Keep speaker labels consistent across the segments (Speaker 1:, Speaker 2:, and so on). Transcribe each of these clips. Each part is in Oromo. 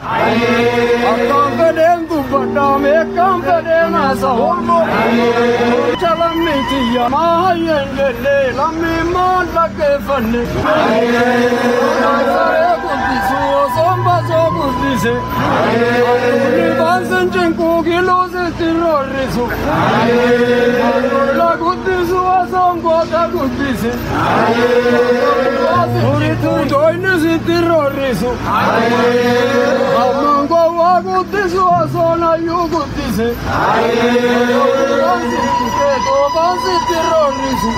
Speaker 1: Akkaan fedheen dubbadhaa meeqaan fedheen haasa'u. Lammii tiyya maa hayyeen jennee lammii maal dhaggeeffanne. Saree guddisu osoon basoo guddise. Aduun baansin cinquu kiluu sitti roorrisu. Aduun guddisu osoon goota guddise. Toyni sitti roorrisu. Ammaan gowwaa guddisu osoon hayyuu guddise. Toofaan sitti roorrisu.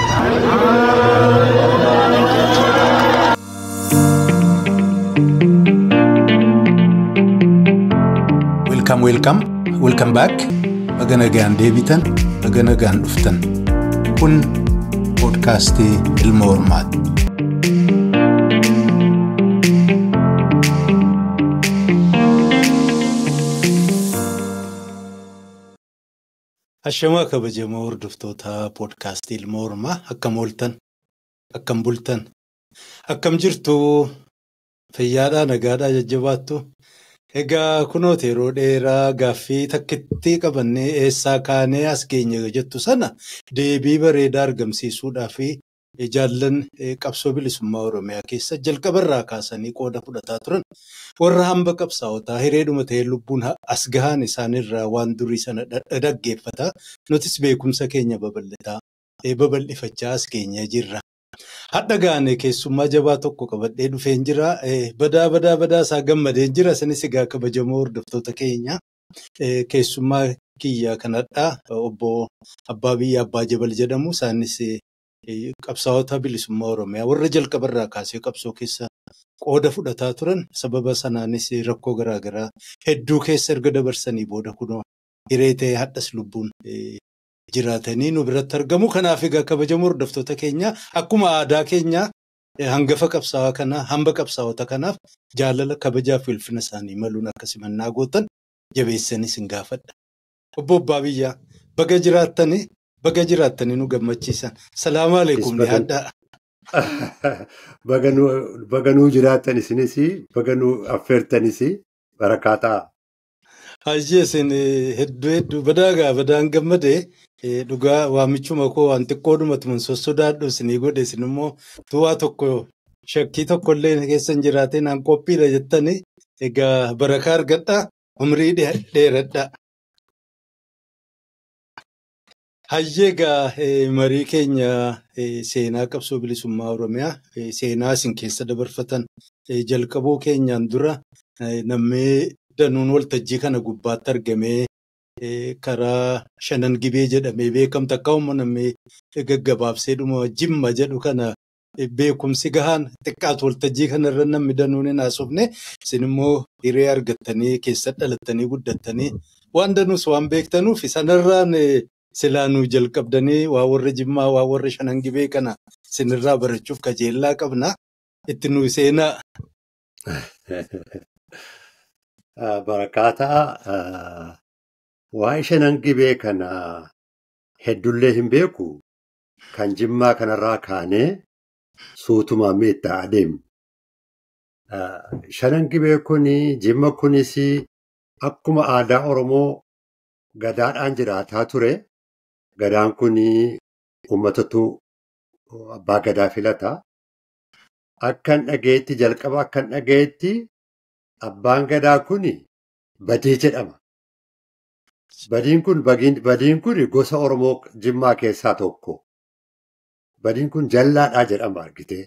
Speaker 2: Welcome, welcome, welcome back. Baga nagaan deebitan, baga nagaan dhuftan. Kun poodkaastii Ilma Hormaati. Ashamaa kabajamoo hordoftoota poodkaastii Ilma Hormaa akkam ooltan, akkam bultan, akkam jirtu, fayyaadhaa, nagaadhaa, jajjabaattu. Egaa kunoota yeroo dheeraa gaaffii takkitti qabannee eessaa kaanee as geenye jettu sana deebii bareedaa argamsiisuudhaaf jaallan qabsoo bilisummaa Oromiyaa keessa jalqabarraa kaasanii qooda fudhataa turan warra hamba qabsaa'otaa hireedhuma ta'ee lubbuun as gahaan isaanirraa waan durii sana dhaggeeffataa nutis beekumsa keenya babal'ifachaa as geenye jirra. Hadha gaane keessummaa jabaa tokko qabadhee dhufeen jira. Badaa isaa gammadeen jira. Isinis egaa kabajamoo hordoftoota keenya keessummaa kiyya kanadha. Obbo Abbaa Biyyaa Abbaa Jabal jedhamu. Isaanis qabsaa'ota bilisummaa Oromiyaa warra jalqabarraa kaasee qabsoo keessa qooda fudhataa turan. Sababa sanaanis rakkoo garaagaraa hedduu keessa erga dabarsanii booda kunoo hiree ta'ee hadhas lubbuun jiraatanii nu biratti argamu. Kanaaf egaa kabajamoo hordoftoota keenya akkuma aadaa keenya hangafa qabsaa'aa kana hamba qabsaa'ota kanaaf jaalala kabajaa fi ulfina isaanii maluun akka simannaa gootan jabeessanis hin gaafadha. Obbo Abbaa Biyyaa baga jiraattanii nu gammachiisan. Salaamu alaikum ni hadhaa.
Speaker 3: Baga nuu jiraattan isinis baga nuu affeertanis barakaa ta'a.
Speaker 2: Hayyee isin hedduu hedduu badaa badaan gammadee dhugaa waamichuma koo waan xiqqoodhumatu mun sossodaadhu isinii godhe isin immoo tuwaa tokko shakkii tokkollee keessa hin jiraatin aan qophiidha jettanii egaa barakaa argadhaa umrii dheeradhaa. Hayyee egaa marii keenya seenaa qabsoo bilisummaa Oromiyaa seenaa isin keessa dabarfatan jalqabuu keenyaan dura namni danuun waltajjii kana gubbaatti argamee karaa shanan gibee jedhamee beekamtu akka immoo namni gaggabaabsee dhuma jimma jedhu kana beekumsi gahaan xiqqaatu waltajjii kanarra namni danuun hin haasofne isin immoo hiree argattanii keessa dhalattanii guddattanii waan danuus waan beektanuuf sanarraan silaanuu jalqabdanii waa warra jimmaa waa warra shanan gibee kana isinirraa barachuuf kajeellaa qabna itti nu seenaa.
Speaker 3: Barakaa ta'a. Waa'ee shanan gibee kana heddullee hin beeku. Kan jimmaa kanarraa kaanee suutumaan meettaa adeemu. Shanan gibee kuni jimma kunis akkuma aadaa Oromoo gadaadhaan jiraataa ture. Gadaan kuni uummatatu abbaa gadaa filata. Akkan dhagayetti jalqaba akkan dhagayetti abbaan gadaa kuni Badii jedhama. Badiin kun gosa Oromoo Jimmaa keessaa tokko. Badiin kun jallaadhaa jedhama argitee.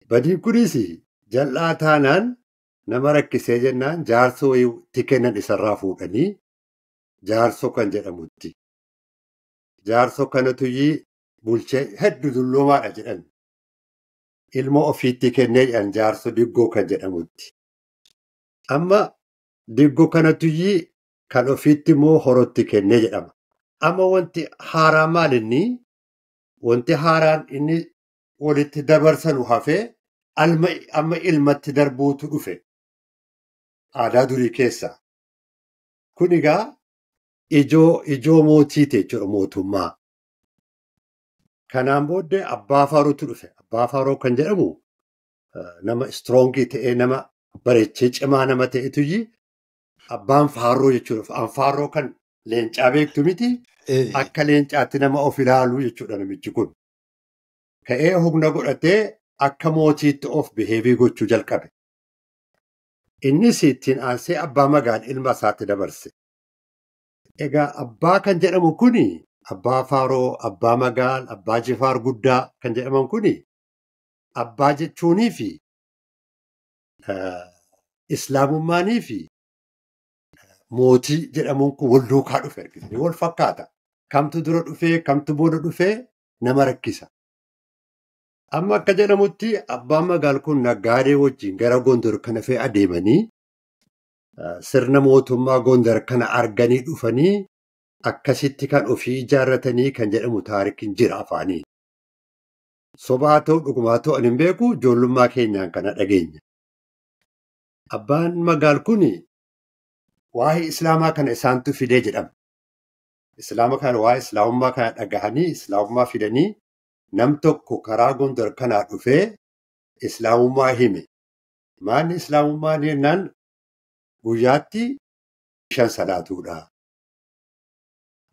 Speaker 3: Badiin kunis jallaa taanaan nama rakkisee jennaan jaarsoo itti kennan isarraa fuudhanii jaarsoo kan jedhamutti. Jaarsoo kanatu bulchee hedduu dulloomaadha jedhan. Ilma ofiitti kennee jedhan jaarsoo diggoo kan jedhamutti. Amma diggoo kanatu kan ofiitti immoo horotti kennee jedhama. Amma wanti haaraa maal inni? Wanti haaraan inni walitti dabarsanu hafee amma ilmatti darbuutu dhufe. Aadaa durii keessa. Kun egaa ijoo mootiiti jechuudha mootummaa. Kanaan booddee abbaa faarootu dhufe. Abbaa faaroo kan jedhamu nama istroongii ta'ee nama Bareechee cimaa nama ta'etuyi abbaan faarroo jechuudha. Anfaarroo kan leencaa beektu miti. Akka leencaatti nama of ilaalu jechuudha namichi kun. Ka'ee humna godhatee akka mootiitti of biheevii gochuu jalqabe. Innis ittiin aansee abbaa magaal ilma isaatti dabarse. Egaa abbaa kan jedhamu kuni abbaa faaroo, abbaa magaal, abbaa jifaar guddaa kan jedhaman kuni abbaa jechuunii fi islaamummaanii fi mootii jedhamuun kun wal duukaa dhufe argitanii wal fakkaata. Kamtu dura dhufee kamtu booda dhufee nama rakkisa. Amma akka jedhamutti abbaan magaal kun naggaadee wajjin gara Gondor kana fe'ee adeemanii sirna mootummaa Gondor kana arganii dhufanii akkasitti kan ofii ijaarratanii kan jedhamu taarikiin jira afaanii. Sobaa ta'u dhugumaa ta'u ani hin beeku ijoollummaa keenyaan kana dhageenya. Abbaan magaal kun waa'ee islaamaa kana isaantu fidee jedhama. Islaama kana waa'ee islaamummaa kana dhagahanii islaamummaa fidanii nam tokko karaa Gondor kanaa dhufee islaamummaa hime. Maalli islaamummaa jennaan guyyaatti 5 salaatuudha.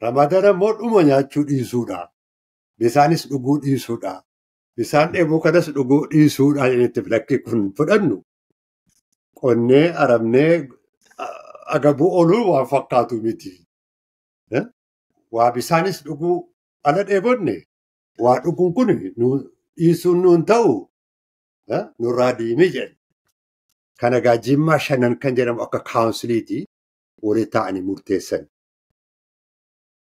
Speaker 3: Ramadaan immoo dhuma nyaachuu dhiisuudha. Bisaanis dhuguu dhiisuudha. Bisaan dheebuu kanas dhuguu dhiisuudha jedhetti lakki kun fudhannu. Qonnee aramnee agabuu ooluu waan fakkaatu miti. Waa bisaanis dhuguu ala dheebonne waa dhuguun kun dhiisuun nuun ta'u nurraa diimii jedhe. Kana egaa Jimmaa shanan kan jedhamu akka kaawunsiliitii walii ta'anii murteessan.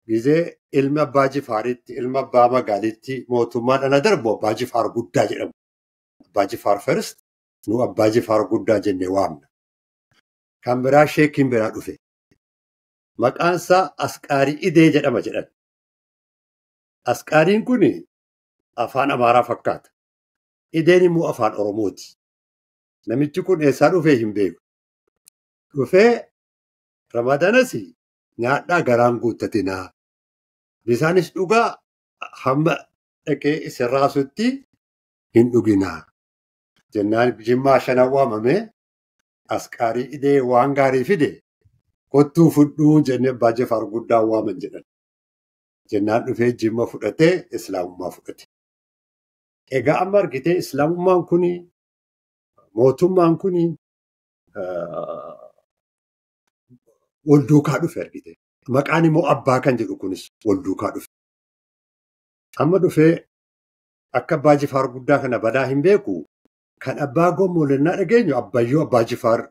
Speaker 3: Gizee ilma abbaa Jifaaritti, ilma abbaa magaalitti mootummaan ana darbu abbaa Jifaar guddaa jedhamu. Abbaa Jifaar first nu abbaa Jifaar guddaa jennee waamna. Kan biraa sheekiin biraa dhufe. Maqaan isaa Asqaarii Idee jedhama jedhan. Asqaariin kun afaan Amaaraa fakkaata. Ideen immoo afaan Oromooti. Namichi kun eessaa dhufee hin beeku. Dhufee Ramadanas nyaadhaa garaan guuttatinaa. Bisaanis dhugaa hamma dhaqee isin raasutti hin dhuginaa. Jennaan Jimmaa shanan waamamee Asqaarii Idee waan gaarii fide kottuu fudhuu jennee abbaa Jifaar guddaa waaman jedhan. Jennaan dhufee Jimma fudhatee islaamummaa fudhate. Egaa amma argitee islaamummaan kuni mootummaan kuni wal duukaa dhufe argite. Maqaan immoo abbaa kan jedhu kunis wal duukaa dhufe. Amma dhufee akka abbaa Jifaar guddaa kana badaa hin beeku kan abbaa gommoolennaa dhageenyu abbayyoo abbaa Jifaar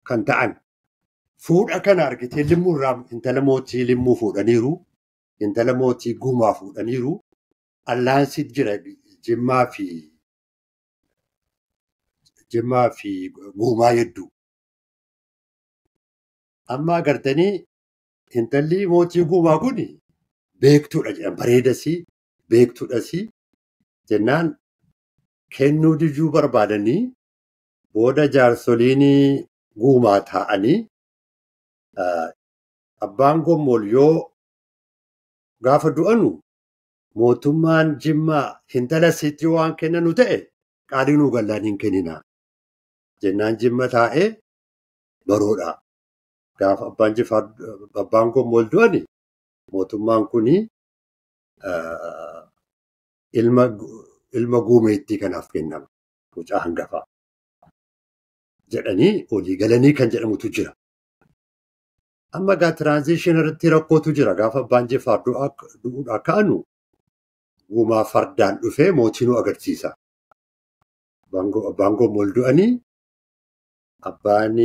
Speaker 3: kan ta'an. Fuudha kana argitee limmuu irraa intala mootii limmuu fuudhaniiru. Intala mootii gumaa fuudhaniiru. Allaansi jira Jimmaa fi gumaa hedduu. Amma agartanii intalli mootii gumaa kun beektuudha jedhan bareedasii beektuudhasii jennaan kennuu diduu barbaadanii booda jaarsoliin gumaa taa'anii abbaan gommool yoo gaafa du'anu mootummaan Jimmaa intala sitti waan kennanu ta'e qaalii nuu gallaan hin kenninaa. Jennaan Jimma taa'ee baroodha. Gaafa abbaan Jifaar abbaan gommool du'ani mootummaan kuni ilma guumeettii kanaaf kennama. Mucaa hangafaa jedhanii olii galanii kan jedhamutu jira. Amma egaa tiraanzishin irratti rakkootu jira. Gaafa abbaan Jifaar du'uudhaa ka'anu gumaa fardaan dhufee mootii nu agarsiisa. Abbaan gommool du'anii abbaan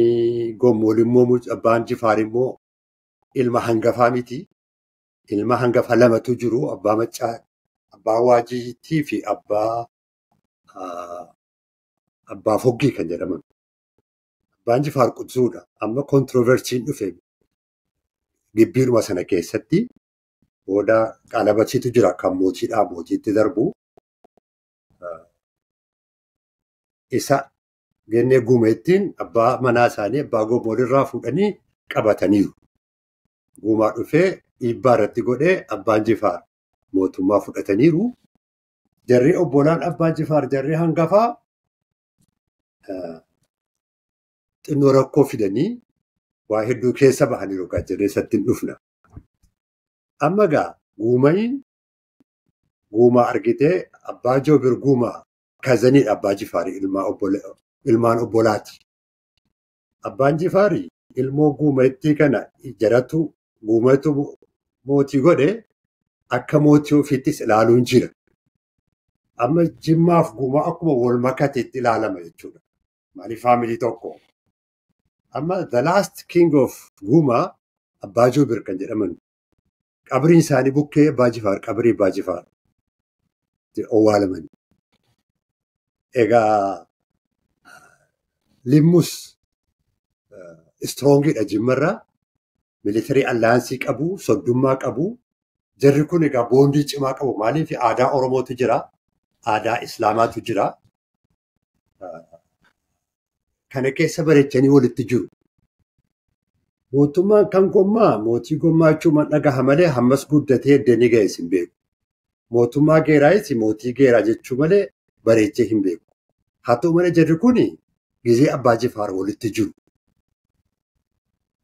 Speaker 3: gommool immoo abbaan Jifaar immoo ilma hangafaa miti. Ilma hangafa lamatu jiru. Abbaa Maccaa, abbaa Waajiitii fi abbaa Foggii kan jedhaman. Abbaan Jifaar Qudsuudha. Amma kontirooversiin dhufe gibbiidhuma sana keessatti booda qalabatiitu jira kan mootiidhaa mootiitti darbu. Isa gennee gumeettiin abbaa manaa isaanii abbaa gommoolirraa fuudhanii qabataniiru. Gumaa dhufee dhiibbaa irratti godhee abbaan Jifaar mootummaa fudhataniiru. Jarri obbolaan abbaa Jifaar jarri hangafaa Xinnoo rakkoo fidanii waa hedduu keessa bahaniiru kan jedhee isatti hin dhufna. Amma egaa Guumayin Guumaa argitee Abbaa Joobir Guumaa kazaniidha Abbaa Jifaarii ilmaan obbolaati. Abbaan Jifaarii ilmoo Guumayittii kana jaratu Guumaytu mootii godhe akka mootii ofiittis ilaaluun jira. Amma Jimmaaf Guumaa akkuma wal makateetti ilaalama jechuudha. Maaliif faamilii tokko. Amma the last king of Guumaa Abbaa Joobir kan jedhaman qabriin isaanii bukkee Abbaa Jifaar qabrii Abbaa Jifaar owwaalaman. Egaa Limmus strongiidha Jimmarraa military alliance qabu, soddummaa qabu. Jarri kun egaa bondii cimaa qabu. Maaliif aadaa Oromootu jira, aadaa Islaamaatu jira. Kana keessa bareechanii walitti jiru. Mootummaan kan gommaa mootii gommaa jechuun dhagaha malee hammas guddatee edda ni ga'es hin beeku. Mootummaa Geeraayis mootii Geeraa jechuu malee bareechee hin beeku. Haa ta'u malee jarri kun gizee Abbaa Jifaar walitti jiru.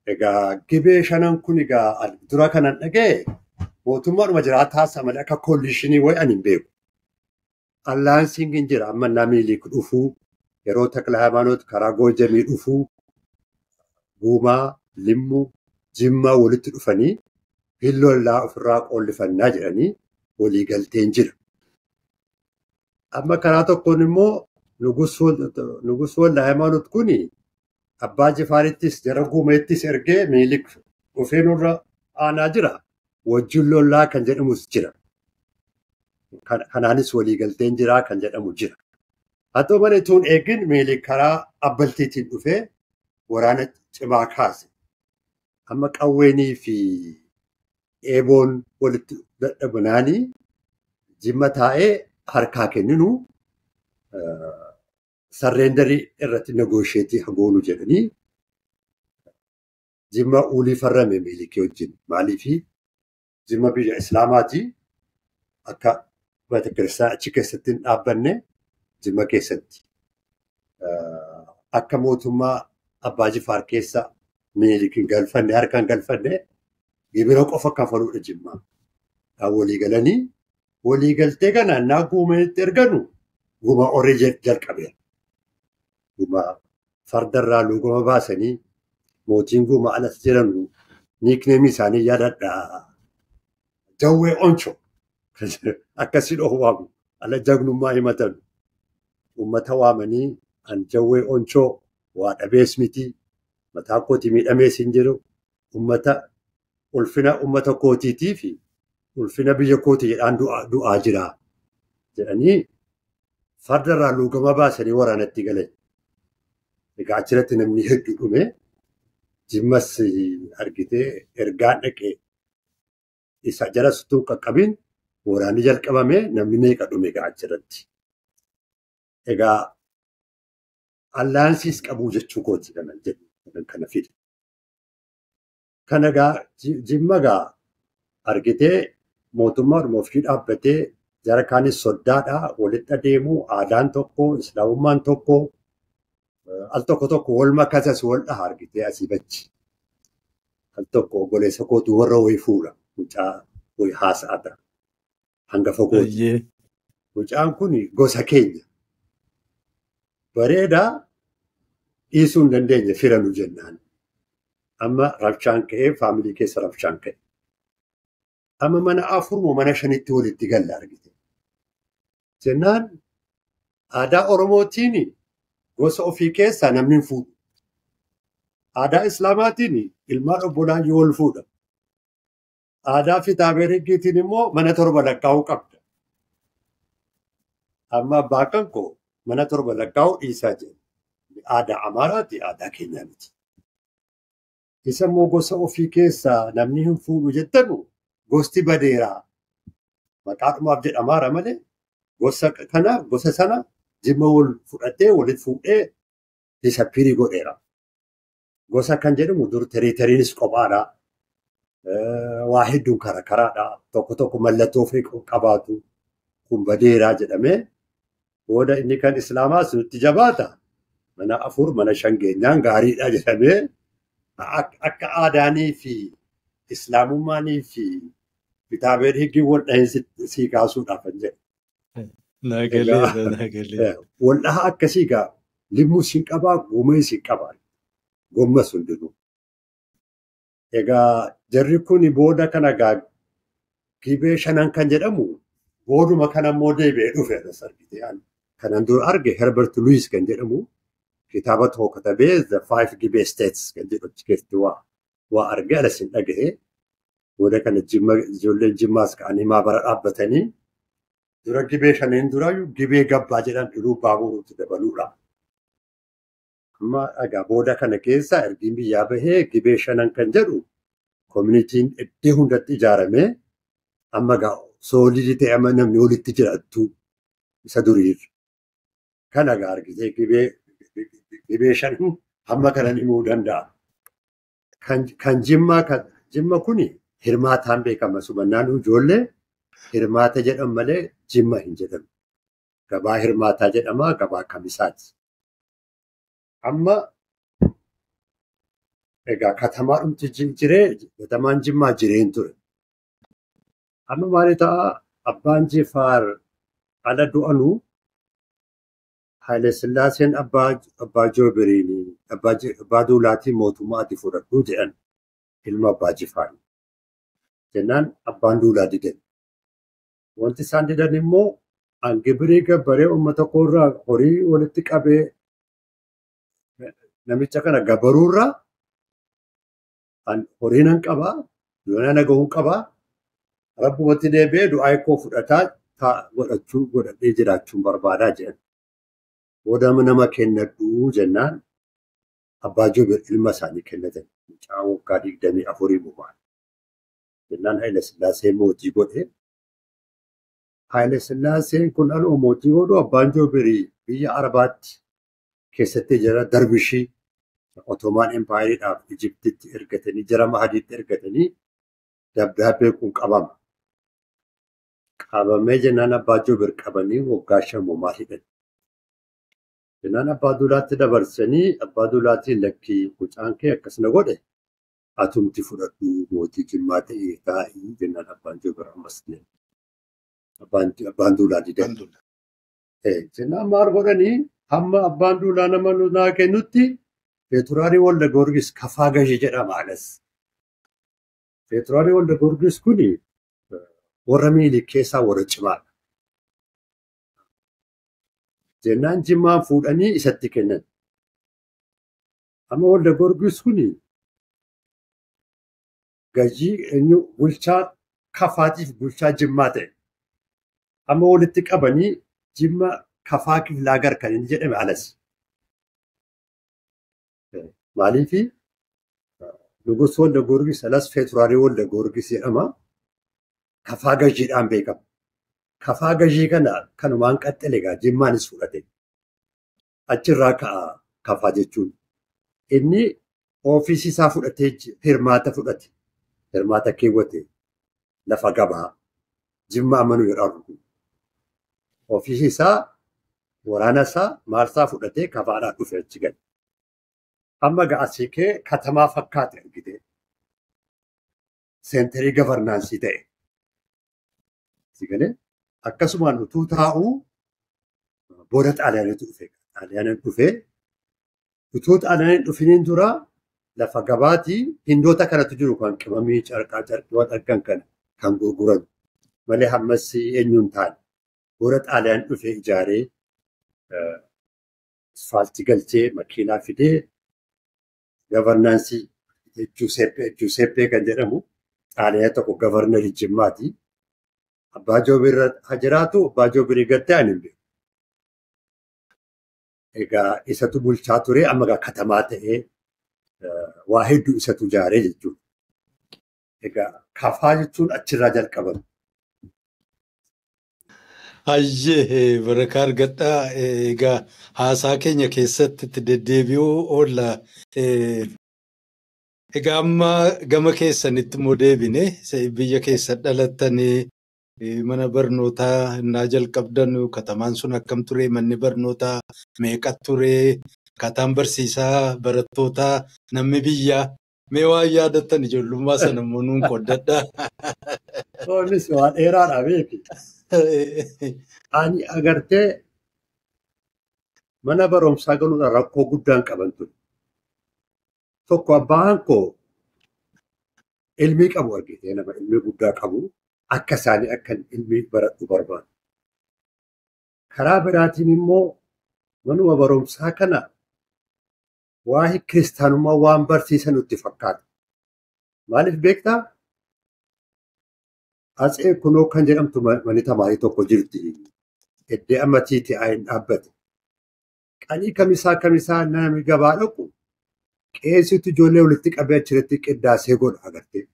Speaker 3: Egaa Gibee shanan kun egaa dura kanan dhaga'e mootummaadhuma jiraataa taasisa malee akka coalitionii wayi ani hin beeku. Allianceiin hin jira amma innaa Minilik dhufuu yeroo Takla Hayimaanoot karaa Goojamii dhufuu Guumaa, Limmuu, Jimmaa walitti dhufanii hillollaa ofirraa qoollifannaa jedhanii walii galteen jira. Amma karaa tokkoon immoo Nugus Walda Hayimaanoot kuni Abbaa Jifaarittis jara Guumeettis ergee Minilik dhufee nurra aanaa jira. Wajjin lollaa kan jedhamus jira. Kanaanis waliigalteen jira kan jedhamu jira. Haa ta'u malee tuun eegin Minilik karaa abbaltiitiin dhufee waraana cimaa kaase. Amma qawweenii fi eeboon walitti dadhabnaanii Jimma taa'ee harkaa kenninu surrenderii irratti negotiate hagoonu jedhanii Jimma uulii farrame Minilikii wajjin. Maaliifi Jimma biyya Islaamaati akka beeta kiristaanaa achi keessatti hin dhaabbanne Jimma keessatti. Akka mootummaa Abbaa Jifaar keessa Minilik hin galfanne harka hin galfanne gibira qofa kafaluudha Jimmaa. Walii galanii walii galtee kana innaa Guumeetti erganu Guumaa horee jalqabeera. Guumaa fardarraa luugama baasanii mootiin Guumaa alas jedhanu nicknameii isaanii yaadadhaa. Jawwee Oncho akkasiin of waamu ala jagnummaa himatan uummata waamanii an Jawwee Onchoo waa dhabees miti mataa kootii miidhamees hin jiru uummata ulfina uummata kootiitii fi ulfina biyya kootii jedhaan du'aa jira jedhanii fardarraa luugama baasanii waraanatti galan. Egaa achirratti namni hedduu dhume Jimmas argitee ergaan dhaqee isa jara sutuu qaqqabin waraanni jalqabame namni meeqa dhume egaa achirratti. Egaa allianceiis qabuu jechuu kooti kanan jedhu kana fide. Kana egaa Jimma egaa argitee mootummaadhuma ofii dhaabbatee jara kaanis soddaadhaa walitti adeemuu aadaan tokko islaamummaan tokko al tokko tokko wal makasas wal dhaha argitee asii bachi. Al tokko obboleessa kootu warra wayii fuudha mucaa wayii haasa'a ta'a. Hangafa kooti. Mucaan kun gosa keenya. Bareedaa dhiisuu hin dandeenye fira nu jennaan. Amma rabshaan ka'ee faamilii keessa rabshaan ka'e. Amma mana afur moo mana shanitti walitti galla argite. Jennaan aadaa Oromootiin gosa ofii keessaa namni hin fuudhu. Aadaa Islaamaatiin ilmaan obbolaan yoo wal fuudha. Aadaa Fitaabeeriggiitiin immoo mana torba lakkaa'uu qabda. Amma abbaa kan koo mana torba lakkaa'uu dhiisaa jedhe. Aadaa Amaaraati aadaa keenyaa miti. Isa immoo gosa ofii keessaa namni hin fuudhu jettanu gosti badeeraa. Maqaadhumaaf jedhamaara malee gosa kana gosa sana Jimma wal fudhatee walitti fuudhee disappearii godheera. Gosa kan jedhamu dur territoryinis kophaadha. Waa hedduun karaa karaadha. Tokko tokko mallattoo ofii qabaatu kun badeeraa jedhamee booda inni kan Islaamaas nutti jabaata. Mana 4 mana 5 geenyaan gaariidha jedhamee akka aadaanii fi islaamummaanii fi kitaabeen higgii wal dhahinsi sii kaasuudhaaf kan jedhu.
Speaker 2: Naagalee.
Speaker 3: Wal dhaha akkasii gaa limmuu siin qabaa gomee siin qabaa gomma sun hundinuu. Egaa jarri kun booda kana gaa gibee shanan kan jedhamu booduma kana immoo deebi'ee dhufe as argite. Kanan dura arge Herbert Louis kan jedhamu kitaaba tokko katabee The Five Gibee States kan jedhu achi keessatti waa arge alas hin dhagahe. Booda kana ijoolleen Jimmaas ka'anii maabara dhaabbatanii dura gibee shaneen duraayyuu gibee gabbaa jedhan dhiruu baaburuutti dabaluudha. Amma egaa booda kana keessa ergiin biyyaa bahee gibee shanan kan jedhu koominitiin iddoo hundatti ijaaramee amma egaa soolidii ta'e amma namni walitti jiraattu isa duriirra. Kana egaa argitee gibee shanan hamma kanan himuu danda'a. Kan Jimma kuni hirmaataan beekama. Subannaan ijoollee hirmaata jedhamu malee Jimma hin jedhamu. Gabaa hirmaataa jedhama, gabaa kamisaati. Amma egaa katamaa dhumti jiree, katamaan Jimmaa jireen ture. Amma maali ta'a abbaan Jifaar ala du'anuu Haile Sillaaseen abbaa Joobiriinii abbaa Duulaatii mootummaa ati fudhadhuu jedhan ilma abbaa Jifaar. Jennaan abbaan Duulaa didan. Wanti isaan didan immoo an gibirii gabbaree uummata koorraa horii walitti qabee namicha kana gabaruurraa an horii nan qabaa, yoona nagahuun qabaa, rabbumatti deebi'ee du'aa koo fudhataa godhachuu godhadhee jiraachuun barbaadaa jedhan. Booda nama kennadhuu jennaan abbaa Joobir ilma isaanii kennatan. Mucaa waggaa 24 boba'an. Jennaan Haile Sillaasee mootii godhe. Haile Sillaaseen kun dhaloo mootii godhu abbaan Joobirii biyya Arabaatti keessatti jara darbishii Ottomaan Empaayeriidhaaf Ijiptitti ergatanii jara Mahadiitti ergatanii dabdaabbee kun qabama. Qabamee jennaan abbaa Joobir qabanii waggaa 5 homaa hidhan. Jennaan abbaa Duulaatti dabarsanii abbaa Duulaatiin lakkii mucaan kee akkasuma godhe atumti fudhadhu mootii Jimmaa ta'ee taa'ii jennaan abbaan Joobir ammas abbaan Duulaa didan. Jennaan maal godhanii hamma abbaan Duulaa nama naa kennutti Feeturaarii Walda Goorgis Kafaa Gashee jedhama alas. Feeturaarii Walda Goorgis kuni warra Minilik keessaa warra cimaadha. Jennaan Jimmaan fuudhanii isatti kennan. Amma Walda Goorgis kuni gajii eenyu bulchaa Kafaatiif bulchaa Jimmaa ta'e. Amma walitti qabanii Jimma Kafaa Kiflaagar kan inni jedhame alas. Maaliifi Nugus Walda Goorgis alas Feeturaarii Walda Goorgis jedhama. Kafaa Gashiidhaan beekama. Kafaa Gashii kana kanumaan qaxxale egaa Jimmaanis fudhate. Achirraa ka'a Kafaa jechuun. Inni ofiisii isaa fudhatee hirmaata fudhate. Hirmaata keewwate lafa gabaa Jimma amanuu jedhamu kun. Ofiisii isaa waraana isaa maalsaa fudhatee Kafaadhaan dhufe achi gale. Amma egaa asii kee katamaa fakkaate argite. Seenterii gavarnaansii ta'e. Galee akkasumaan utuu taa'uu booda Xaaliyaanitu dhufe. Xaaliyaaniin dhufee utuu Xaaliyaaniin dhufiniin dura lafa gabaatii hindoota kanatu jiru kan qimamii carqaa carqii argan kana kan gurguran malee hammas eenyuun taane. Booda Xaaliyaan dhufee ijaaree asfaaltii galchee makiinaa fidee gavarnaansii Juuseppee kan jedhamu Xaaliyaa tokko gavarnarii Jimmaati. Abbaa Joobir haa jiraatu abbaa Joobirii gattee ani hin beeku. Egaa isatu bulchaa ture amma egaa katamaa ta'ee waa hedduu isatu ijaaree jechuudha. Egaa Kafaa jechuun achirraa jalqabame.
Speaker 2: Hayyee barakaa argadhaa. Egaa haasaa keenya keessatti itti deddeebi'uu oolla. Egaa amma gama keessanitti immoo deebine biyya keessa dhalattanii mana barnootaa innaa jalqabdan katamaan sun akkam ture manni barnootaa meeqa ture Akkaataan barsiisaa barattootaa namni biyyaa mee waan yaadattan ijoollummaa sana immoo nuun qoddadhaa.
Speaker 3: Innis waan dheeraadha beeki. Ani agartee mana barumsaa galuudhaan rakkoo guddaan qaban ture. Tokko abbaan koo ilmii qabu argitee nama ilmii guddaa qabu akka isaanii akka ilmii baradhu barbaadu. Karaa biraatiin immoo manuma barumsaa kana waa'ee kiristaanummaa waan barsiisan nutti fakkaata. Maaliif beektaa? Atsee Kunoo kan jedhamtu manni tamaarii tokko jirti. Eddee amma TTI hin dhaabbate. Qanii kamisaa namni gabaa dhaqu qeesitu ijoollee walitti qabee achirratti qiddaasee godha agartee.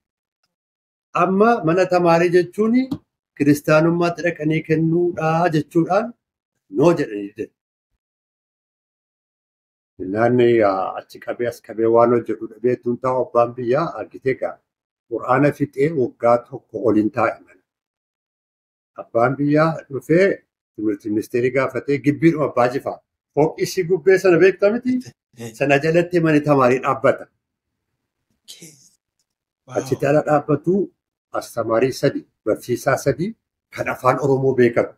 Speaker 3: Amma mana tamaarii jechuun kiristaanummaatti dhaqanii kennuudhaa jechuudhaan noo jedhanii jedhu. Naanni achi qabee as qabee waan hojjetu dhabee tun taa'u abbaan biyyaa argitee gaa quraana fixee waggaa tokko oliin taa'e mana. Abbaan biyyaa dhufee timirti ministeerii gaafatee gibbiidhuma abbaa jifaa. Fooqisii gubbee sana beektaa miti? Sana jalatti manni tamaarii dhaabbata. Achitti ala dhaabbatu astamaarii sadi, barsiisaa sadi kan afaan Oromoo beekamu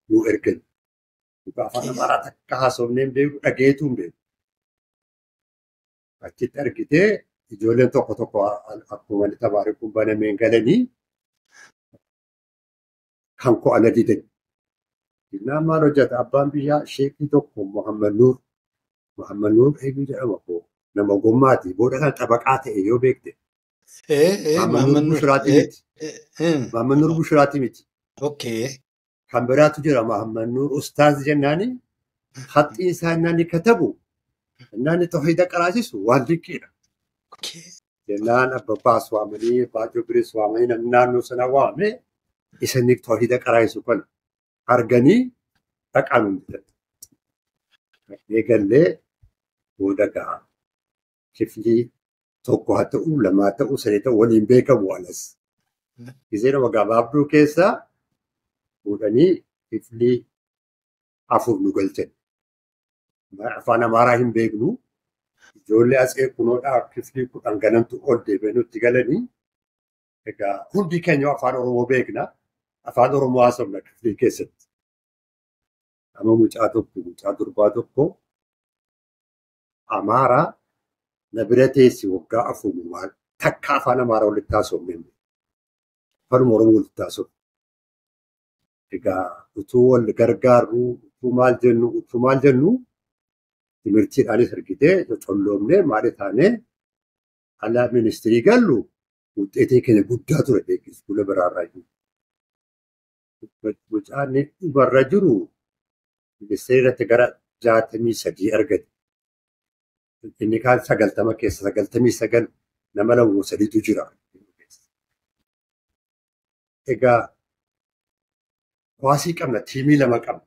Speaker 3: nu ergan. Afaan Amaaraa takka haasofnee hin beeku, dhageetu hin beeku. Achitti argitee ijoolleen tokko tokko akkuma manni tamaarii kun banameen galanii kan ko'ana didan. Innaan maal hojjeta abbaan biyyaa sheekii tokko Muhammad Nuur. Muhammad Nuur eenyu jedhama koo nama ogummaati. Booda kan xabaqaa ta'e yoo beekte. Muhammad Nuur Bushuraatii miti. Muhammad Nuur Bushuraatii miti. Kan biraatu jira Muhammad Nuur Ustaaz jennaani haxxiin isaa innaan katabu innaan tawhiida qaraasisu waan dinqiidha. Jennaan abbabbaas waamanii baajoo biriis waamanii namni naannoo sana waame isa inni tawhiida qaraasisu kana arganii dhaqaa nuun jedhan. Eegallee booda ga'a. Kiflii tokko haa ta'u, lama haa ta'u, sadii ta'u waliin beekamu alas. Gisee nama gabaabduu keessaa fuudhanii kiflii 4 nu galchan. Afaan Amaaraa hin beeknu. Ijoollee Atsee Kunoodhaa kiflii 10 ganamtu ol deebi'ee nutti galanii. Egaa hundi keenya afaan Oromoo beekna. Afaan Oromoo haasofna kiflii keessatti. Amma mucaa tokko, mucaa durbaa tokko Amaaraa na bira teessi waggaa 4 maal takka afaan Amaaraa walitti haasofne. Afaanuma Oromoo walitti haasofne. Egaa utuu wal gargaarru, utuu maal jennu timirtiidhaanis argitee colloomnee maali taanee ala ministirii gallu wuxeetiin keenya guddaa ture beekis fuula biraarraa jiru. Mucaan dhumarra jiru ministeera irratti gara 63 argate. Inni kaan 90 keessa 99 nama lama sadiitu jira. Egaa kuwaasii qabna, tiimii lama qabna.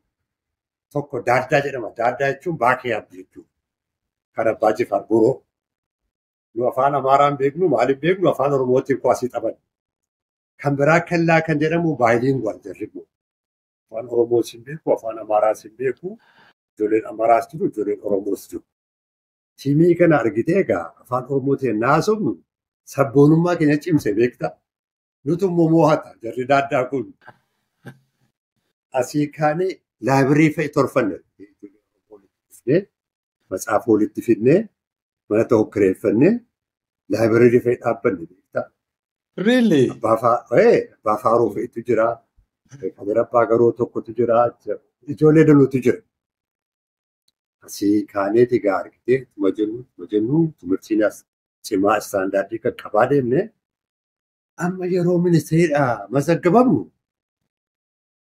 Speaker 3: Tokko daaddaa jedhama. Daaddaa jechuun baakee yaabdi jechuudha. Kan abbaa Jifaar Boroo. Nu afaan Amaaraan beeknu, maaliif beeknu afaan Oromootiin kuwaasii taphanna. Kan biraa Kellaa kan jedhamu baayiliinguwaal jarri immoo. Afaan Oromoos hin beeku, afaan Amaaraas hin beeku. Ijoolleen Amaaraas jiru, ijoolleen Oromoos jiru. Tiimii kana argitee egaa afaan Oromootiin naasofnu sabboonummaa keenya cimse beektaa. Nuti immoo moo'ata jarri daaddaa kun. Asii kaanee laabirii fa'i tolfanne. Matsaafa walitti fidnee mana tokko kireeffannee laabirii fa'i dhaabbanne beektaa.
Speaker 2: Really?
Speaker 3: Abbaa Faaroo fa'itu jira. Kadir Abbaa Garoo tokkotu jira. Ijoollee danuutu jira. Asii kaaneeti egaa argitee tuma jennu timirtiin as cimaa istaandaardii qaqqabaa deemne amma yeroo ministeeriidhaa mazaggabamnu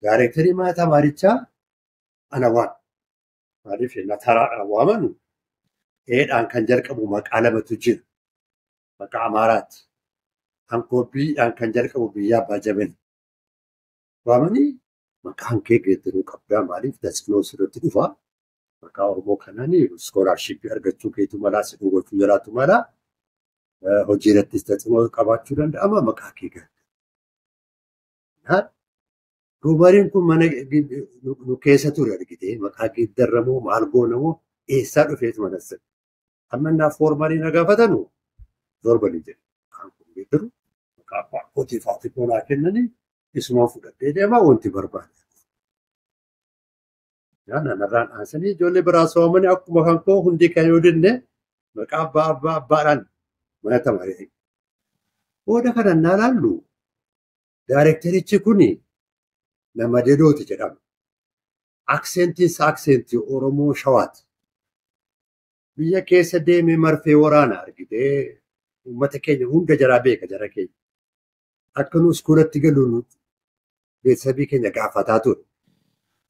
Speaker 3: daayirektarii mana tamaarichaa ana waan maaliif taraadhaan waamanu eedhaan kan jalqabu maqaa lamatu jira. Maqaa Amaaraati. Hankoobbiidhaan kan jalqabu biyya Abbaa Jabal. Waamanii maqaan kee geeddaruu qabdaa maaliif tasfinoo sirriitti dhufaa? Maqaa Oromoo kanaan iskoolaarshiippii argachuu keetu malaa si gochuu jalaatu malaa hojii irrattis taxinoo qabaachuu danda'ama maqaa kee gaadha. Duubariin kun mana nu keessa ture argitee maqaa geeddaramoo maal goonamoo Eessaa dhufeetu manassani? Amma innaa foormaalii na gaafatanu zorbali jedhe. Kan kun beekamu maqaa abbaa kootii fa'aati naa kennanii isumaan fudhadhee deemaa wanti barbaade. Nanarraan aansanii ijoollee biraa soomanii akkuma kan koo hundi kan yoo dinne maqaa abbaa abbaa abbaadhaan mana tamaree. Booda kana naa laallu daayireekterichi kuni nama Dedooti jedhama. Akseentiin isaa akseentii Oromoo Shawaati. Biyya keessa deemee marfee waraana argitee uummata keenya hunda jaraa beeka jara keenya. Akka nu iskuulatti galu beeksisabii keenya gaafataa ture.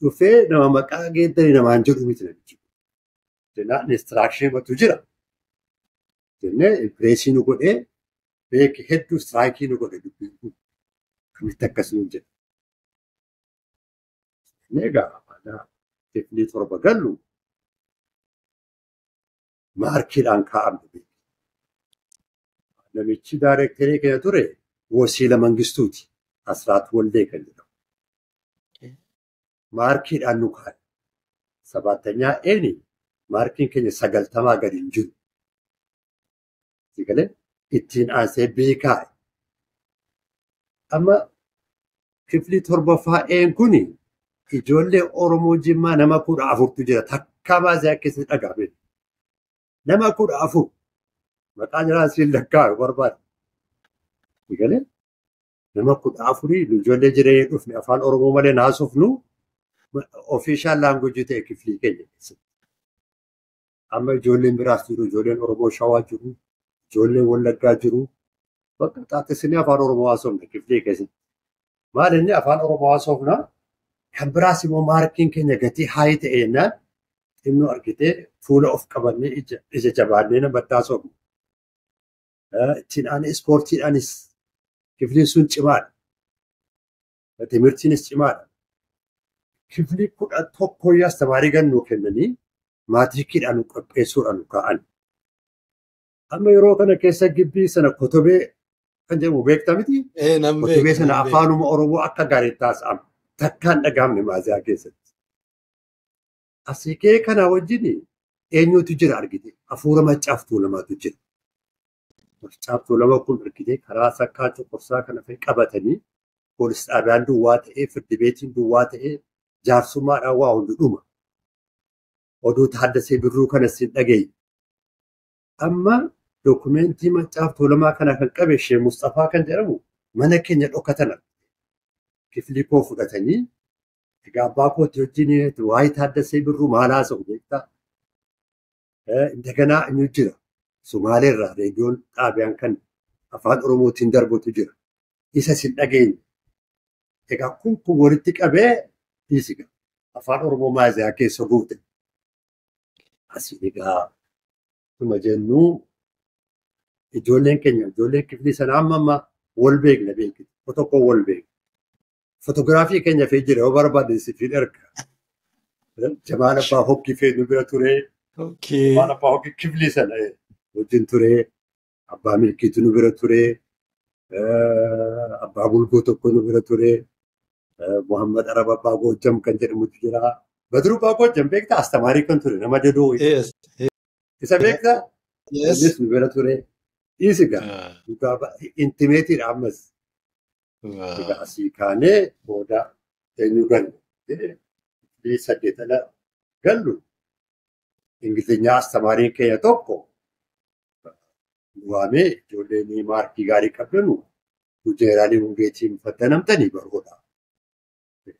Speaker 3: Dhufee nama maqaa geeddaree namaan jedhu miti namichi. Jennaan inistiraakshii matu jira. Jennee impireesii nu godhee beeki hedduu istiraayikii nu godhe dubbiin kun. Kamitti akkas nuun jedhe. Jennee egaa mana kiflii 7 gallu maarkiidhaan kaa'amne beeki. Namichi daayireektarii keenya ture Wasiila Mangistuuti. Asraat Waldee kan jedhamu. Maarkiidhaan nu kaa'e. 7ኛ eeni maarkiin keenya 90 gadi hin jiru. Sigalee ittiin aansee beekaa'e. Amma kiflii 7ffaa een kuni ijoollee Oromoo Jimmaa nama 14tu jira. Takka baasee akkasitti dhagahame. Nama 14 maqaan jiraa siin lakkaa'e barbaade. Sigalee nama 14 ijoollee jireenya dhufne afaan Oromoo malee naasofnu official language ta'e kiflii keenya keessatti. Amma ijoolleen biraas jiru, ijoolleen Oromoo Shawaa jiru, ijoolleen Wallaggaa jiru. Bakka xaaxessinee afaan Oromoo haasofna kiflii keessatti. Maal inni afaan Oromoo haasofna? Kan biraas immoo maarkiin keenya gatii haayii ta'e jennaan xinnoo argitee fuula of qabannee ija jabaannee nama haasofna. Ittiin aanee ispoortiidhaanis kifliin sun cimaadha. Timirtiinis cimaadha. Kiflii 11 yaas tamaarii gannuu kennanii maatirikiidhaan nu qopheessuudhaan nu kaa'an. Amma yeroo kana keessa gibbii sana kotobee kan jedhamu beektaa miti? Kotobee sana afaanuma Oromoo akka gaariitti haasa'ama. Takkaan dhagahamne maaziyaa keessatti. Asii kee kana wajjin eenyutu jira argite? Hafuura Maccaaf Tuulamaatu jira. Maccaaf Tuulama kun argite karaa sakkaa coqorsaa kana fa'i qabatanii poolis xaabiyaan duwwaa ta'ee firdi beetiin duwwaa ta'ee jaarsummaadhaan waa hundi dhuma. Oduu Taaddasee Birruu kanas hin dhageenye. Amma dookumentii Maccaaf Tuulamaa kana kan qabe Shee Mustafaa kan jedhamu mana keenya dhokatan kiflii koo fudhatanii egaa abbaa kootti wajjin waa'ee Taaddasee Birruu maal haasa'u beektaa? Indaganaa inni jira. Somaaleerraa reediyoon xaabiyaan kan afaan Oromootiin darbutu jira. Isas hin dhageenye. Egaa kun walitti qabee dhiisiga. Afaan Oromoo maaziyaa keessa guute. Asiin egaa tuma jennuu ijoolleen keenya ijoolleen kiflii sana amma amma wal beekna beekna. Tokko wal beekna. Fotoogiraafii keenya fee jira yoo barbaade siif erga. Jamaal Abbaa Hokkii fee nu bira ture. Jamaal Abbaa Hokkii kiflii sana wajjin ture. Abbaa Milkiitu nu bira ture. Abbaa Bulgoo tokko nu bira ture. Muhammad Arab Abbaa Goojam kan jedhamutu jira. Badruu Abbaa Goojam beektaa? Astamaarii kan ture nama dedoo. Isa beektaa? Innis nu bira ture. Dhiisigaa. Intimeetiidha ammas. Egaa asii kaanee booda eenyu gallu? Kiflii 8 gallu. Ingilizeenyaa astamaariin keenya tokko waamee ijoolleen maarkii gaarii qabdanu jeneraalii Hungeetiin fattanamtanii baroodha.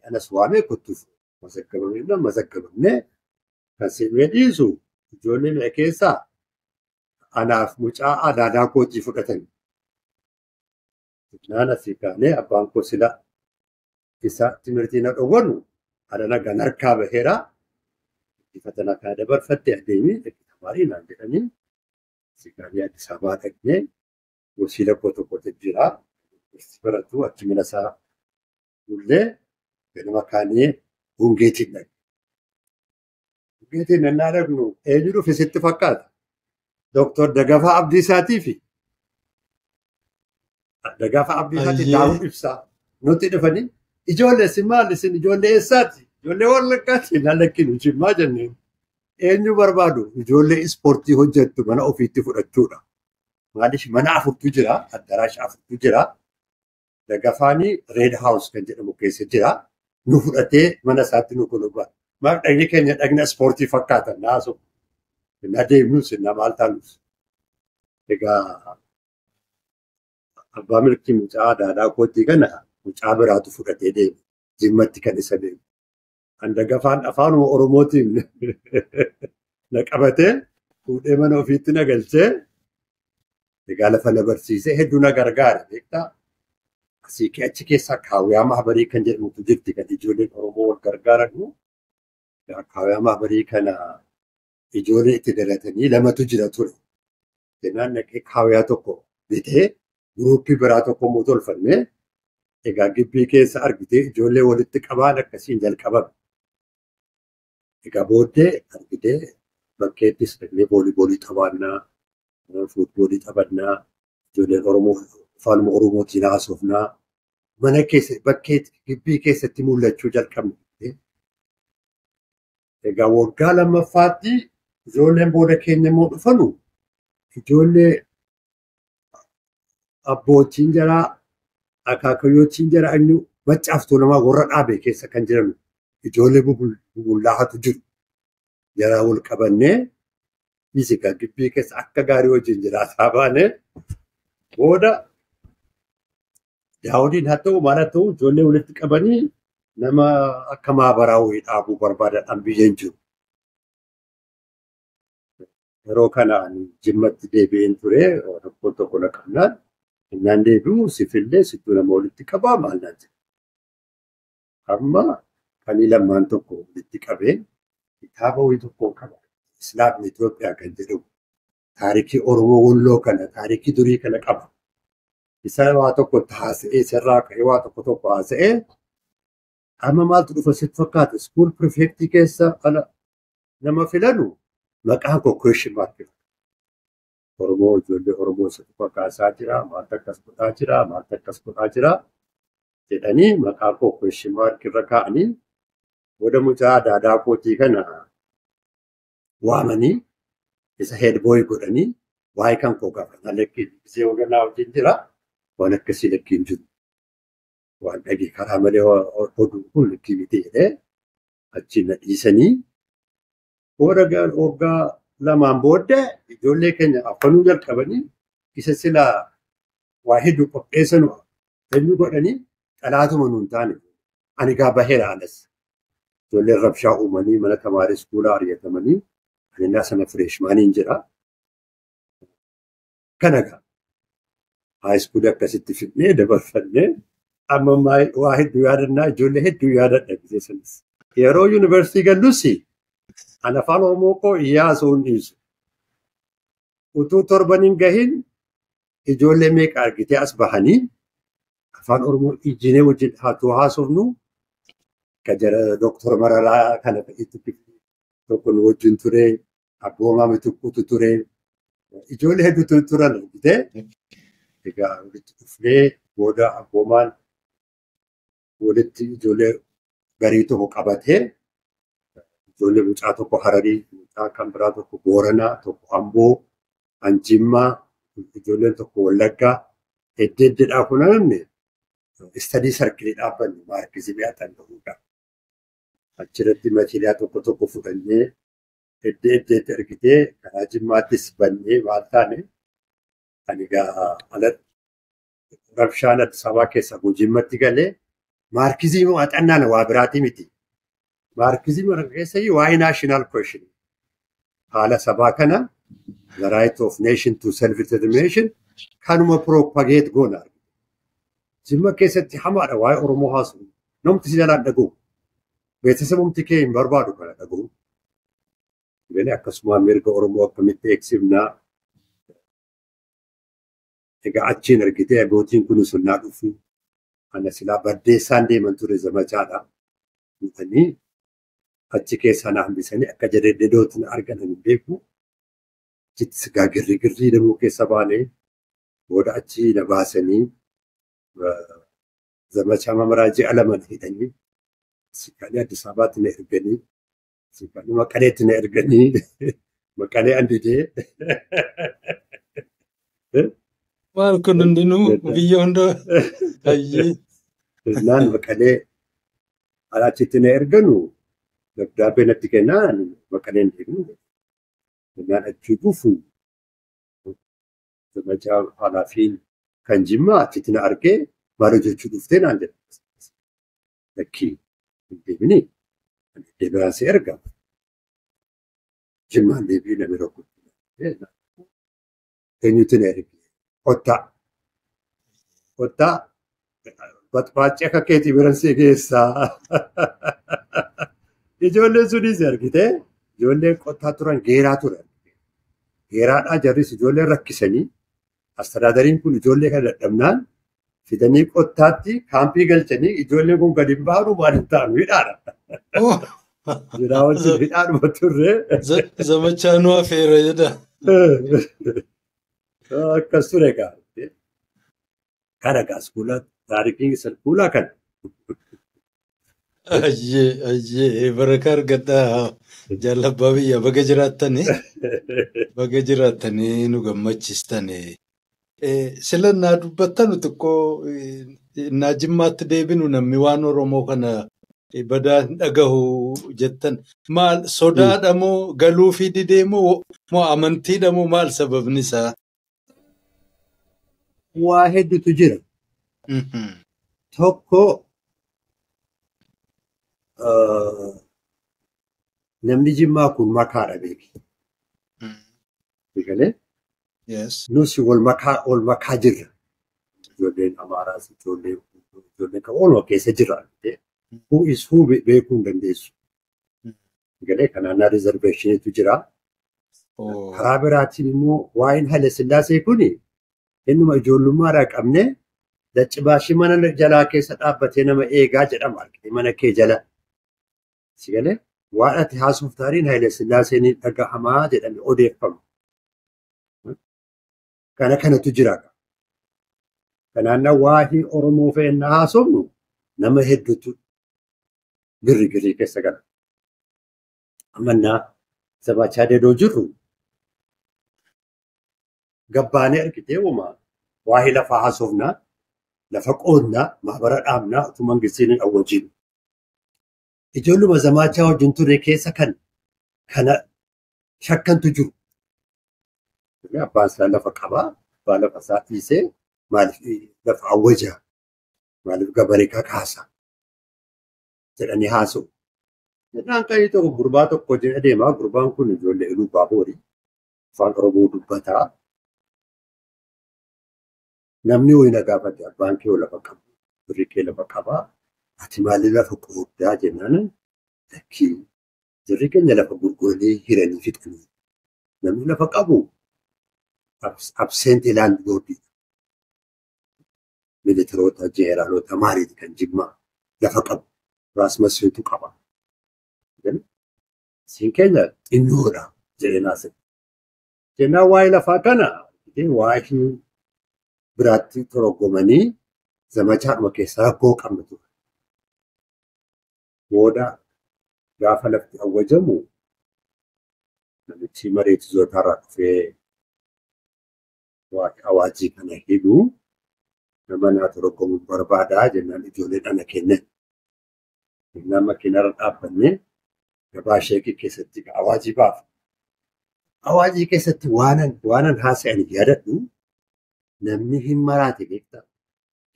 Speaker 3: Anas waamee kottuuf mazaggabamnee kan seenee dhiisu ijoollee mi'a keessaa anaaf mucaa adaadaa kootii fudhatan. Naan asii kaanee abbaan koo sila isa timirtii na dhowwanu adana gan harkaa baheeraa fatana kana dabarfattee adeemee tamaarii naan jedhanii asii kaanee Addis Ababaa dhaqnee wasiila koo tokkotu jira. Baratu achi mana isaa bullee ganama kaanee Hungeetiin dhaqne. Hungeetiin nannaa dhaqnu eenyu dhufe sitti fakkaata? Dooktor Dagafaa Abdiisaatii fi Dagafaa Abdiisaatii Daawud Ibsaa nutti dhufanii ijoollee isin maal isin ijoollee eessaati? Ijoollee Wallaggaati naan lakkinu Jimmaa jenneen. Eenyu barbaadu ijoollee ispoortii hojjettu mana ofiitti fudhachuudha. Maaliif mana afurtu jira, addaraasha afurtu jira. Dagafaanii Red House kan jedhamu keessa jira. Nu fudhatee mana isaatti nu kolobaa. Maaf dhagni keenya dhagna ispoortii fakkaata naasu. Na deemnus na maal taanus. Egaa abbaa milkii mucaa daadaa kootii kana mucaa biraatu fudhatee deeme. Jimmatti kan isa deemu. An dagafaan afaanuma Oromootiin na qabatee fuudhee mana ofiitti na galchee egaa lafa na barsiisee hedduu na gargaare beektaa. Asii achi keessaa kaawwiyaa maabarii kan jedhamutu jirti kan ijoolleen Oromoo wal gargaaranu. Kaawwiyaa maabarii kana ijoollee itti dalatanii lamatu jira ture. Jennaan dhaqee kaawwiyaa tokko bitee guruuppii biraa tokko immoo tolfannee egaa gibbii keessa argitee ijoollee walitti qabaan akkasiin jalqabame. Egaa booddee argitee bakkeettis dhaqnee vooliiboolii taphannaa, fuutboolii taphannaa, ijoolleen Oromoo afaanuma Oromootiin haasofnaa mana keessa bakkee gibbii keessatti mul'achuu jalqabne. Egaa waggaa lammaffaatti ijoolleen booda keenya immoo dhufanu ijoollee abbootiin jaraa akaakayyootiin jaraa inni maccaaf tuulamaa warra dhaabe keessa kan jiran ijoollee bubullaa'atu jiru. Jaraa wal qabannee fiizikaa gibbii keessa akka gaarii wajjin jiraataa baane booda daawudiin haa ta'u maal haa ta'u ijoollee walitti qabanii nama akka maabaraa wayii dhaabuu barbaadan biyyeen jiru. Yeroo kana ani jimmatti deebi'een ture rakkoo tokko na qabnaan innaan deebi'u sifillee sittuu nama walitti qabaa maal naan jedhe. Amma kanii lammaan tokko walitti qabee kitaaba wayii tokko qaba. Islaamni Itoophiyaa kan jedhamu taarikii Oromoo Walloo kana taarikii durii kana qaba. Isa waa tokko haasa'ee sirraa ka'ee waa tokko tokko haasa'ee amma maaltu dhufa sitti fakkaata iskuul pirofeektii keessa ala nama filanu maqaan koo question mark. Oromoo ijoollee Oromoo isa tokko kaasaa jira maaltu akkas godhaa jira maaltu akkas godhaa jira jedhanii maqaa koo question mark irra kaa'anii booda mucaa daadaa kootii kana waamanii isa head boy godhanii waa'ee kan koo gaafatan lakkiin gisee hogganaa wajjin jira waan akkasii lakkiin jiru. Waan dhagee karaa malee oduu kun lakkii miti jedhee achi na dhiisanii booda waggaa lamaan booddee ijoollee keenya afanuu jalqabanii isa silaa waa hedduu qopheessanu eenyu godhanii dhalaatuma nuun taane ani gaa baheera alas. Ijoolleen rabshaa uumanii mana tamaarii iskuulaa ari'atamanii ani innaa sana fireeshmaaniin jira. Kana gaa haayiskuulii akkasitti fidnee dabarfannee amma waa hedduu yaadannaa ijoollee hedduu yaadadha gisee sanis. Yeroo yuunivarsiitii gallus ani afaan Oromoo koo iyyaa hin dhiisu. Utuu torban hin gahin ijoollee meeqa argitee as bahanii afaan Oromoo ijjinee wajjin haa haasofnu ka jara Dooktor Mararaa kana fa'iitu tokko nu wajjin ture, Abboomaa Mitiquutu ture, ijoollee hedduutu turan argitee. Egaa walitti dhufnee booda abboomaan walitti ijoollee garii tokko qabatee ijoollee mucaa tokko Hararii, mucaa kan biraa tokko Booranaa, tokko Amboo, Anjimmaa, ijoolleen tokko Wallaggaa heddee heddeedhaa funaanne istadii sarkilii dhaabbanne maarkizimii haxan ta'uudha. Achirratti matiiriyaa tokko tokko fudhannee heddee heddeetti argitee karaa Jimmaattis bannee maal taane ani egaa alatti rabshaan Addis Ababaa keessaa Jimmatti galee maarkizimii haxannaan waa biraatii miti. Maarkizimii keessa waa'ee national question haala sabaa kana the right of nation to self determination kanuma propagate goona. Jimma keessatti hamaadha waa'ee Oromoo haasa'u. Namti si jalaan dhaga'u. Beeksisa kee hin barbaadu kana dhaga'u. Galee akkasuma mirga Oromoo akkamitti eegsifnaa. Egaa achiin argitee abbootiin kun sunnaa dhufu. Ana silaa baddeessaan deeman ture zamachaadha. Dhufanii achi keessaa na hambisanii akka jedhededootti na argan hin beeku. Achitti sigaa girri girrii damuu keessa baanee booda achi na baasanii zamachaa mamaraa ji'a lama na hidhanii siqanii Addis Ababaatti na erganii Maqaleetti na erganii Maqalee andidee.
Speaker 2: Maal kun hundinuu biyya hunda hayyee.
Speaker 3: Naan Maqalee achitti na erganu dabdaabbee natti kennaa Maqaleen deemu. Naan achii dhufu zamachaa halaafiin kan Jimmaa achitti na argee maal hojjechuu dhuftee naan jedha. Lakkii hin deemini. Deebi'aan si erga. Jimmaan deebi'ee namni rakkoon. Eenyutu na erge? Qottaa. Qottaa baxbaacii akka keetii biran si geessaa. Ijoolleen sunis argitee ijoolleen qottaa turan geeraa turan. Geeraadhaa jarris ijoolleen rakkisanii astadaadariin kun ijoollee kana dadhabnaan fidanii qottaatti kaampii galchanii ijoolleen kun gadi hin baanu maal hin taanu hidhaadha. Jiraa wajjin hidhaadhuma turre.
Speaker 2: Zamachaa nu afeera jedha.
Speaker 3: Akkas ture egaa. Kana egaa iskuula taarikiin iskuulaa kana.
Speaker 2: Ayyee ayyee baraka argadhaa jaalabbaa biyya baga jiraattanii baga jiraattanii nu gammachiistanii. Sila naa dubbattanu xiqqoo naa Jimmaatti deebinu namni waan Oromoo kana badaa hin dhagahu jettan maal sodaadha moo galuu fi didee moo moo amantiidha moo maal sababni isaa?
Speaker 3: Waa hedduutu jira. Tokko namni Jimmaa kun makaadha beeki. Beekalee?
Speaker 2: Yes.
Speaker 3: Nus wal makaa jirra. Ijoolleen Amaaraas ijoolleen kan ooluma keessa jirra. Who is who beekuu hin dandeessu. Galee kanaannaa riizarveeshiniitu jira. Karaa biraatiin immoo waa'een Haile Sillaasee kuni innuma ijoollummaadhaa qabnee daccibaashii mana jalaa keessa dhaabbatee nama eegaa jedhama argite mana kee jala. Si galee waan ati haasoftaariin Haile Sillaaseen dhaga'amaa jedhame odeeffama. Kana kanatu jira. Kanaannaa waa'ee Oromoo fe'annaa haasofnu nama hedduutu girri keessa gala. Amannaa sabachaa dedoo jirru gabbaanee argitee uumaa waa'ee lafaa haasofnaa, lafa qoodnaa, maabara dhaabnaa utuu mangistiin hin awwajiin. Ijoolluma zamaachaa wajjin ture keessa kan kana shakkantu jiru. Abbaan isaa lafa qabaa, abbaan lafa isaa dhiisee maaliif lafa awwajaa, maaliif gabaree kakaasa jedhanii haasa'u. Jedhaan kan tokko gurbaa tokko jedha deemaa gurbaan kun ijoollee Iluu Baaboori afaan Oromoo dubbataa. Namni wayii na gaafate abbaan kee lafa qabu, birri kee lafa qabaa, ati maaliif lafa qooddaa jennaan lakkii jirri keenya lafa gurguranii hiranii fixanii. Namni lafa qabu absent landlordii. Militaroota, jeneraalota maaliiti kan Jimmaa lafa qabu. Raasmasiitu qaba. Siin keenya xinnoodha jedhee naasire. Jennaan waa'ee lafaa kana waa'ee biraatti toroggomanii zamachaadhuma keessa rakkoo qabna ture. Booda gaafa lafti awwajamu namichi mareetu zootaarraa dhufee awaajii kana hidhuu nama naa toroggomuun barbaadaa jennaan ijoollee dhana kennan. Jennaan makiinarra dhaabbannee gabaa sheekii keessatti awaajii baafa. Awaajii keessatti waanan haasa'an yaadadhu namni hin maraate beektaa.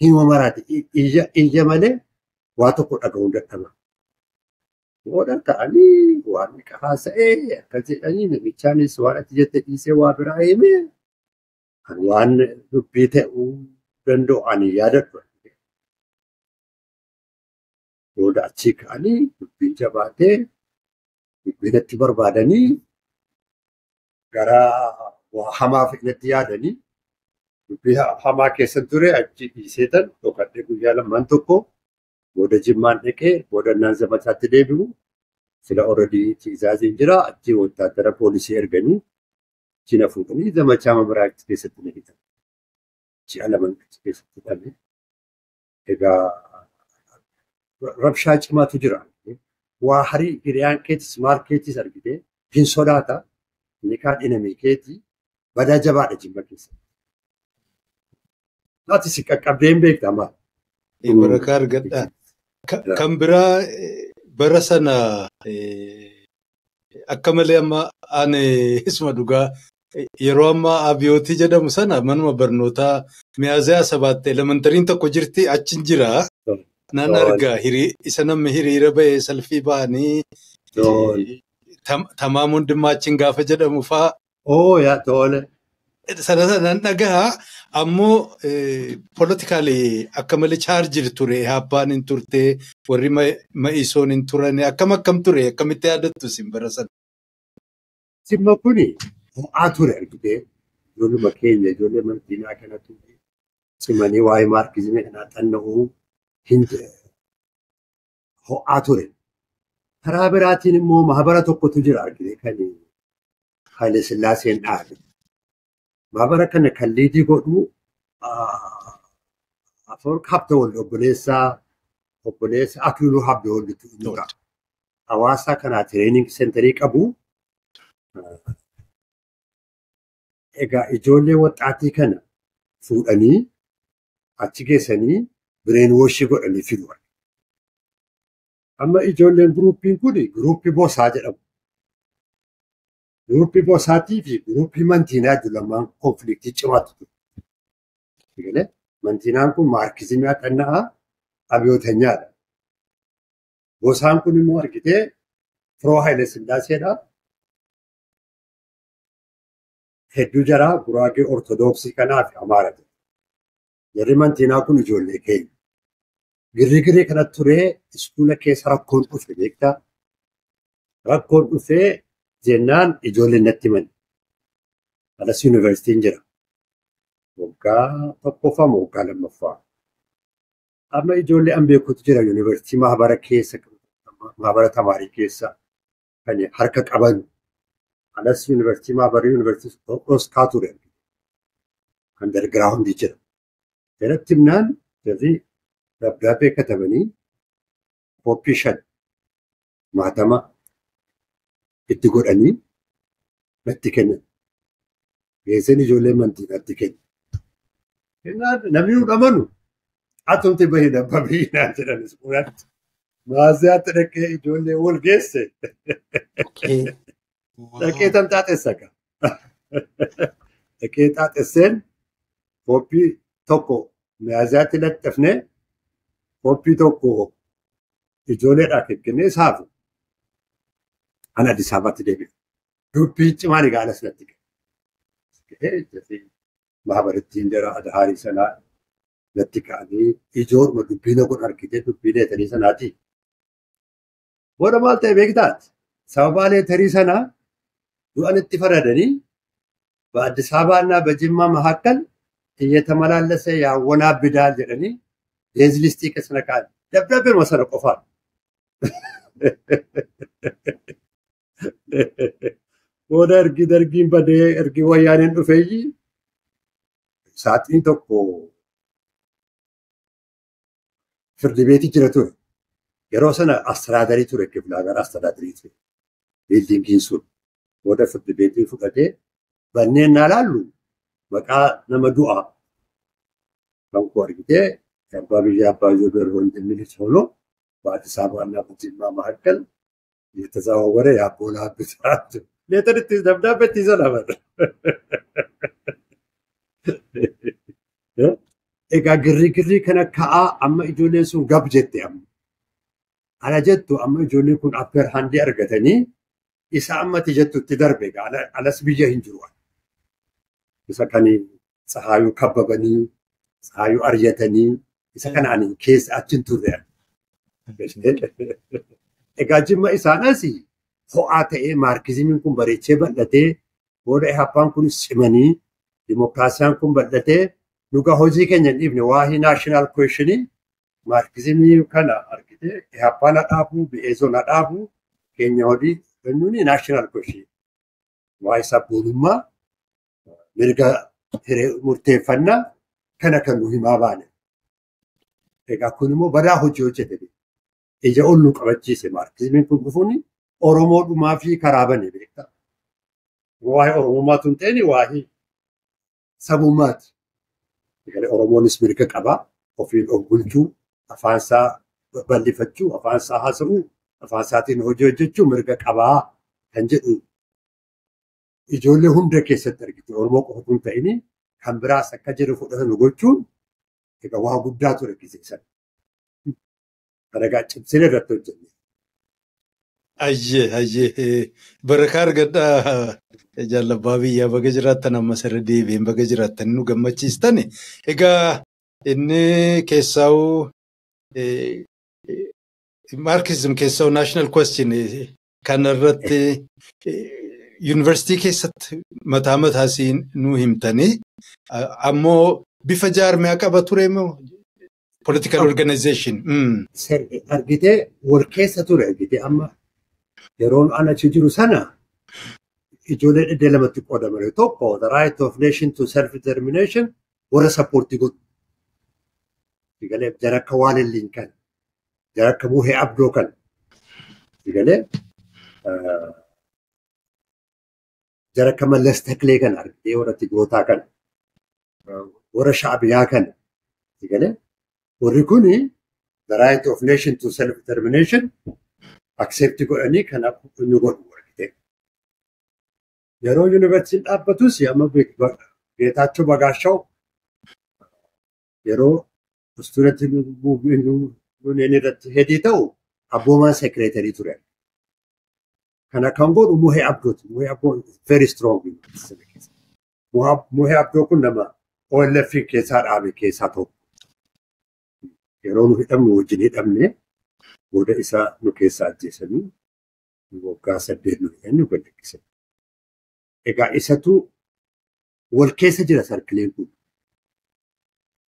Speaker 3: Hin maraate iyya malee waa tokko dhaga'uun dadhaba. Booda ta'anii waan haasa'ee akkas jedhanii namichaanis waan ati jette dhiisee waa biraa himee kan waan dubbii ta'uu danda'u ani yaadadhu. Booda achii ka'anii dubbiin jabaatee dubbiin itti barbaadanii gara waa hamaa fedhatti yaadanii dubbii hamaa keessa ture achi dhiisee tan dhokadhee guyyaa lamaan tokko booda Jimmaan dhaqee booda naan zamachaatti deebi'u sila oredii tiizaaziin jira achi wotaadara poolisii erganii achi na fuudhanii zamachaa mamaraa keessatti na hitan. Ji'a lama achi keessatti hidhame. Egaa rabshaa cimaatu jira. Waa harii hiriyaan keetis maal keetis argitee hin sodaata. Inni kaan dhinamee keetii badaa jabaadha Jimma keessa. Ati si qaqqabdee hin beektaa maal?
Speaker 2: Barakaa argadhaa. Kan biraa bara sana akka malee amma ani isuma dhugaa yeroo ammaa abiyootii jedhamu sana manuma barnootaa Miyaaziyaa 7 elementariin tokko jirti achi jira. Nan argaa isa namni hiriira bahee salfii ba'anii tamaam hundumaachiin gaafa jedhamu fa'aa.
Speaker 3: Oo yaa tole.
Speaker 2: Sana sanan dhagahaa ammoo politikaalii akka malee chaarjii ture abbaan hin turte warri ma'isoon hin turane akkam akkam ture akkamitti yaadattu isin bara sana.
Speaker 3: Simma kuni ho'aa ture argitee ijoolluma keenya ijoollee mantiinaa kanatu cimanii waa'ee maarkizimii kanaa xanna'uu hin ho'aa ture. Karaa biraatiin immoo mahabara tokkotu jira argitee kan Haile Sillaaseen dhaabe. Mahabara kana kan liidii godhu Afawarq Habtewald obboleessa Akiluu Habtewalditu inni ta'a. Hawaasa kanaa tireening seenterii qabu. Egaa ijoollee waxaatii kana fuudhanii achi geessanii bireenwooshii godhanii fidu. Amma ijoolleen guruupiin kun guruupii Bosaa jedhamu. Guruupii Bosaatii fi guruupii Mantiinaa jiru lamaan konfliktii cimaatu ture. Mantiinaan kun maarkizimii xanna'aa abiyootanyaadha. Bosaan kun immoo argitee firoo Haile Sillaaseedha. Hedduu jaraa Guraagee Ortodoksii kanaa fi Amaara jedha. Jarri Mantiinaa kun ijoollee keenya. Girrigirri kana turee iskuula keessa rakkoon dhufe beektaa? Rakkoon dhufee jennaan ijoolleen natti himan. Alas yuunivarsiitiin jira. Waggaa tokkoffaa moo waggaa lammaffaa? Amma ijoollee an beekutu jira yuunivarsiitii mahabara keessa, mahabara tamaarii keessa kan harka qaban. Alas yuunivarsiitii mahabara yuunivarsiitii dhoskaa ture. Kan dargiraawundi jira. Jalatti himnaan jarri dabdaabbee katabanii koppii 5 maatama itti godhanii natti kennan. Geessan ijoollee mantiinatti kennan. Namni nu dhamanu atumti bahii dabbabii naan jedhan iskuulatti. Maaziyaatti dhaqee ijoollee wal geesse. Dhaqee tan xaaxessa ka. Dhaqee xaaxesseen koppii tokko Maaziyaatti laxxafnee koppii tokko ijoolleedhaa kennee saafu. Ana Addis Ababaatti deebi'e. Dubbii cimaan egaa alas natti ga'e. Mahabarattiin jara adahaarii sanaa natti ka'anii ijooluma dubbii na godhan argitee dubbii leetarii sanaati. Booda maal ta'e beektaati? Sababa leetarii sanaa du'an itti faradanii በአዲስ አበባና በጅማ መካከል እየተመላለሰ ያወናብዳል jedhanii deezlistii keessa naqaan dabdabbee sana qofaan. Booda ergi dargiin badee ergi wayyaaneen dhufeeyyi saaxiin tokko firdi beetii jira ture. Yeroo sana astiraadarii ture kiflaagar astiraadarii ture. Biildiingiin sun booda firdi beetii fudhatee banneen naa laallu maqaa nama du'aa kan koo argitee abbaa biyya abbaa ጆበር ወንድም ልጅ ሆኖ በአዲስ አበባና በጅማ መካከል እየተዘዋወረ ያቦላብታል። ሌተር ደብዳቤ ትይዘ ነበር። Egaa girri kana ka'aa amma ijoolleen sun gab jette amma. Ala jettu amma ijoolleen kun upper handii argatanii isa ammati jettutti darbe egaa alas biyya hin jiru. Isa kan tsahaayuu kabbabanii tsahaayuu aryatanii isa kana ani keessa achi hin turre. Egaa Jimma isaanas ho'aa ta'ee maarkizimiin kun bareechee bal'atee booda happaan kunis cimanii dimookiraasiyaan kun bal'atee dhugaa hojii keenya hin dhiifne waa'ee naashinaal kweeshinii maarkizimii kana argitee happaan dhaabu bi'eezoon dhaabu keenya hojii kennuun naashinaal kweeshinii waa'ee sabboonummaa mirga murteeffannaa kana kan nu himaa baane. Egaa kun immoo badaa hojii hojjete. Ija ol nu qabachiise maarkizimiin kun dhufuun Oromoo dhumaa fi karaa bane beektaa. Waa'ee Oromummaatu hin ta'in waa'ee sabummaati. Oromoonis mirga qabaa. Ofiin of bulchuu, afaan isaa bal'ifachuu, afaan isaa haasa'uu, afaan isaatiin hojii hojjechuu mirga qabaa kan jedhu ijoollee hunda keessatti argite. Oromoo qofatu hin ta'in kan biraas akka jedhu fudhatan gochuun egaa waa guddaa ture sana. Kana egaa cimsinee irratti hojjenne.
Speaker 2: Ayyee barakaa argadhaa jaalabbaa biyyaa baga jiraattan ammas irra deebiin baga jiraattan nu gammachiistan. Egaa inni keessaa'uu Marxism keessaa'uu national question kanarratti yuunivarsiitii keessatti mataa mataasii nu himtanii ammoo bifa jaarmiyaa qaba ture moo political organization.
Speaker 3: Argitee wal keessa ture argitee amma yeroon an achi jiru sana ijoollee dhibee lamatti qoodaman tokko the right of nation to self determination warra sappoortii godhu. Egalee jara akka Waalilliin kan jara akka Muhee Abdoo kan egalee jara akka Mallas Taklee kan argitee warra Tigrootaa kan warra Shaabiyaa kan egalee warri kuni the right of nation to self determination accept godhanii kanaaf nu godhu argitee. Yeroo yuunivarsiitiin dhaabbatus amma Geetaachoo Bagaashaw yeroo istuudantii yuuniyoonii irratti hedii ta'u abboomaan sekireetarii ture. Kana kan godhu Muhee Abdooti. Muhee Abdoo very strong. Muhee Abdoo kun nama OLF keessaa dhaabe keessaa tokko. Yeroo nu hidhamnu wajjin hidhamne booda isaa nu keessaa ajjeesanii waggaa 8 nu hidhan nu gadhiisan. Egaa isatu wal keessa jira sarkileen kun.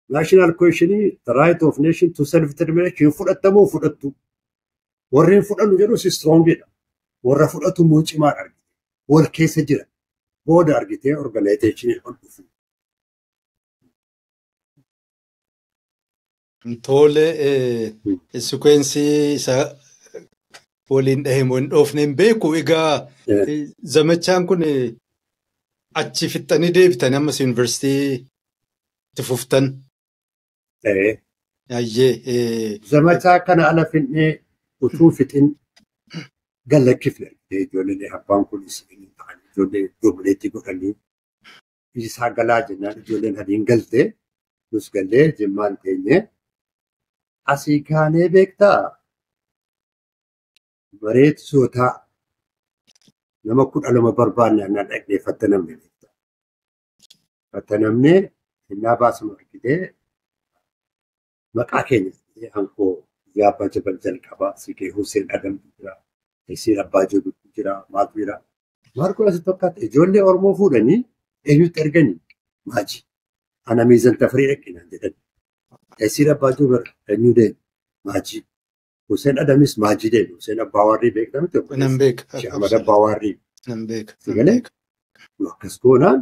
Speaker 3: National question the right of nation to self determination fudhatamoo fudhattu. Warri hin fudhannu jedhus strongidha. Warra fudhatu immoo cimaadha argite. Wal keessa jira. Booda argitee organization ol dhufu.
Speaker 2: Tole sequence isa waliin dhahe hin dhoofne hin beeku. Egaa zamachaan kun achi fixxanii deebitanii ammas yuunivarsiitii itti fuftan. Ayyee.
Speaker 3: Zamachaa kana ala finnee utuu fixin gallakkifne ijoolleen abbaan kunis ijoollee domineetti godhanii isaa galaa jennaan ijoolleen adiin galtee nus gallee jimmaan teenyee asii kaanee beektaa bareedsootaa nama 12 barbaanne annaan dhaqnee fattanamne beektaa. Fattanamnee innaa baasnu argitee maqaa keenya hankoo Abbaa Jabal jalqabaa Sikee Hussein Adamtu jira, Isiin Abbaa Jabaltu jira, maaltu jira. Maal kun asitti fakkaata ijoollee Oromoo fuudhanii eenyutti erganii maaji. Ana miizan tafirii dhaqinaan jedhan. Isiin Abbaa Jabal eenyu deeme maaji. Hussein Adamis maajii deeme. Hussein Abbaa Warrii beekna miti.
Speaker 2: Nan beeka.
Speaker 3: Ahmad Abbaa Warrii.
Speaker 2: Nan beeka.
Speaker 3: Sagalee akkas goonaan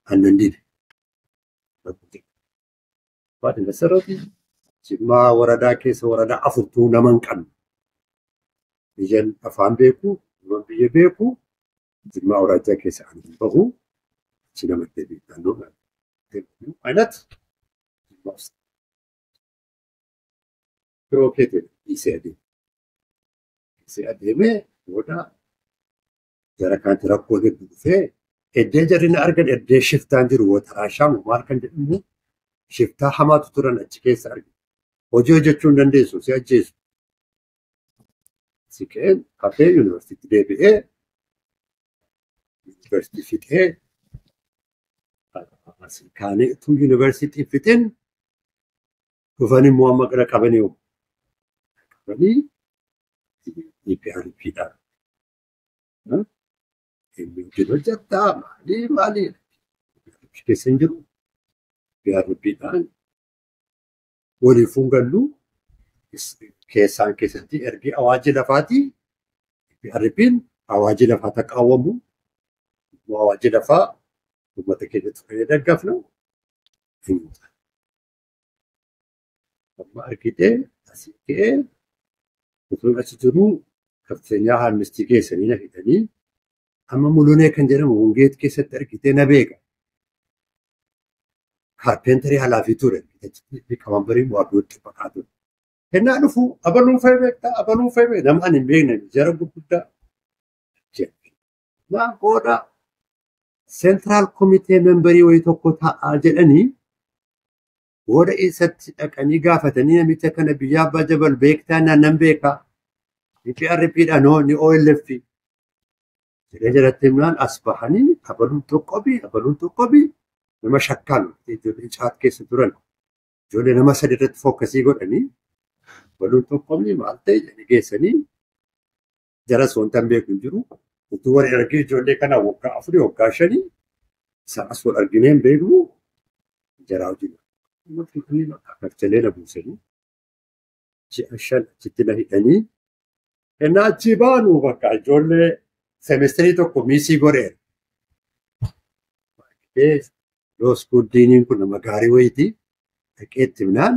Speaker 3: aannan dide. Baadhi masarratti Jimmaa waradaa keessa waradaa afurtuu nama hin qabne. Biyyan afaan beeku, nama biyya beeku, Jimmaa waradaa keessa ani hin bahu, achi namatti deebi'u. Ayinat Firoo keetiin dhiisee adeeme. Dhiisee adeemee booda jara kaanti rakkoo hedduu dhufee eddee jarri na argan eddee shiftaan jiru wotaraashaa maal kan jedhamu shiftaa hamaatu turan achi keessa argina. Hojii hojjechuu hin dandeessu si ajjeesu. Si ka'een hafee yuunivarsiitii deebi'ee yuunivarsiitii fixee kaanee utuu yuunivarsiitii fixeen dhufan immoo amma gara qabanii qabanii EPRP dhaan. Inni hojii hojjettaa maalii maalii keessa hin jiru EPRP dhaan waliif galluu keessaan keessatti ergi awaajii lafaatii EPRP'n awaajii lafaa taqaawwamu awaajii lafaa uummata keenyatti fayyadaggafna. Amma argitee asii ka'ee Utuun achi jiruu kafteenyaa haarmistii geessanii na hidhanii amma Mulunee kan jedhamu Wungeet keessatti argitee na beeka. Kaarpenterii halaafii ture. Liqamanbarii waardootti baqaa ture. Kennaa dhufu abaluun fa'i beektaa abaluun fa'i beektaa nama ani hin beekne jara gurguddaa. Naa booda seentiraal komitee membarii wayii tokko taa'aa jedhanii booda isatti dhaqanii gaafatanii namicha kana biyya abbaa jabal beektaa naan nan beekaa. Ni PRP dha noo ni OLF. Jedhee jalatti himnaan as bahanii abaluun tokko abaluun tokko nama shakkaan ijoollee caat keessa turan ijoollee nama sadi irratti fokkasii godhanii abaluun tokko maal ta'e jedhanii geessanii jaras wanta hin beeku hin jiru. Utuu wal argee ijoollee kana waggaa 4 waggaa 5 isaan as wal arginee hin beeknu jaraa hojii. Karchalee na buusanii ji'a 5 achitti na hidhanii ennaa achii baanu bakka ijoollee seemesterii tokko miisii godheera. Loo school diiniin kun nama gaarii wayiiti. Dhaqee itti himnaan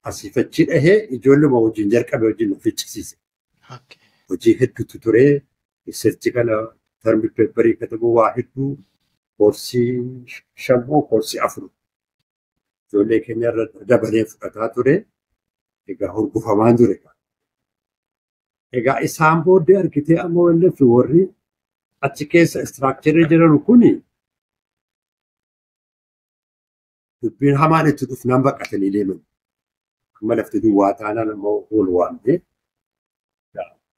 Speaker 3: asiif achi dhahee ijoolluma wajjin jalqabe wajjin of ficcisiise. Hojii hedduutu ture. Research kana term paperii katabuu waa hedduu koorsii 5 koorsii 4 ijoollee keenya irra dabalee fudhataa ture. Egaa hurgufamaan ture. Egaa isaan booddee argitee amma OLF warri achi keessa istiraakcharii jiran kuni dubbiin hamaan itti dhufnaan baqatanii deeman. Amma lafti duwwaa taanaan ammoo ol waamnee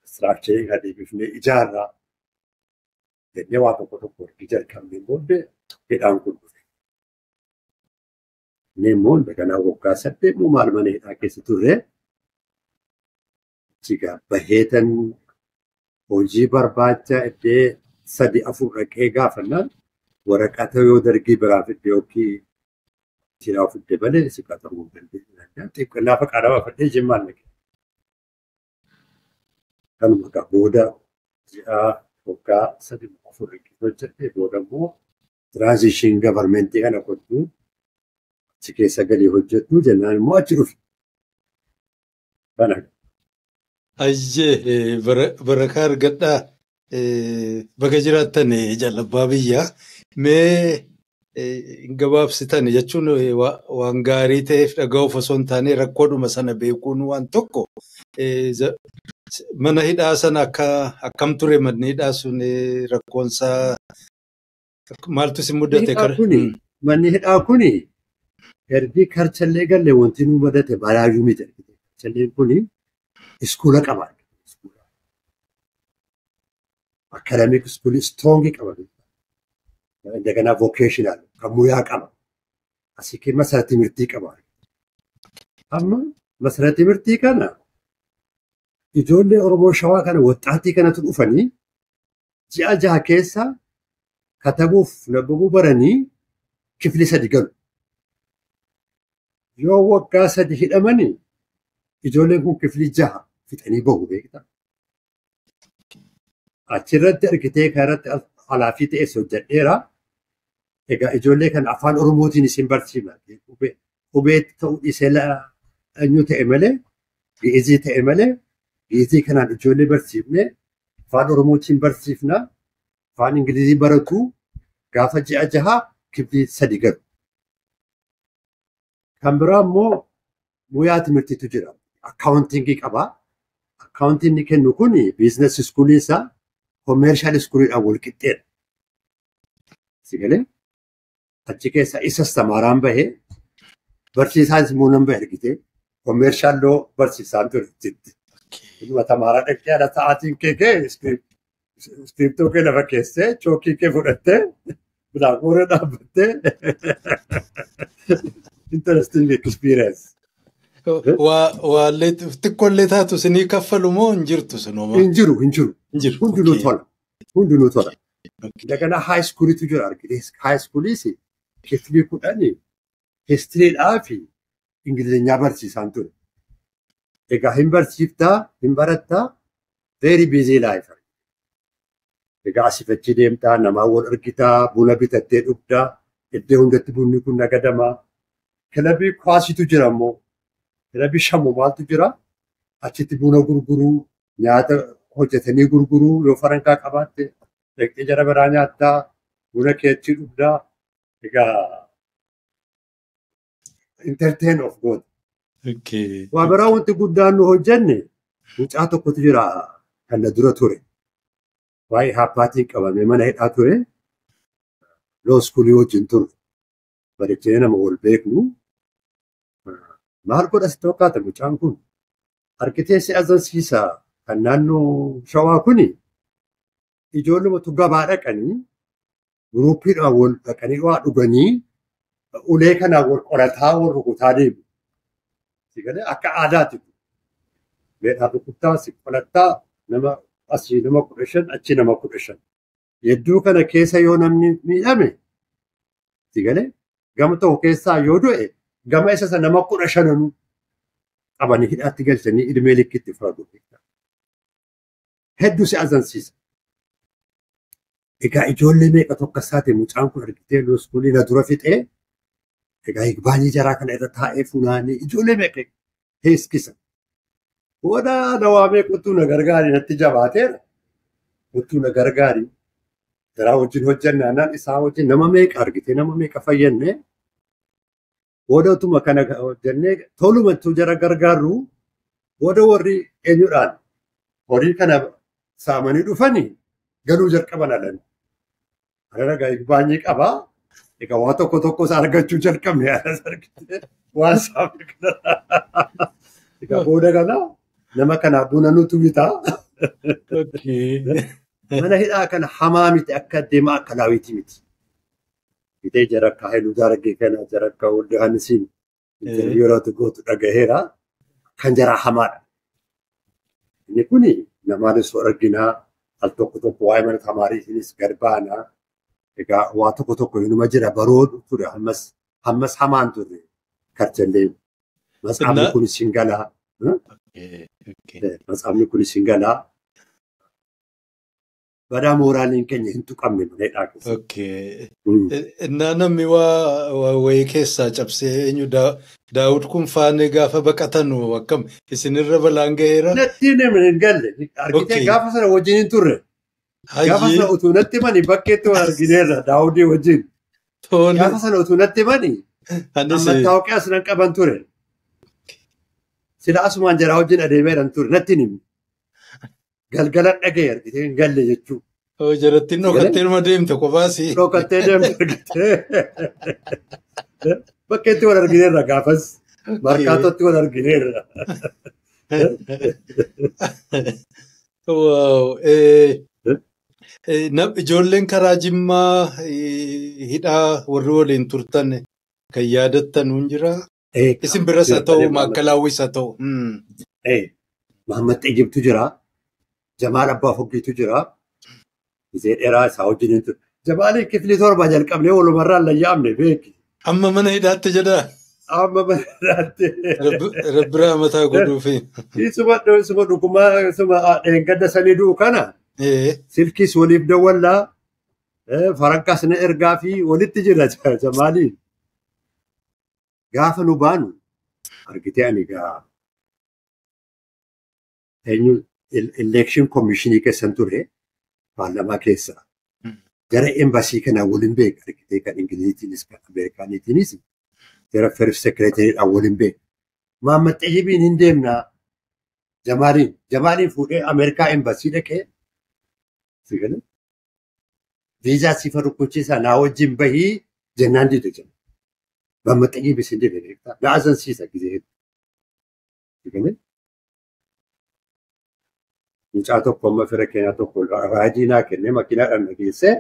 Speaker 3: istiraakcharii kan deebifnee ijaarraa jennee waa tokko tokko ergi jalqabnee booddee hidhaan kun dhufe. Inni immoo daganaa waggaa 8 moo maal mana hidhaa keessa turre achi baheetan hojii barbaacha iddee 3 4 dhaqee gaafannaan waraqata yoo dargii biraa fidde yookiin jiraa fidde malee si qaxaruu hin dandeenye. Xiqqoo qaadama fidee jimmaan dhaqe. Kanuma egaa booda ji'a waggaa 3 4 hojjedhee booda immoo tiraanzishin gavarmentii kana kottuu achi keessa galii hojjedhu jennaan immoo achi dhufe. Kana.
Speaker 2: Ayyee barakaa argadhaa baga jiraattan jaalabbaa biyyaa mee gabaabsitan jechuun waan gaarii ta'eef dhaga'uuf osoo hin taane rakkoodhuma sana beekuun waan tokko mana hidhaa sana akkam ture manni hidhaa sun rakkoonsaa maaltu si mudate?
Speaker 3: Manni hidhaa kuni ergi karchallee galle wanti nu mudate balaayyuu miti. Karchalleen kuni iskuula qaba. Academic school strong qaba. እንደገና vocational kan muyaa qaba. Asii kee masara timirtii qaba. Amma masara timirtii kana ijoollee Oromoo Shawaa kana waxxaatii kanatu dhufanii ji'a 6 keessa katabuuf nabbabuu baranii kifli 3 galu. Yoo waggaa 3 hidhamanii ijoolleen kun kifli 6 fixanii bahu beektaa. Achirratti argitee kanarratti halaafii ta'es hojjedheera. Egaa ijoollee kana afaan Oromootiin isin barsiifna. Qubee ta'uu dhiisee eenyu ta'e malee Gi'izii ta'e malee Gi'izii kanaan ijoollee barsiifne afaan Oromootiin barsiifna. Afaan Ingilizii baratu gaafa ji'a 6 kifli 3 galu. Kan biraa immoo muyaa timirtiitu jira. Akkaawuntingii qaba. Akkaawuntiin inni kennu kun biizines iskuulii isaa commercial iskuuliidhaan wal qixxeedha. Si galee achi keessa isas tamaaraan bahee barsiisaan immoo nan bahe argitee commercial loo barsiisaan ture jetti. Inuma tamaaraa dhaqxee haadha sa'aatiin kee kee iskiriptoo kee lafa keessee chookii kee fudhattee bilaakoora dhaabbattee interesting experience.
Speaker 2: Waallee xiqqoollee taatu isinii kaffalu moo hin jirtu sinuma?
Speaker 3: Hin jiru hin jiru. Hundinuu tola. Hundinuu tola. Daganaa high schoolitu jira argitee high schooliis kiflii 10 histiriidhaa fi Ingilizeenyaa barsiisaan ture. Egaa hin barsiiftaa hin barattaa very busy life. Egaa asii achi deemtaa namaa wal argitaa buna bitattee dhugdaa iddoo hundatti bunni kun nagadamaa. Kilabii kwaasitu jira immoo kilabii shamu maaltu jira? Achitti buna gurguruu, nyaata hojjetanii gurguruu, yoo farankaa qabaatte dhaqxee jara biraa nyaattaa, buna kee achi dhugdaa. Egaa entertain of God. Waa biraa wanti guddaan nu hojjenne mucaa tokkotu jira kan na dura ture. Waa'ee haappaatiin qabamee mana hidhaa ture. Law schoolii wajjin ture. Bareechinee nama wal beeknu. Maal godha sitti fakkaata mucaan kun? Argitee si azansiisa kan naannoo Shawaa kuni ijoollumatu gabaa dhaqanii guruuppiidhaan wal dhaqanii waa dhuganii ulee kanaan wal qorataa wal rukutaa deemu. Akka aadaati. Meedhaan rukuttaa si qolattaa nama asii nama 15 achi nama 15. Hedduu kana keessa yoo namni miidhame gama tokko keessaa yoo du'e gama isa nama 15 qabanii hidhaatti galchanii ilmee likkitti fudhatu. Hedduu si azansiisa. Egaa ijoollee meeqa tokko isaati mucaan kun argitee looskuulii na dura fixee egaa higbaanii jaraa kana irra taa'ee funaanee ijoollee meeqa heeskisa. Booda dawaa meeqa na gargaari natti jabaateera. Utuu na gargaari. Jaraa wajjin hojjannaan isaa wajjin nama meeqa argitee nama meeqa fayyannee booda utuma kana hojjannee tolumattuu jara gargaarru booda warri eenyudhaan horii kana saamanii dhufanii galuu jalqaban alan. Ana ragaa baay'ee qabaa. Egaa waa tokko tokkos argachuu jalqabne alas argitee waan saamne kana. Egaa booda kana nama kanaaf buna nutu bitaa. Mana hidhaa kana hamaa miti akka deemaa akka laawitii miti. Bitee jara akka Haayiluu Daargee kana jara akka Walde Yohaannisiin yeroo gootu dhagaheera. Kan jaraa hamaadha. Inni kuni namaanis arginaa al tokko tokko waa'ee mana tamaariitiinis gad baanaa. Egaa waa tokko tokko inuma jira baroo ture ammas hamaan turre karchallee. Matsaafni kunis hin galaa. Matsaafni kunis hin galaa. Badaa mooraaliin keenya hin tuqamne mana hidhaa keessa.
Speaker 2: Innaa namni waa wayii keessaa cabsee eenyu Daawud kun faanee gaafa baqatanu akkam isinirra balaan gaheera?
Speaker 3: Natti hin galle. Argitee gaafa sana wajjin hin turre. Gaafa sana utuu natti himani bakkeetti wal argineerra Daawudii wajjin. Gaafa sana utuu natti himani mattaawoqiyaa as nan qaban ture. Sila asumaan jaraa wajjin adeemeeran ture natti hin himne. Galgala dhagee argitee hin galle jechuudha.
Speaker 2: Jarattiin dhokattee nama deemte kophaasi.
Speaker 3: Dhokattee deemte argitee. Bakkeetti wal argineerra gaafas. Markaatootti wal argineerra.
Speaker 2: Waaw. Ijoolleen karaa Jimmaa hidhaa warri waliin turtan kan yaadattan hin jiraa? Isin biras haa ta'u maakalaawwis haa ta'u.
Speaker 3: Mahammad Xayyibtu jira. Jamaal Abbaa Foggiitu jira. Isee dheeraa isaa wajjin hin ture. Jamaaliin kiflii 7 jalqabnee walumarraan layyaamne beeki.
Speaker 2: Amma mana hidhaatti jedhaa?
Speaker 3: Amma mana hidhaatti.
Speaker 2: Rabbi rahmataa godhuufi.
Speaker 3: Isuma dhugumaa isuma dheengadda sanii du'u kana. Silkiis waliif dawwallaa farankaas na ergaa fi walitti jira Jamaaliin. Gaafa nu baanu argitee ani egaa eenyu election commissionii keessan ture paarlaamaa keessa. Gara embasii kanaa waliin beeka argitee kan Ingiliziitiinis kan Ameerikaaniitiinis gara first secretariidhaan waliin beeka. Mahammad Xayyibiin hin deemnaa Jamaaliin fuudhee Ameerikaa embasii dhaqee viizaa siifa rukuchiisaa naa wajjin bahii jennaan dide jenna. Mahammad Xayyibis hin dide beektaa. Na azansiisa gizee hedduu. Mucaa tokko amma fira keenyaa tokko raajii naa kennee makiinaadhaan na geessee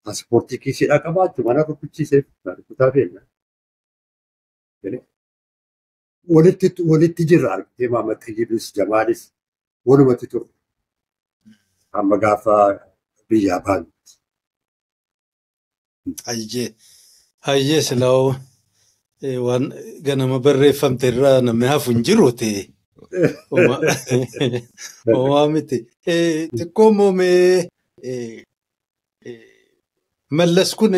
Speaker 3: paaspoortii kiisiidhaa qabaachuu mana rukuchiiseef na rukutaa feena. Walitti jirra argitee Mahammad Xayyibis Jamaalis walumatti turre. Amma gaafa biyyaa baanu.
Speaker 2: Hayyee silaa'oo waan ganama barreeffamte irraa namni hafu hin jiruuti. Homaa miti. Xiqqoo moomee Mallas kun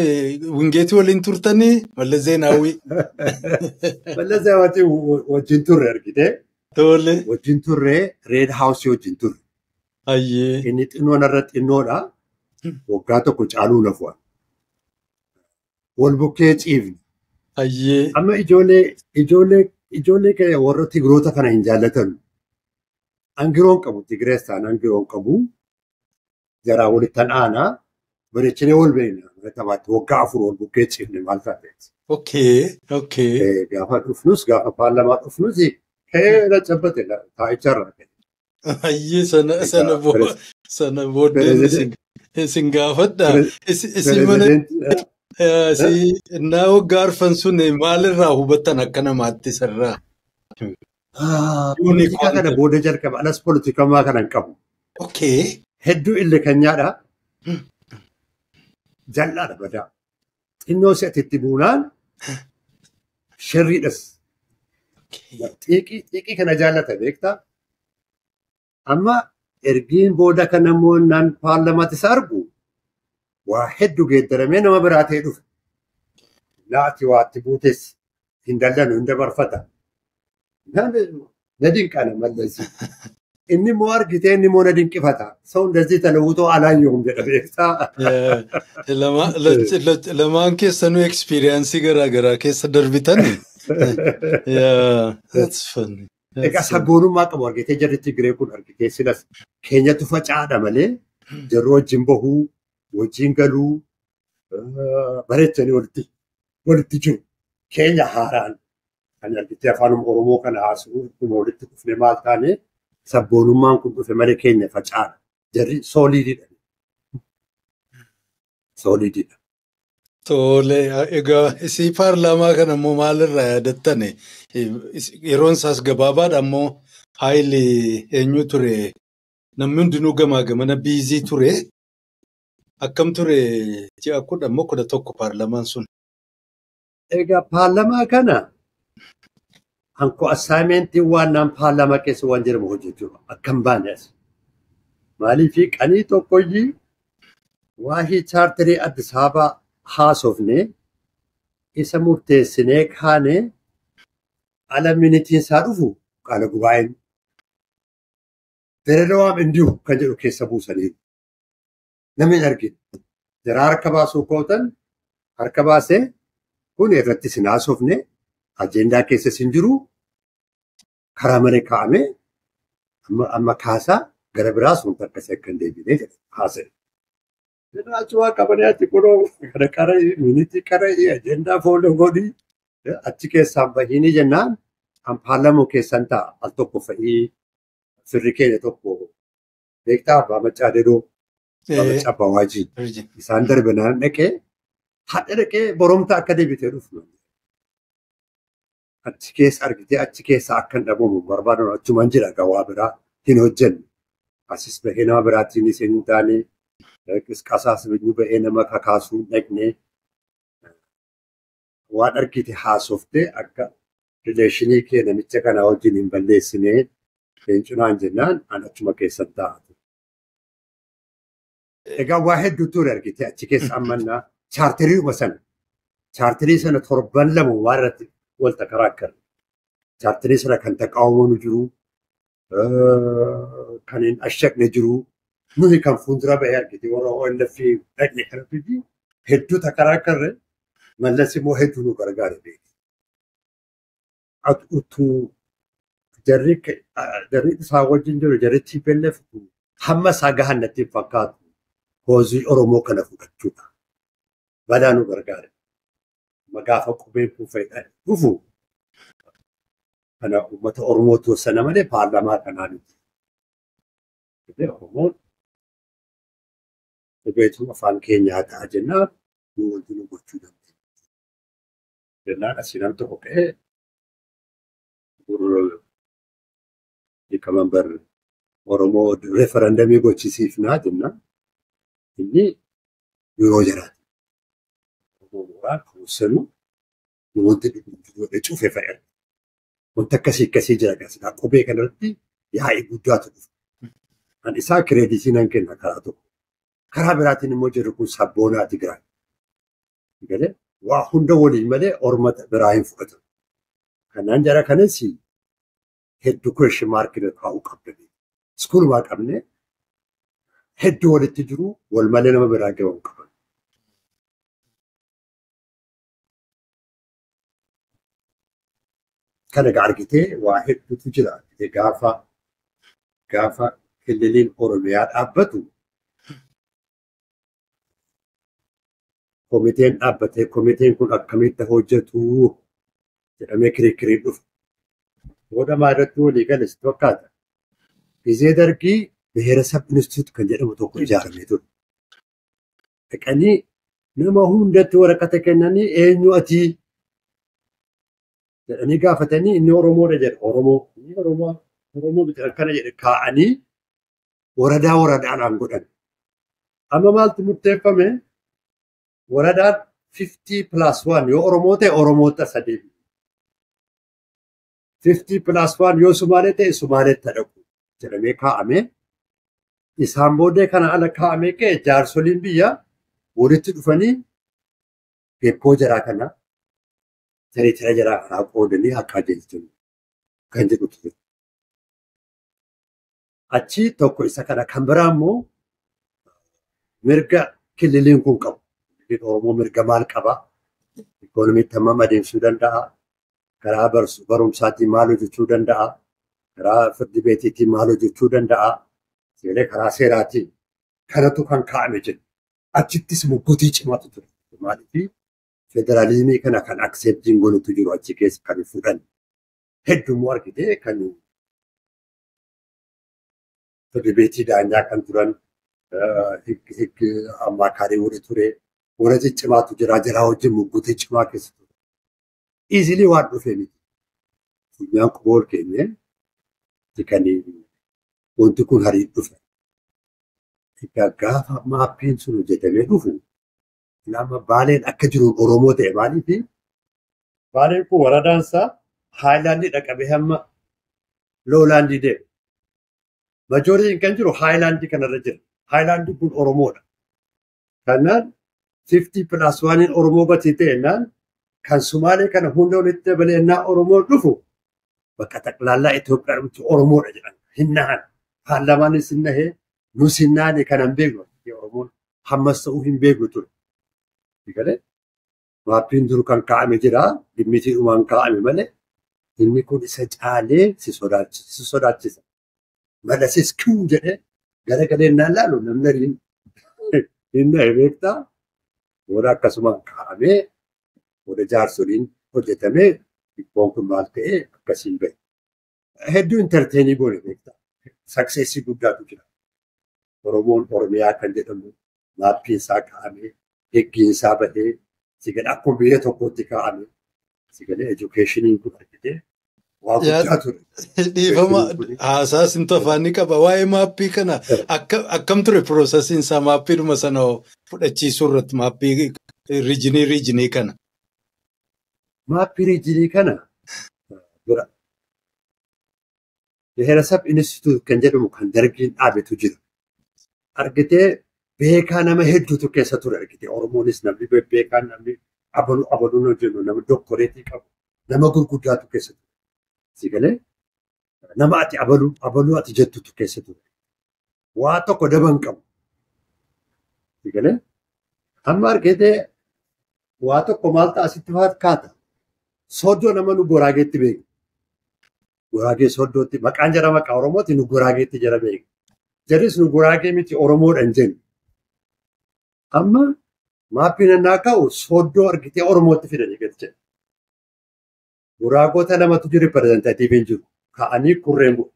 Speaker 2: Wingeetii waliin turtanii Mallas Zeenaawwii.
Speaker 3: Mallas Zeenaawwii wajjin turre argitee.
Speaker 2: Tole.
Speaker 3: Wajjin turree Red House wajjin turre.
Speaker 2: Ayyee.
Speaker 3: Inni xinnoon irra xinnoodha. Waggaa tokko caaluu nafu'a. Wal bukkee ciifne.
Speaker 2: Ayyee.
Speaker 3: Amma ijoollee kee warra Tigiroota kana hin jaallatan. Angiroon qabu Tigirees ta'an angiroon qabu. Jaraa walittan aanaa. Bareechinee wal beekna. Waggaa 4 wal bukkee ciifne maal taateeti.
Speaker 2: Okay.
Speaker 3: Gaafa dhufnus gaafa paarlaamaa dhufnus ka'ee na cabbate taa'icharraa ka'e.
Speaker 2: Ayyee sana booddeen isin gaafadha. Isin mana innaa waggaa arfan sun maalirraa hubattan akka namaatti sirraa?
Speaker 3: Poolitikaa kana booda jalqaba. Alas poolitikamaa kana hin qabu.
Speaker 2: Okay.
Speaker 3: Hedduu illee kan nyaadha. Jal'aadha badaa. Xinnoo si'atitti buunaan sherriidhas. Xiiqii kana jaallata beektaa? Amma ergiin booda kana immoo naan paarlamaatti isa argu waa hedduu geeddaramee nama biraa ta'ee dhufe. Laati waatti buutes hin dallanu hin dabarfata. Na dinqana mallasi. Inni immoo argitee inni immoo na dinqifata. Sau እንደዚህ ተለውጦ አላየሁም jedha beektaa.
Speaker 2: Lamaan keessanuu ekspiriyaansii garaa garaa keessa darbitan. That's funny.
Speaker 3: Egaa sabboonummaa qabu argitee jarri Tigiree kun argitee silas keenyatu faca'aadha malee jarri wajjin bahuu, wajjin galuu, bareechanii walitti jiru. Keenya haaraan kan argitee afaan Oromoo kana haasa'u walitti dhufne maal taane sabboonummaan kun dhufe malee keenya faca'aadha. Jarri sooliididha. Sooliididha.
Speaker 2: Tole, egaa isii paarlaamaa kana immoo maalirraa yaadattani? Yeroon isaas gabaabaadha ammoo haayilii eenyu ture? Namni hundinuu gamaa gamana busy ture. Akkam ture ji'a 10 moo 11 paarlaamaan sun?
Speaker 3: Egaa paarlaamaa kana hanko assaayimentii waan naan paarlaamaa keessa waan jedhamu hojjechuudha. Akkam baane as. Maaliif qanii tokkoyyii waa'ee chaartarii Addis Ababaa haasofne isa murteessinee kaane ala minitiin isaa dhufu qaala gubaa'een Dirreedawaam indihu kan jedhu keessa buusaniiru. Namni hin argine. Jaraa harka baasuu kootan harka baasee kun irratti sin haasofne ajendaa keessa sin jiru karaa malee kaa'ame amma kaasaa gara biraas wanta akkasii akka hin deebine jedhe haasa'e. Achi waa qabanii achi kunoo kana qara'ii minitii qara'ii ajendaa fooloo godhii achi keessaan bahiinii jennaan an paarlaamoo keessan ta'a al tokko fa'ii firri keenya tokko beektaa abbaa Maccaa Dedoo abbaa Maccaa Abbaa Waajii isaan darbe naan dhaqee hadha dhaqee boromta akka deebitee dhufu. Achi keessa argitee achi keessa akka hin dhabamu barbaadan achumaan jira gawaa biraa hin hojjenne. Asis bahee nama biraatiinis hin taane qisqasaas nu bahee nama kakaasuu dhaqnee waan argite haasoftee akka rileeshinii kee namicha kana wajjin hin balleessinee leencunaan jennaan an achuma keessan ta'a. Egaa waa hedduu ture argite achi keessa ammannaa chaarteriiuma sana. Chaarterii sana torban lama waa irratti wal takaraakkarre. Chaarterii sana kan taqaawwamu jiru, kan hin ashaqne jiru, nuyi kan fuuldura bahee argite warra OLF dhaqne kanatti hedduu takaraakkarre Mallas immoo hedduu nu gargaare beeki. Utuu jarri isaa wajjin jiru jarri TPLF hamma isaa gahan natti hin fakkaatu hoozii Oromoo kana fudhachuudha. Balaa nu gargaare. Gaafa qubeen kun dhufu kana uummata Oromootu sana malee paarlaamaa kanaa miti. Oromoon qubeetu afaan keenyaa ta'a jennaan nu wanti nu gochuu dandeenya. Jennaan asii nam tokko ka'ee liqamanbar Oromoo referendamii gochisiifnaa jennaan inni yeroo jiraate. Oromoo mooraa kuusanuu wanti godhee cufee fayyada. Wanti akkasii akkasii jira gaazexaa qubee kanarratti yaa'ii guddaatu dhufa. An isaa kireeditii nan kenna karaa tokko. Karaa biraatiin immoo jirru kun sabboonaa Tigraay. Galee waa hunda waliin malee orma biraa hin fudhatan. Kanaan jara kanas Hedduu question mark irra kaa'uu qabda. Iskuulumaa qabne hedduu walitti jiru wal malee nama biraa ga'uu qaban. Kana egaa argitee waa hedduutu jira. Gaafa kililiin Oromiyaa dhaabbatu komiteen dhaabbatee komiteen kun akkamitti hojjetu jedhamee kirikiriin dhufe. Booda maalirratti walii gale sitti fakkaata. Gizee dargii Biheeresab Institute kan jedhamu tokko ijaaramee ture. Dhaqanii nama hundatti waraqata kennanii eenyu ati jedhanii gaafatanii inni Oromoodha jedhe. Oromoo inni Oromoo Oromoo miti akkana jedhe kaa'anii waradaa waradaadhaan godhan. Amma maaltu murteeffame? Waradaan 50+1 yoo Oromoo ta'e Oromootti as adeemu. 50+1 yoo Sumaalee ta'e Sumaaleetti dhaqu jedhamee kaa'ame. Isaan booddee kana ala kaa'amee ka'e jaarsoliin biyya walitti dhufanii geeppoo jaraa kana tiriitira jaraa kanaa qoodanii akka adeemsisu kan jedhu ture. Achi tokko isa kana kan biraa immoo mirga kililiin kun qabu. Oromoo mirga maal qaba? Ikoonomiitti hammam adeemsisuu danda'a? Karaa barumsaatiin maal hojjechuu danda'a? Karaa firdi beetiitiin maal hojjechuu danda'a? Seeree karaa seeraatiin kanatu kan kaa'ame jedhu. Achittis muggutii cimaatu ture. Maaliif federaalizimii kana kan akseeptiin godhutu jiru achi keessa kan fudhan. Heddummoo argitee kan firdi beetii daanyaa kan turan ammaakaarii warri ture. Warra ciccimaatu jira. Jaraa wajjin muggutii cimaa keessa ture. Iizilii waan dhufee miti. Funyaan quba ol keenyee kan wanti kun hariin dhufe. Egaa gaafa maappiin sun hojjetamee dhufu nama Baaleen akka jiruun Oromoo ta'e maaliifi Baaleen kun waradaan isaa haayilaandii dhaqabee hamma loolaandii deema. Majooritiin kan jiru haayilaandii kanarra jira. Haayilaandiin kun Oromoodha. Kanaan 50+1 Oromoo gatii ta'e naan kan Sumaalee kana hunda walitti dabalee naa Oromoon dhufu bakka xaqlaallaa Itoophiyaa dhumti Oromoodha jedhan. Hin nahan. Paarlaamaanis hin nahee nus hin nahane kan hin beeknu. Oromoon hammas ta'uu hin beeknu ture. Maappiin dur kan kaa'ame jira. Dhimmitii dhumaan kaa'ame malee inni kun isa caalee si sodaachisa. Malasis kiwuu jedhee garagalee naan laalu namni hin nahe beektaa. Booda akkasumaan kaa'amee booda jaarsoliin hojjetamee dhibboon kun maal ta'ee akkasiin bahe. Hedduu intarteenii goone beektaa. Sakseesii guddaatu jira. Oromoon Oromiyaa kan jedhamu maappiin isaa kaa'amee heggiin isaa bahee sigalee akkuma biyya tokkootti kaa'ame sigalee edukeeshiniin kun argitee waa guddaa ture.
Speaker 2: Dhiifama haasaa sintu afaanii qaba. Waa'ee maappii kana akkam ture piroosesiin isaa maappiidhuma sana fudhachiisuu irratti maappii riijinii kana.
Speaker 3: Maappii riijinii kana dura Biheeresab Institute kan jedhamu kan dargiin dhaabetu jira. Argitee beekaa nama hedduutu keessa ture argitee Oromoonis namni beekaan namni abaluun hojjennu nama doktoreetii qabu nama gurguddaatu keessa ture. Sigalee nama ati abaluu ati jettutu keessa ture. Waa tokko daban qabu. Sigalee amma argitee waa tokko maal ta'a sitti fakkaata. Sooddoo nama nu Goraageetti beeku. Guraagee sooddootti maqaan jara maqaa Oromooti nu Guraageetti jara beeku. Jarris nu Guraagee miti Oromoodha hin jennu. Amma maappiin innaa ka'u sooddoo argitee Oromootti fidanii gadi jedhu. Guraagota lamatu jiru pireezidentiifiin jiru. Ka'anii kurreen bu'e.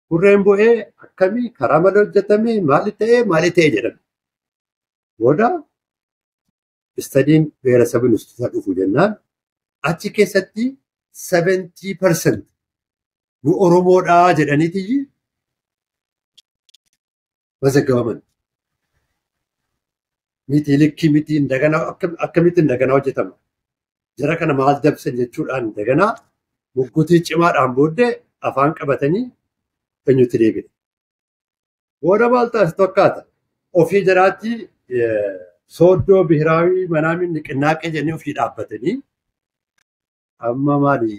Speaker 3: Kurreen bu'ee akkamii karaa malee hojjetame maali ta'ee jedhame. Booda istadiin Biheeresab Instituutaa dhufu jennaan achi keessatti 70% nu Oromoodhaa jedhaniiti mazaggabaman. Miti likkii miti daganaa akkamitti daganaa hojjetama. Jara kana maal dabsan jechuudhaan daganaa muggutii cimaadhaan booddee afaan qabatanii eenyutti deebi'e. Booda maal taasisu fakkaata? Ofii jaraatti sooddoo bihiraawii manaamin niqinnaaqee jennee ofii dhaabbatanii amma maali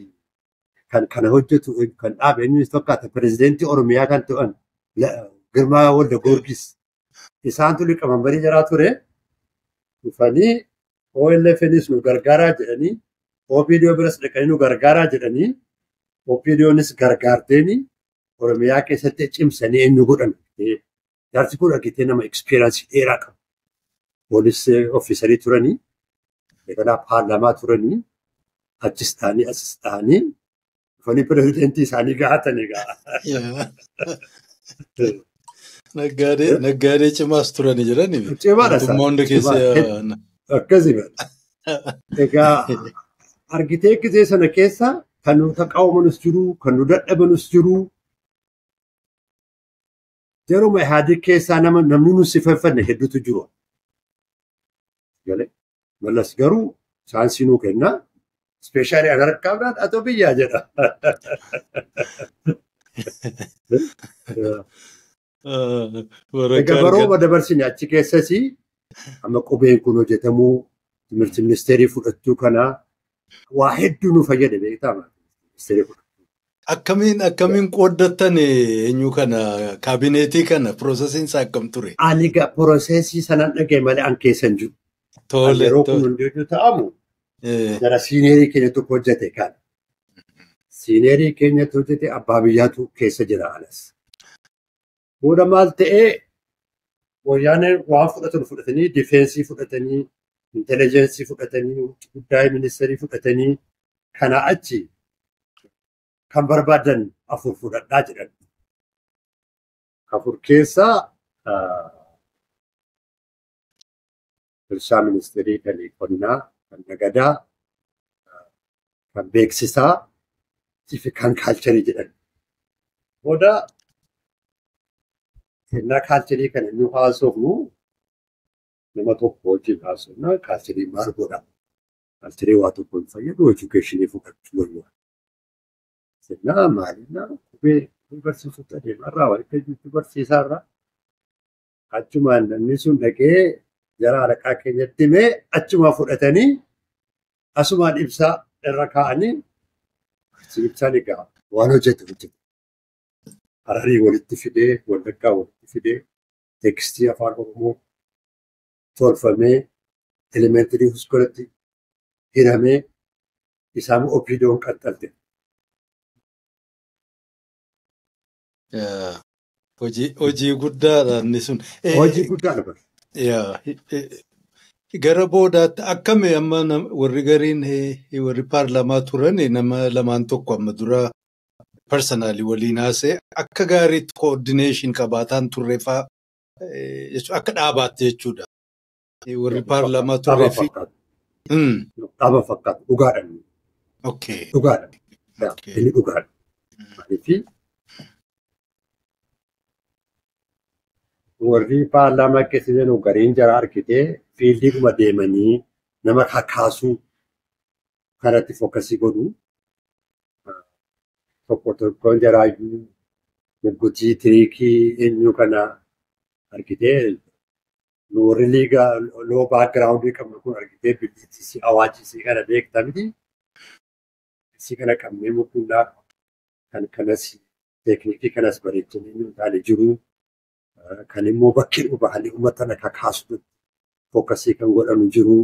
Speaker 3: Kan kana hojjetu kan dhaabe eenyu fakkaata pirezidentii Oromiyaa kan ta'an Girmaa Walda Goorgis. Isaantu liqamanbarii jaraa ture. Dhufanii OLFnis nu gargaaraa jedhanii OPDO biras dhaqanii nu gargaaraa jedhanii OPDOnis gargaarteeni Oromiyaa keessatti cimsanii eenyu godhan. Jaarsi kun argitee nama experience dheeraa qabu. Poolis ofiisarii turanii, eeganaa paarlaamaa turanii, achis ta'anii asis ta'anii dhufanii pirezidentii isaanii gahatanii ga'a.
Speaker 2: Naggaadee cimaas turanii jiranii.
Speaker 3: Cimaadha
Speaker 2: isaan. Hunda keessa.
Speaker 3: Akkasii bara. Egaa argitee gisee sana keessa kan nu taqaawwamanus jiru, kan nu dadhabanus jiru. Yeruma Ihaadig keessaa namni nu sifanfanne hedduutu jiru. Mallas garuu saansii nuu kenna. Ispeeshaalii an harkaa atoo biyyaa jedha. Egaa barooma dabarsine achi keessas amma qubeen kun hojjetamuu timirti ministeerii fudhachuu kana waa hedduu nu fayyade beektaa ministeerii fudhachuu.
Speaker 2: Akkamiin qooddattan eenyu kana kaabineetii kana piroosesiin isaa akkam ture?
Speaker 3: Ani egaa piroosesii sanaan dhagaye malee an keessa hin jiru.
Speaker 2: Tole.
Speaker 3: Yeroo kun hundi ta'amu jara siineerii keenya tokko hojjete kan. Siineerii keenyatti hojjete abbaa biyyaatu keessa jira alas. Booda maal ta'ee wayyaaneen waan fudhatan fudhatanii difeensii fudhatanii intelligensii fudhatanii guddaa ministeerii fudhatanii kana achi kan barbaadan afur fudhadhaa jedhan. Afur keessaa Irshaa ministeerii kan qonnaa, kan nagadaa, kan beeksisaa fi kan kaalcharii jedhan. Booda kennaa kaalcharii kana nu haasofnu nama tokko wajjin haasofna kaalcharii maal godha? Kaalcharii waa tokko hin fayyadu edukeeshinii fudhachuu barbaada. Sennaa maalinaa qubee barsiisutti adeemarraa walitti barsiisaarraa achumaan namni sun dhaqee jara alaqaa keenyatti himee achumaa fudhatanii asumaan ibsaa irra kaa'anii ibsaan egaa waan hojjetu hojjetu. Hararii walitti fidee, Wallaggaa walitti fidee, teekstii afaan Oromoo tolfamee, elementirii huskoolatti hiramee isaan OPDO'n qaxxalte.
Speaker 2: Hojii guddaadha inni sun.
Speaker 3: Hojii guddaadha bara.
Speaker 2: Gara boodaatti akkami amma warri gariin warri paarlaamaa turan nama lamaan tokko amma dura personally waliin haasa'e akka gaariitti coordination qabaataan turreefaa akka dhaabaatti jechuudha. Warri paarlaamaa turree fi.
Speaker 3: Dhaaba fakkaatu dhugaadha.
Speaker 2: Okay.
Speaker 3: Dhugaadha. Inni dhugaadha. Maaliif warri paarlaamaa keessa jiran gariin jara argitee fiildiidhuma deemanii nama kakaasuu kanatti fokkasii godhu. Tokko tokkoon jaraayyuu muggutii tiriikii eenyu kana argitee warri liigaa loo baakgiraawundii qabnu kun argitee bilbilisii awaajisii kana beektaa miti. Isii kana qabnee mukkunnaa kan kanas teeknikii kanas bareechanii nu taane jiru. Kan immoo bakkee bahanii uummata kana kakaasu fokkasii kan godhanu jiru.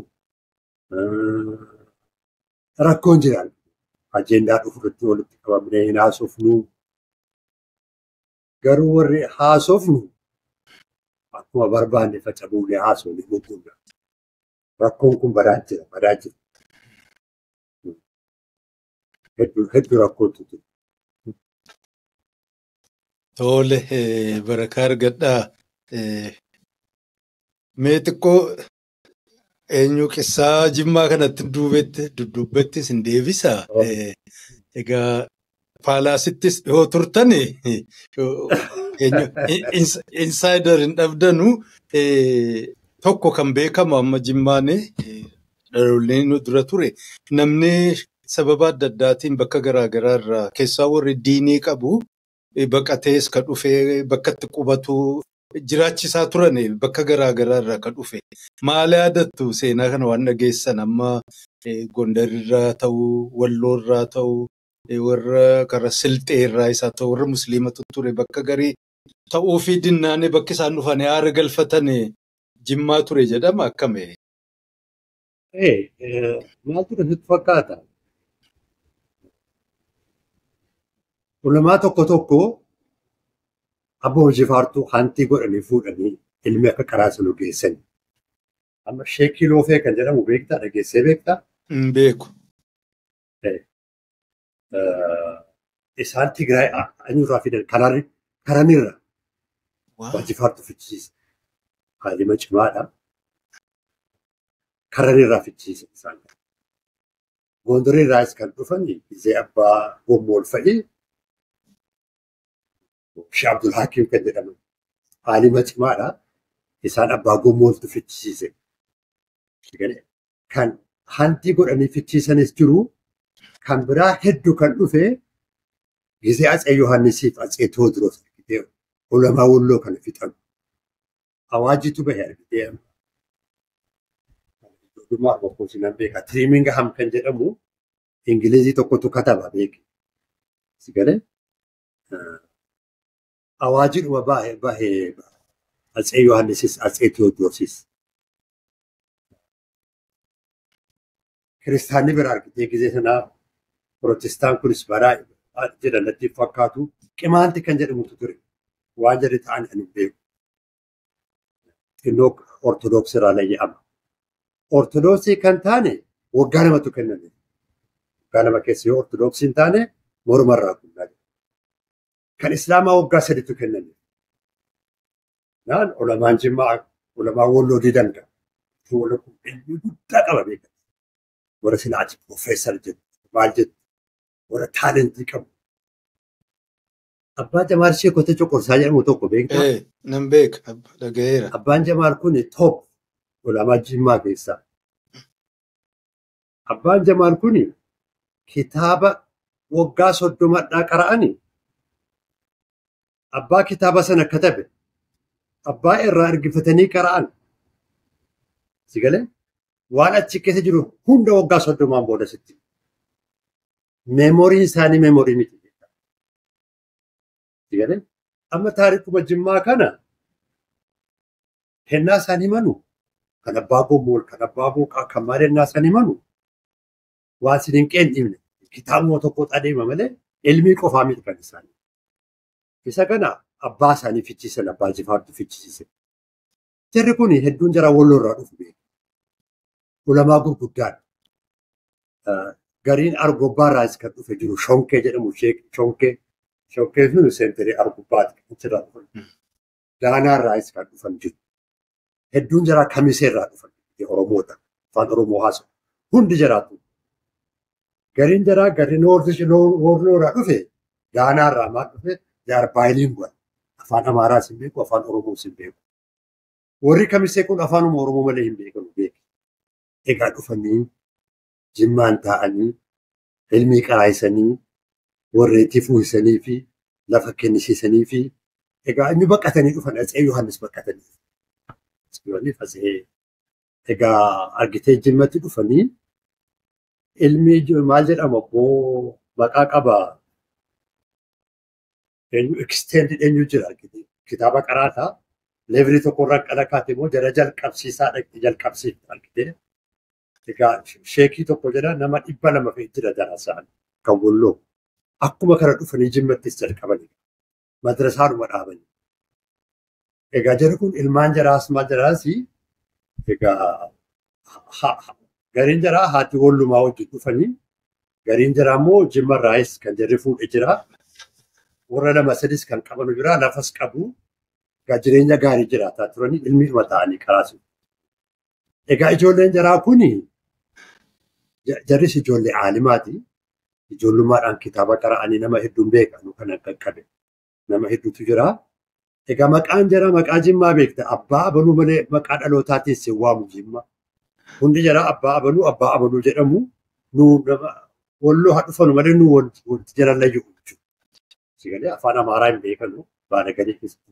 Speaker 3: Rakkoon jiraan. Ajendaa dhufu irratti walitti qabamnee hin haasofnu. Garuu warri haasofnu akkuma barbaanne facabuunee haasofne gurgurra. Rakkoon kun badaa jira, badaa jira. Hedduu rakkootu jira.
Speaker 2: Tole barakaa argadhaa. Mee xiqqoo eenyu qissaa Jimmaa kanatti dudduubettis hin deebisaa. Egaa paalaasittis dhihoo turtani insaayider hin dhabdanu tokko kan beekamu amma Jimmaan dhaloonni nu dura ture. Namni sababa adda addaatiin bakka garaagaraa irraa keessaa warri diinii qabu baqatees ka dhufee bakka itti qubatu jiraachisaa turan bakka garaagaraa irraa ka dhufe. Maal yaadattu seenaa kana waan dhageessan amma Gondar irraa ta'uu, Walloo irraa ta'uu, warra karaa Silxee irraa isaa ta'u warra Musliimatu ture bakka garii ta'uu fi dinnaanii bakki isaan dhufanii haara galfatan Jimmaa ture jedhama akkami?
Speaker 3: Maaltu sitti fakkaata? Ulamaa tokko tokko abbaa Jifaartuu hantii godhanii fuudhanii ilmi akka karaa sana geessan. Amma Sheekii Loofee kan jedhamu beektaa? Dhageessee beektaa?
Speaker 2: Hin beeku.
Speaker 3: Isaan Tigraay eenyurraa fidan? Karanirra. Abbaa Jifaartuu fichisiisa. Haalima cimaadha. Karanirraa fichisiisa isaan. Gondoreerraas kan dhufan Izee abbaa Gommool fa'i Shee Abdul Hakiim kan jedhaman. Haalima cimaadha. Isaan abbaa Gommooltu fichisiise. Kan hantii godhanii fichiisanis jiru. Kan biraa hedduu kan dhufe Gizee Atsee Yohaannisiif Atsee Tewoodiroos ulamaa Walloo kana fixan. Awaajitu bahe argitee. Dhumaa bokkoosi nan beeka. Tiriimingham kan jedhamu Ingilizii tokkotu kataba beeki. Sigalee awaajidhuma bahe Atsee Yohaannisis Atsee Tewoodirosis. Kiristaanni bira argitee gizee sanaa Protestaan kunis baraa jedhan natti fakkaatu qimaanti kan jedhamutu ture. Waan jedhe ta'an ani hin beeku. Xinnoo Ortodoksii irraa layya'ama. Ortodoksii kan taane waggaa lamatu kenname. Waggaa 2 keessa yoo Ortodoksii hin taane mormarraa kunnaa. Kan Islaamaa waggaa 3tu kenname. Naan ulamaan Jimmaa ulamaa Walloo didangaa. Warra kun ilmi guddaa qaba beekan. Warra silaati piroofeesar jedhu maal jedhu warra taalentii qabu. Abbaa Jamaal Sheekota Coqorsaa jedhamu tokko beektaa?
Speaker 2: Nan beeka dhagaheera.
Speaker 3: Abbaan Jamaal kun top ulamaa Jimmaa keessaa. Abbaan Jamaal kun kitaaba waggaa 30 qara'ani abbaa kitaaba sana katabe abbaa irraa ergifatanii qara'an. Sigalee waan achi keessa jiru hunda waggaa 30 booda sitti. Meemoriin isaanii meemorii miti. Sigalee amma taarikuma Jimmaa kana hennaa isaan himanu kan abbaa Gommool kan abbaa Booqaa kan maal hennaa isaan himanu waan isin hin qeenxifne kitaabuma tokko adeema malee ilmii qofaa miti kan isaanii. Isa kana abbaa isaanii fichiisan abbaa Jifaartu fichisiise. Jarri kun hedduun jara Walloo irraa dhufu beeku. Ulamaa gurguddaadha. Gariin Argobbaa irraas kan dhufe jiru Shonkee jedhamu Shonkee. Shonkee sun seenterii Argobbaati achirraa dhufan. Daanaa irraas kan dhufan jiru. Hedduun jaraa Kamisee irraa dhufan Oromoota. Afaan Oromoo haasa'u. Hundi jaraatu. Gariin jaraa gariin Walloo irraa dhufe Daanaa irraa maal dhufe jaar baayiliinguwal. Afaan Amaaraas hin beeku, afaan Oromoos hin beeku. Warri Kamisee kun afaanuma Oromoo malee hin beekanu beeku. Egaa dhufanii Jimmaan taa'anii ilmii qaraayisanii warreetii fuuhisanii fi lafa kennisiisanii fi egaa inni baqatanii dhufan Atsee Yohaannis baqatanii. Yohaannis Atsee egaa argitee Jimmatti dhufanii ilmi maal jedhama abboo maqaa qaba eenyu extended eenyu jira argitee kitaaba qaraataa levelii tokkorraa qala kaate immoo jara jalqabsiisaa dhaqxe jalqabsiifte argitee. Egaa sheekii tokko jedha nama 200 fe'ee jira jara isaan kan Walloo. Akkuma kana dhufanii Jimmattis jalqabanii madrasaadhuma dhaabanii. Egaa jarri kun ilmaan jaraas maal jaraas egaa gariin jaraa haati Wallumaa wajjin dhufanii gariin jaraa immoo Jimmarraayis kan jarri fuudhe jira. Warra 2 3 kan qabanu jira lafas qabu. Egaa jireenya gaarii jiraataa turanii ilmiidhuma ta'anii karaa sun. Egaa ijoolleen jaraa kuni jarris ijoollee aalimaati. Ijoollummaadhaan kitaaba qara'anii nama hedduun beekanu kan qaqqabe. Nama hedduutu jira. Egaa maqaan jaraa maqaa Jimmaa beekta. Abbaa abaluu malee maqaa dhalootaatiin si waamu Jimma. Hundi jaraa abbaa abaluu jedhamu nu nama Walloo haa dhufanu malee nu wanti jara layyuu jechuudha. Sigalee afaan Amaaraa hin beekanu baala gadi keessatti.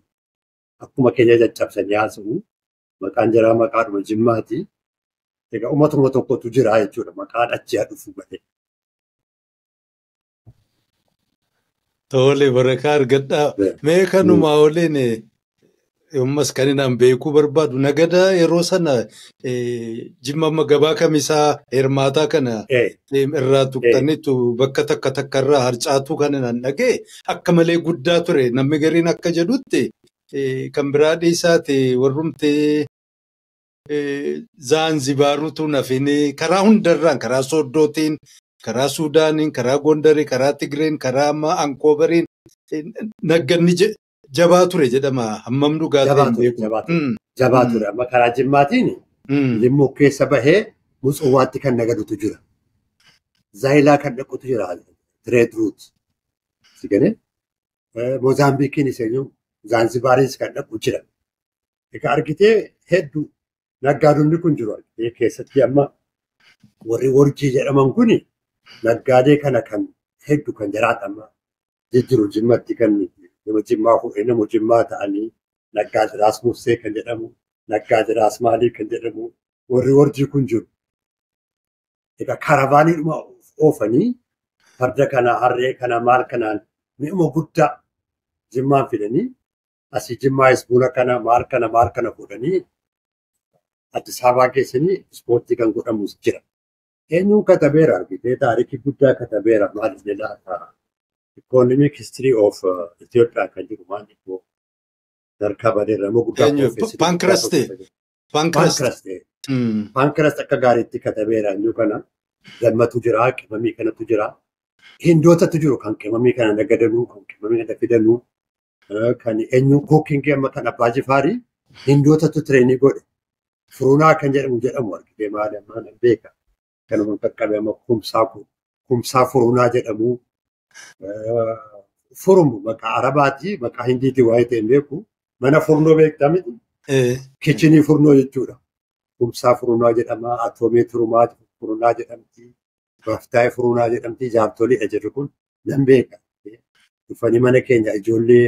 Speaker 3: Akkuma keenya caccabsanii haasa'u maqaan jaraa maqaadhuma Jimmaati. Egaa uummatuma tokkotu jira jechuudha maqaan achi haa dhufu malee.
Speaker 2: Tole barakaa argadhaa. Mee kanumaa waliin ammas kan inni beekuu barbaadu nagada yeroo sana Jimma gabaa kamisaa hirmaataa kana irraa tuqxaniitu bakka takka takka irraa harcaatuu kan inni dhagee akka malee guddaa ture namni gariin akka jedhutti kan biraa dhiisaati warrumti Zaanzibaaruutu nafini karaa hundarraan karaa Sooddootiin karaa Suudaaniin karaa Gondarii karaa Tigreen karaa Ankoobariin nagganni jabaa ture jedhama. Hammam dhugaa ta'e beeku.
Speaker 3: Jabaa ture. Amma karaa Jimmaatiin Limmuu keessa bahee Mutsuwaatti kan nagadutu jira. Zaayilaa kan dhaqutu jira. Trade route. Sigane Moozaambiikiin iseenyu Zaanzibaariis kan dhaqu jira. Egaa argitee hedduu naggaadonni kun jiru. Keessatti amma warri warjii jedhaman kuni naggaadee kana kan hedduu kan jiraatama jijjiiru Jimmatti kan nama Jimmaa fuudhee nama Jimmaa ta'anii naggaadiraas Mursee kan jedhamu naggaadiraas Maalii kan jedhamu warri warjii kun jiru. Egaa karavaaniidhuma oofanii farda kana harree kana maal kanaan mi'uma guddaa Jimmaan fidanii asii Jimmaayis buna kana maal kana maal kana fuudhanii Addis Ababaa geessanii ispoortii kan godhamus jira. Eenyuun katabeera argitee taarikii guddaa katabeera maal inni laata? Economic history of Ethiopia kan jedhu maal immoo darkaa badeerra immoo guddaa
Speaker 2: Pankiraste.
Speaker 3: Pankiraste. Pankiraste akka gaariitti katabeera eenyu kana gammatu jira qimamii kanatu jira. Hindootatu jiru kan qimamii kana nagadanuu kan qimamii kana fidanuu kan eenyu kookingii amma kan Abbaa Jifaarii hindootatu tireenii godhe. Furunaa kan jedhamu argitee maal amma beeka. Kanuma qaqqabe amma kumsaa furunaa jedhamu. Furumu maqaa Arabaati maqaa Hindiiti waa'ee ta'e beeku mana furnoo beektaa miti. Kichinii furnoo jechuudha. Kumsaa furunaa jedhama, atoomii furunaa jedhamti, baftaayii furunaa jedhamti, jaartoliidha jedhu kun nan beeka. Dhufanii mana keenya ijoollee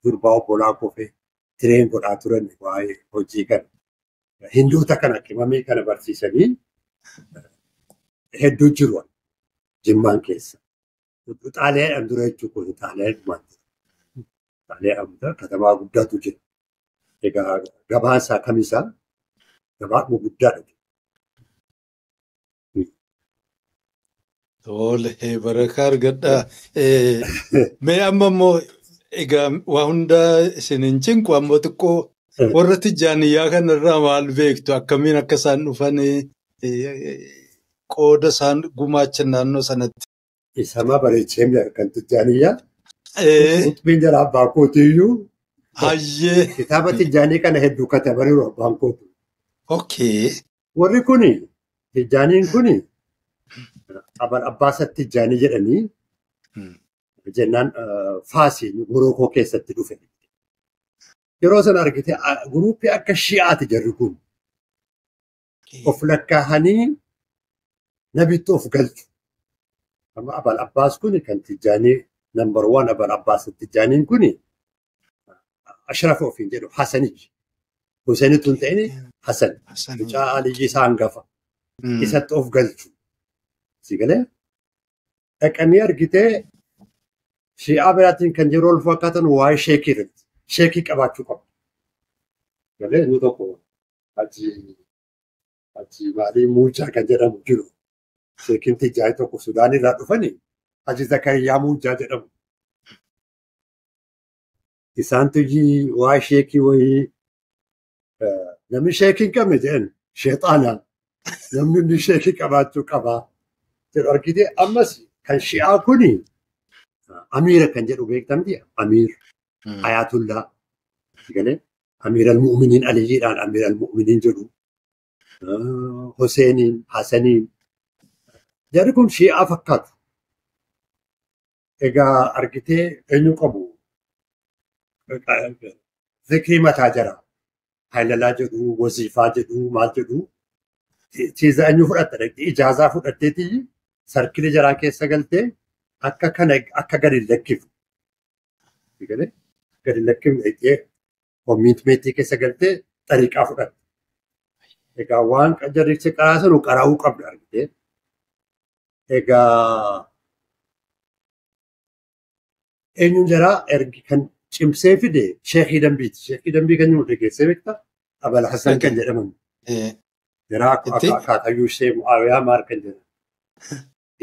Speaker 3: durbaa obbolaa kofee tireen godhaa turan waa'ee hojii kana. Hindoota kana qimamii kana barsiisanii hedduu jiru Jimmaan keessa. Xaaliyaadhaan dura jechuun kun Xaaliyaadhaan Xaaliyaadhaan katamaa guddaatu jira. Egaa gabaan isaa kamisaa gabaadhuma guddaadha.
Speaker 2: Tole barakaa argadhaa. Mee amma immoo egaa waa hunda isin hin cinqu ammoo xiqqoo warra Tijjaaniyyaa kanarraa maal beektu akkamiin akka isaan dhufan qooda isaan gumaachan naannoo sanatti.
Speaker 3: Isama bareechee kan Tijjaaniyyaa. Utbiin jala abbaa kootiyyuu.
Speaker 2: Hayyee.
Speaker 3: Kitaaba Tijjaanii kana hedduu katabaniiru abbaan kooti.
Speaker 2: Okay.
Speaker 3: Warri kuni Tijjaaniin kuni Abbaasa Tijjaanii jedhanii jennaan Faasiin Morookoo keessatti dhufe. Yeroo sana argite guruuppii akka Shi'aati jarri kun. Of lakkaa'anii nabitti of galchu. Amma Abal Abbaas kuni kan Tijjaanii number 1 Abal Abbaas Tijjaaniin kuni Ashraf ofiin jedhu Hasaniji. Huseenitu hin ta'in Hasan. Mucaa Aliyyi isaa hangafa. Isatti of galchu. Si galee dhaqanii argitee Shi'aa biraatiin kan yeroo ol fakkaatan waa'ee sheekii irratti. Sheekii qabaachuu qabu. Galee inni tokko Haji maalii Muujaa kan jedhamu jiru. Sheekiin Tijjaanii tokko Sudaan irraa dhufanii Haji Zakariyaa Muujaa jedhamu. Isaantu waa'ee sheekii wayii namni sheekii hin qabne jedhan sheexaana namni inni sheekii qabaachuu qabaa jedhu argitee ammas kan Shi'aa kuni Amiira kan jedhu beektamti Amiir Ayatullaa galee Amiir al-Mu'miniin Aliyyiidhaan Amiir al-Mu'miniin jedhu Huseeniin Hasaniin jarri kun Shi'aa fakkaatu. Egaa argitee eenyu qabu zikrii mataa jara Haylalaa jedhu waziifaa jedhu maal jedhu tiiza eenyu fudhatta dhaqxee ijaazaa fudhatteetii sarkilii jaraa keessa galtee akka kana akka gadi lakkifnu. Gadi lakkifnu dhaqxee koomintmentii keessa galtee xariiqaa fudhatte. Egaa waan jarrichi qaraasanu qaraa'uu qabda argitee. Egaa Eenyuun jaraa ergi kan cimsee fide Sheekii Dambiiti. Sheekii Dambii kan jedhamu dhageessee beektaa? Abal Hassan kan jedhaman. Jaraa akaakayyuu ishee Mu'aawiyaa maar kan jedhamu.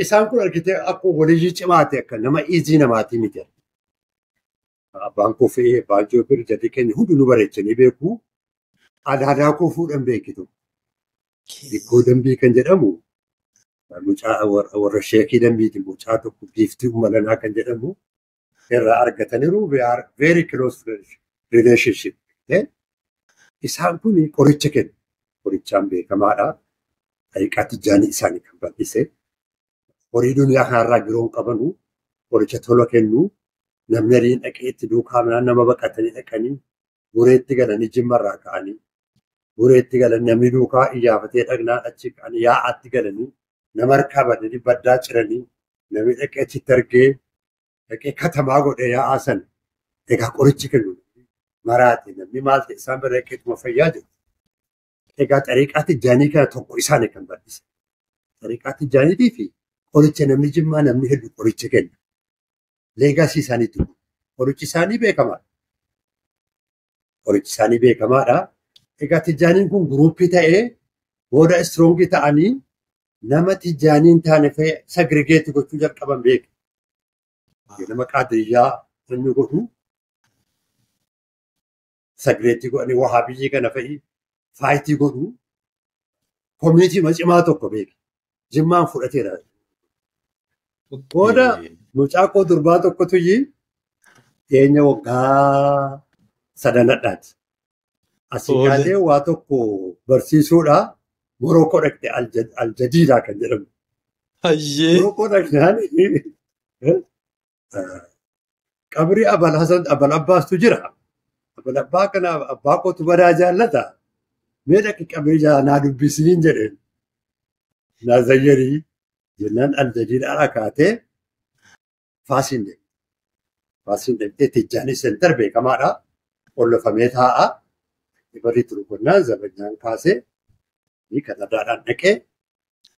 Speaker 3: Isaan kun argitee akkuma waliyyii cimaa ta'e akka nama iizii namaatii miti. Abbaan koo fe'ee abbaan Joobir jarri keenya hundinuu bareechanii beeku. Adaadaa koo fuudhan beekitu. Dikkoo Dambii kan jedhamu mucaa warra Sheekii Dambiiti mucaa tokko giiftii umalanaa kan jedhamu irraa argataniiru. We are very close relationship. Isaan kun qoricha kennu. Qorichaan beekamaadha. Xariiqaa Tijjaanii isaanii kan bal'ise. Horii duniyaa kanarraa giroon qabanu qoricha tola kennu. Namni adiin dhaqee itti duukaa nama baqatanii dhaqanii bureetti galanii jimmarraa ka'anii bureetti galanii namni duukaa iyyaafatee dhaqnaan achi ka'anii yaa'aatti galanii nama harkaa badanii baddaa ciranii namni dhaqee achitti argee dhaqee katamaa godhee yaa'aa sana egaa qorichi kennu maraate namni maal ta'e isaan bira dhaqeetuma fayyaa jiru. Egaa xariiqaa Tijjaanii kana tokko isaanii kan bal'ise. Xariiqaa Tijjaaniitii fi qoricha namni jimmaa namni hedduu qoricha kenna. Legacy isaaniitu qorichi isaanii beekamaadha. Qorichi isaanii beekamaadha. Egaa Tijjaaniin kun group ta'ee booda strong ta'anii nama Tijjaaniin taane fa'ee segregate gochuu jalqaban beeku. Nama Qaadiriyyaa inni godhu segregate godhanii Wahaabiyyii kana fa'i fight godhu community cimaa tokko beeku. Jimmaan fudhateera. Booda mucaa koo durbaa tokkotu dhiyeenya waggaa sadanadhaati. Asii kaatee waa tokko barsiisuudha. Morookoo dhaqxe Aljadiidaa kan jedhamu. Morookoo dhaqnaan qabrii Abal Hasan Abal Abbaastu jira. Abal Abbaa kana abbaa kootu badaa jaallata. Mee dhaqi qabrii naa dubbisiin jedheen. Naa zayyarii jennaan Aljadiidaa kaatee Faasiin deemte. Faasiin deemtee Tijjaanii center beekamaadha. Qollofamee taa'a. Barri turu konnaan zabanyaan kaasee kanadaadhaan dhaqee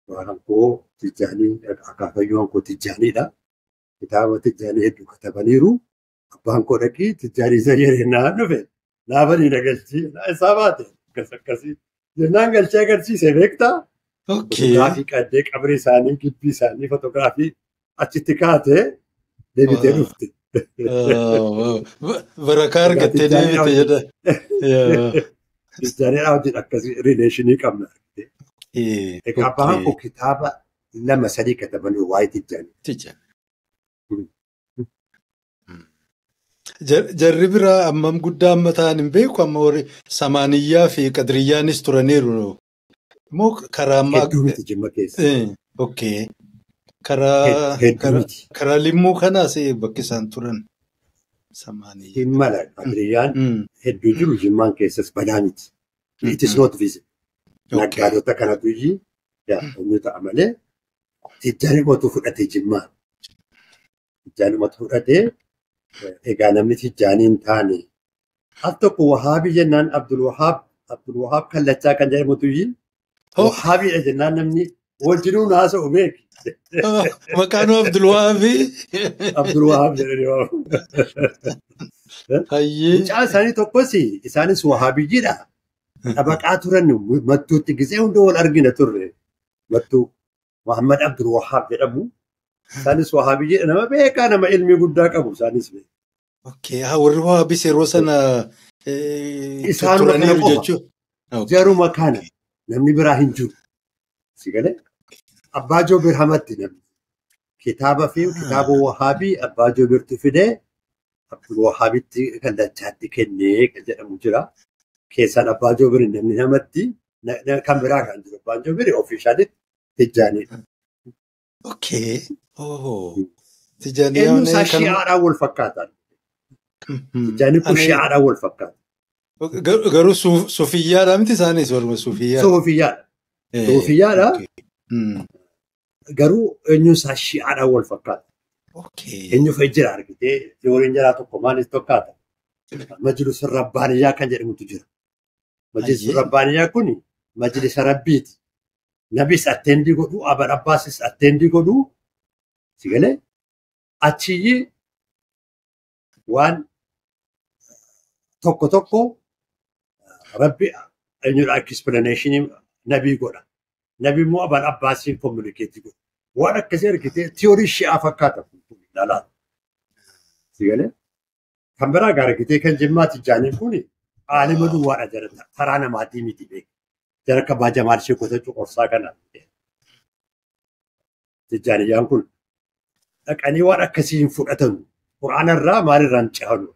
Speaker 3: waan koo Tijjaanii akaakayyuun koo Tijjaaniidha. Kitaaba Tijjaanii hedduu katabaniiru. Abbaan koo dhaqii Tijjaanii zayyaree naan dhufe. Naafanii na galchii isaa baate akkas akkasii. Jennaan galchee agarsiise beektaa? Fotograafii qaddee qabrii isaanii gibbii isaanii fotograafii achitti kaatee deebitee dhufte.
Speaker 2: Barakaa argattee deebite jedha.
Speaker 3: Tijjaanii wajjin akkasii relation qabna. Egaa abbaan koo kitaaba lama sadii katabanii waa'ee Tijjaanii.
Speaker 2: Jarri biraa ammam guddaa amma ta'an hin beeku amma warri Samaaniyyaa fi Qadiriyyaanis turaniiru. Moo karaa ammaa.
Speaker 3: Hedduu miti Jimma keessa.
Speaker 2: Okay. Karaa limmuu kanaas bakki isaan turan. Samaaniyyaa.
Speaker 3: Hin mala Qadiriyyaan hedduu jiru Jimmaan keessas badaa miti. It is not visible. Naggaadota kanatu iyyuu inni ta'a malee Tijjaanimatu fudhate Jimmaan. Tijjaanimatu fudhatee egaa namni Tijjaanii hin taane al tokko Wahaabii jennaan Abdul Wahaab Kallachaa kan jedhamutu iyyuu Wahaabiidha jennaan namni wajjinuu haasa'u beeki.
Speaker 2: Maqaan Abdul Wahaabii.
Speaker 3: Abdul Wahaab jedhanii waamu. Mucaa isaanii tokkos isaanis Wahaabiyyiidha. Xabaqaa turan mattuutti gisee hunda wal argina turre. Mattuu Muhammad Abdul Wahaab jedhamu. Isaanis Wahaabiyyiidha nama beekaa nama ilmii guddaa qabu isaanis beeku.
Speaker 2: Okay, warri Wahaabis yeroo sana turaniiru jechuudha.
Speaker 3: Jaruma kana namni biraa hin jiru. Si galee Abbaa Joobir hamatti namni. Kitaaba fi kitaaba Wahaabii Abbaa Joobirtu fidee Abdul Wahaabitti kallachaatti kennee kan jedhamu jira. Keessaan Abbaa Joobir namni namatti kan biraa kan jiru. Abbaan Joobir officialitti Tijjaaniidha.
Speaker 2: Okay. Oh. Tijjaanii
Speaker 3: Eenyu isaa shi'aadhaan wal fakkaatan. Tijjaanii kun shi'aadhaan wal fakkaata.
Speaker 2: Garuu suufiyyaadha miti isaanis waluma suufiyyaa.
Speaker 3: Suufiyyaadha. Suufiyyaadha. Garuu eenyuun isaa shi'aadhaan wal fakkaata. Eenyu fa'i jira argitee teoriin jaraa tokko maalis tokkaata. Majlisa Rabbaaniyyaa kan jedhamutu jira. Majlisa Rabbaaniyyaa kun majlisa Rabbiiti. Nabis attend godhu, Abal Abbaasis attend godhu. Si galee achiyyi Waan tokko tokko Rabbi eenyudha explanation nabii godha. Nabi immoo abaan Abbaasiin communicate godha. Waan akkasii argitee tiyoorii shi'aa fakkaata ilaalaa. Sigalee kan biraa gaa argitee kan Jimmaa Tijjaaniin kun aalima duwwaadha jara karaa namaatii miti beeku. Jara kabbaa Jamaal Sheekota Cuqursaa kana. Tijjaaniyyaan kun dhaqanii waan akkasii hin fudhatanu. Qur'aana irraa maalirraa hin cehanu.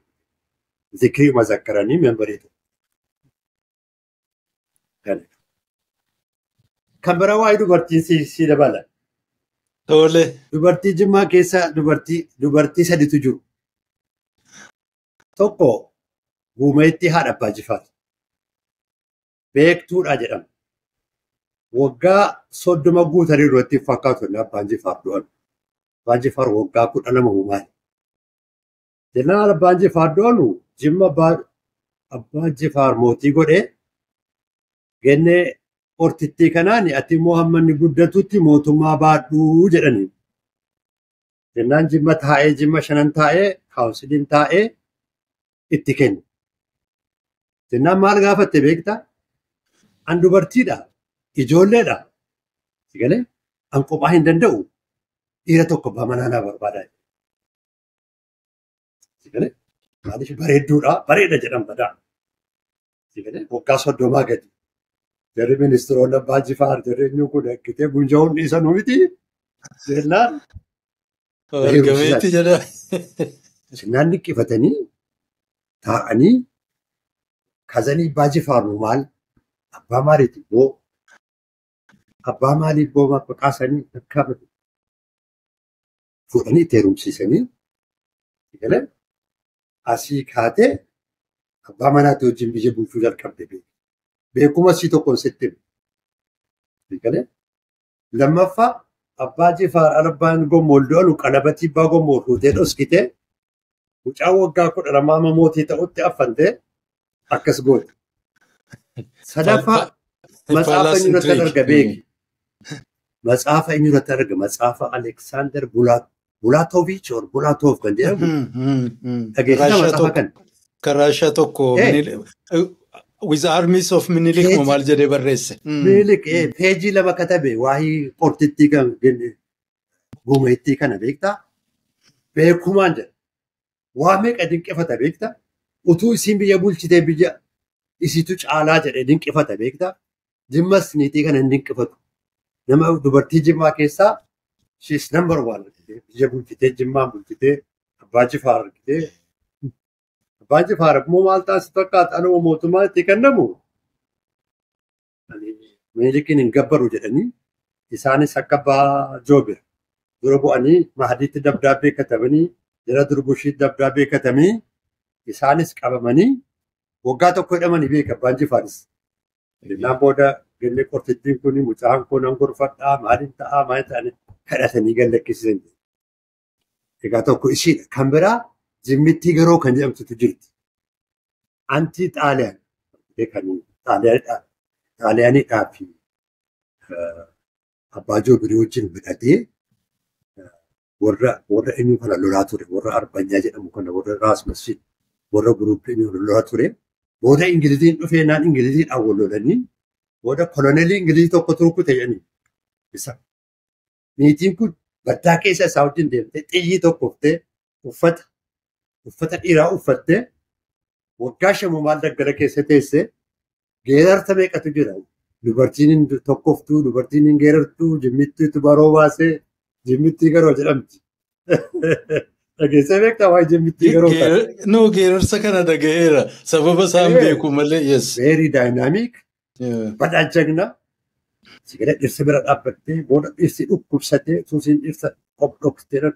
Speaker 3: Zikrii mazakkaranii membarii tokko. Kan biraa waa'ee dubartii si dabala.
Speaker 2: Tole.
Speaker 3: Dubartii Jimmaa keessa dubartii saditu jiru. Tokko Guumeetti haadha Abbaa Jifaar. Beektuudha jedhama. Waggaa 30 guutanii duratti fakkaatu inni Abbaan Jifaar du'an. Abbaan Jifaar waggaa 12 uumaani. Jennaan Abbaan Jifaar du'anu Jimma Abbaan Jifaar mootii godhee gennee hortittii kanaan ati immoo hamma inni guddatutti mootummaa baadhuu jedhanii. Jennaan Jimma taa'ee Jimma 5 taa'ee kaawunsiliin taa'ee itti kenne. Jennaan maal gaafatte beektaa? An dubartiidha. Ijoolleedha. Sigalee an kophaa hin danda'u. Dhiira tokko abbaa manaa naa barbaadaa. Sigalee maaliif bareedduudha? Bareeda jedhan badaa. Sigalee waggaa 30 gadi. Jarri ministiroonni Abbaa Jifaar jarri eenyu kun akkitee gunjaa'uun dhiisanuu miti. Jennaan.
Speaker 2: Argameetti jedha.
Speaker 3: Jennaan dhiqqifatanii taa'anii kazanii Abbaa Jifaar nu maal? Abbaa maaliiti boo? Abbaa maaliif boo maqaa isaanii akka fuudhanii itti heerumsiisanii asii kaatee abbaa manaatti wajjin biyya bulchuu jalqabde beeku. Beekuma sii tokkoon sitti himu. Lammaffaa Abbaa Jifaar abbaan gommool du'anu qalabatii abbaa gommool fuutee dhoskitee mucaan waggaa 12 amma mootii ta'utti affantee akkas goote. Sadaffaa matsaafa inni irratti arga beeki. Matsaafa inni irratti arga matsaafa Aleksaandar Bulaatoviich or Bulaatov kan jedhamu. Dhageessisa matsaafa kana.
Speaker 2: Kan Raashaa tokko with armies of Minilik moo maal jedhee barreesse.
Speaker 3: Minilik peejii 2 katabe waa'ee qortittii kan gumeettii kana beektaa? Beekumaan jedha. Waa meeqa dinqifata beektaa? Utuu isiin biyya bulchitee biyya isiitu caalaa jedhee dinqifata beektaa? Jimmas niitii kana hin dinqifatu. Nama dubartii Jimmaa keessaa she's number 1. Biyya bulchitee Jimmaan bulchitee Abbaa Jifaar argitee. Abbaan Jifaar immoo maal taasisu fakkaata anuma mootummaa itti kennamu Minilikiin hin gabbaru jedhanii isaanis akka Abbaa Joobir dura bu'anii Mahadiitti dabdaabbee katabanii jara Durbushiitti dabdaabbee katabanii isaanis qabamanii waggaa tokko hidhamanii beeka Abbaan Jifaaris. Jennaan booda gennee qortittiin kun mucaan kun nan gorfadhaa maaliin ta'aa maaliin ta'anii kadhatanii gad lakkisiisan. Egaa tokko ishiidha. Kan biraa Jimmittii Garoo kan jedhamtutu jirti. Antii Xaaliyaan Xaaliyaanidhaa fi Abbaa Joobirii wajjin hidhatee warra eenyu kana lolaa ture. Warra Arbanyaa jedhamu kana warra Raas Masjid warra guruppii eenyu lolaa ture. Booda Ingiliziin dhufee naan Ingiliziidhaan wal lolanii booda kolonelii Ingilizii tokko turkute jedhanii isa. Niitiin kun baddaa keessa isaa wajjin deemtee xiyyii tokkoftee uffata dhiiraa uffattee waggaa 5 maal daggala keessa teessee geerarsa meeqatu jira. Dubartiin hin tokkoftuu, dubartiin hin geerartuu, jimmittiitu baroo baasee jimmittii garoo jedhamti. Dhageessee beektaa waa'ee jimmittii garoo kana?
Speaker 2: No, geerarsa kana dhagaheera. Sababa isaan beeku malee, yes.
Speaker 3: Very dynamic. Badhaa jagna. Sigala dhirsa bira dhaabbattee booda dhirsi dhukkubsatee tuusiin dhirsa qophoqtee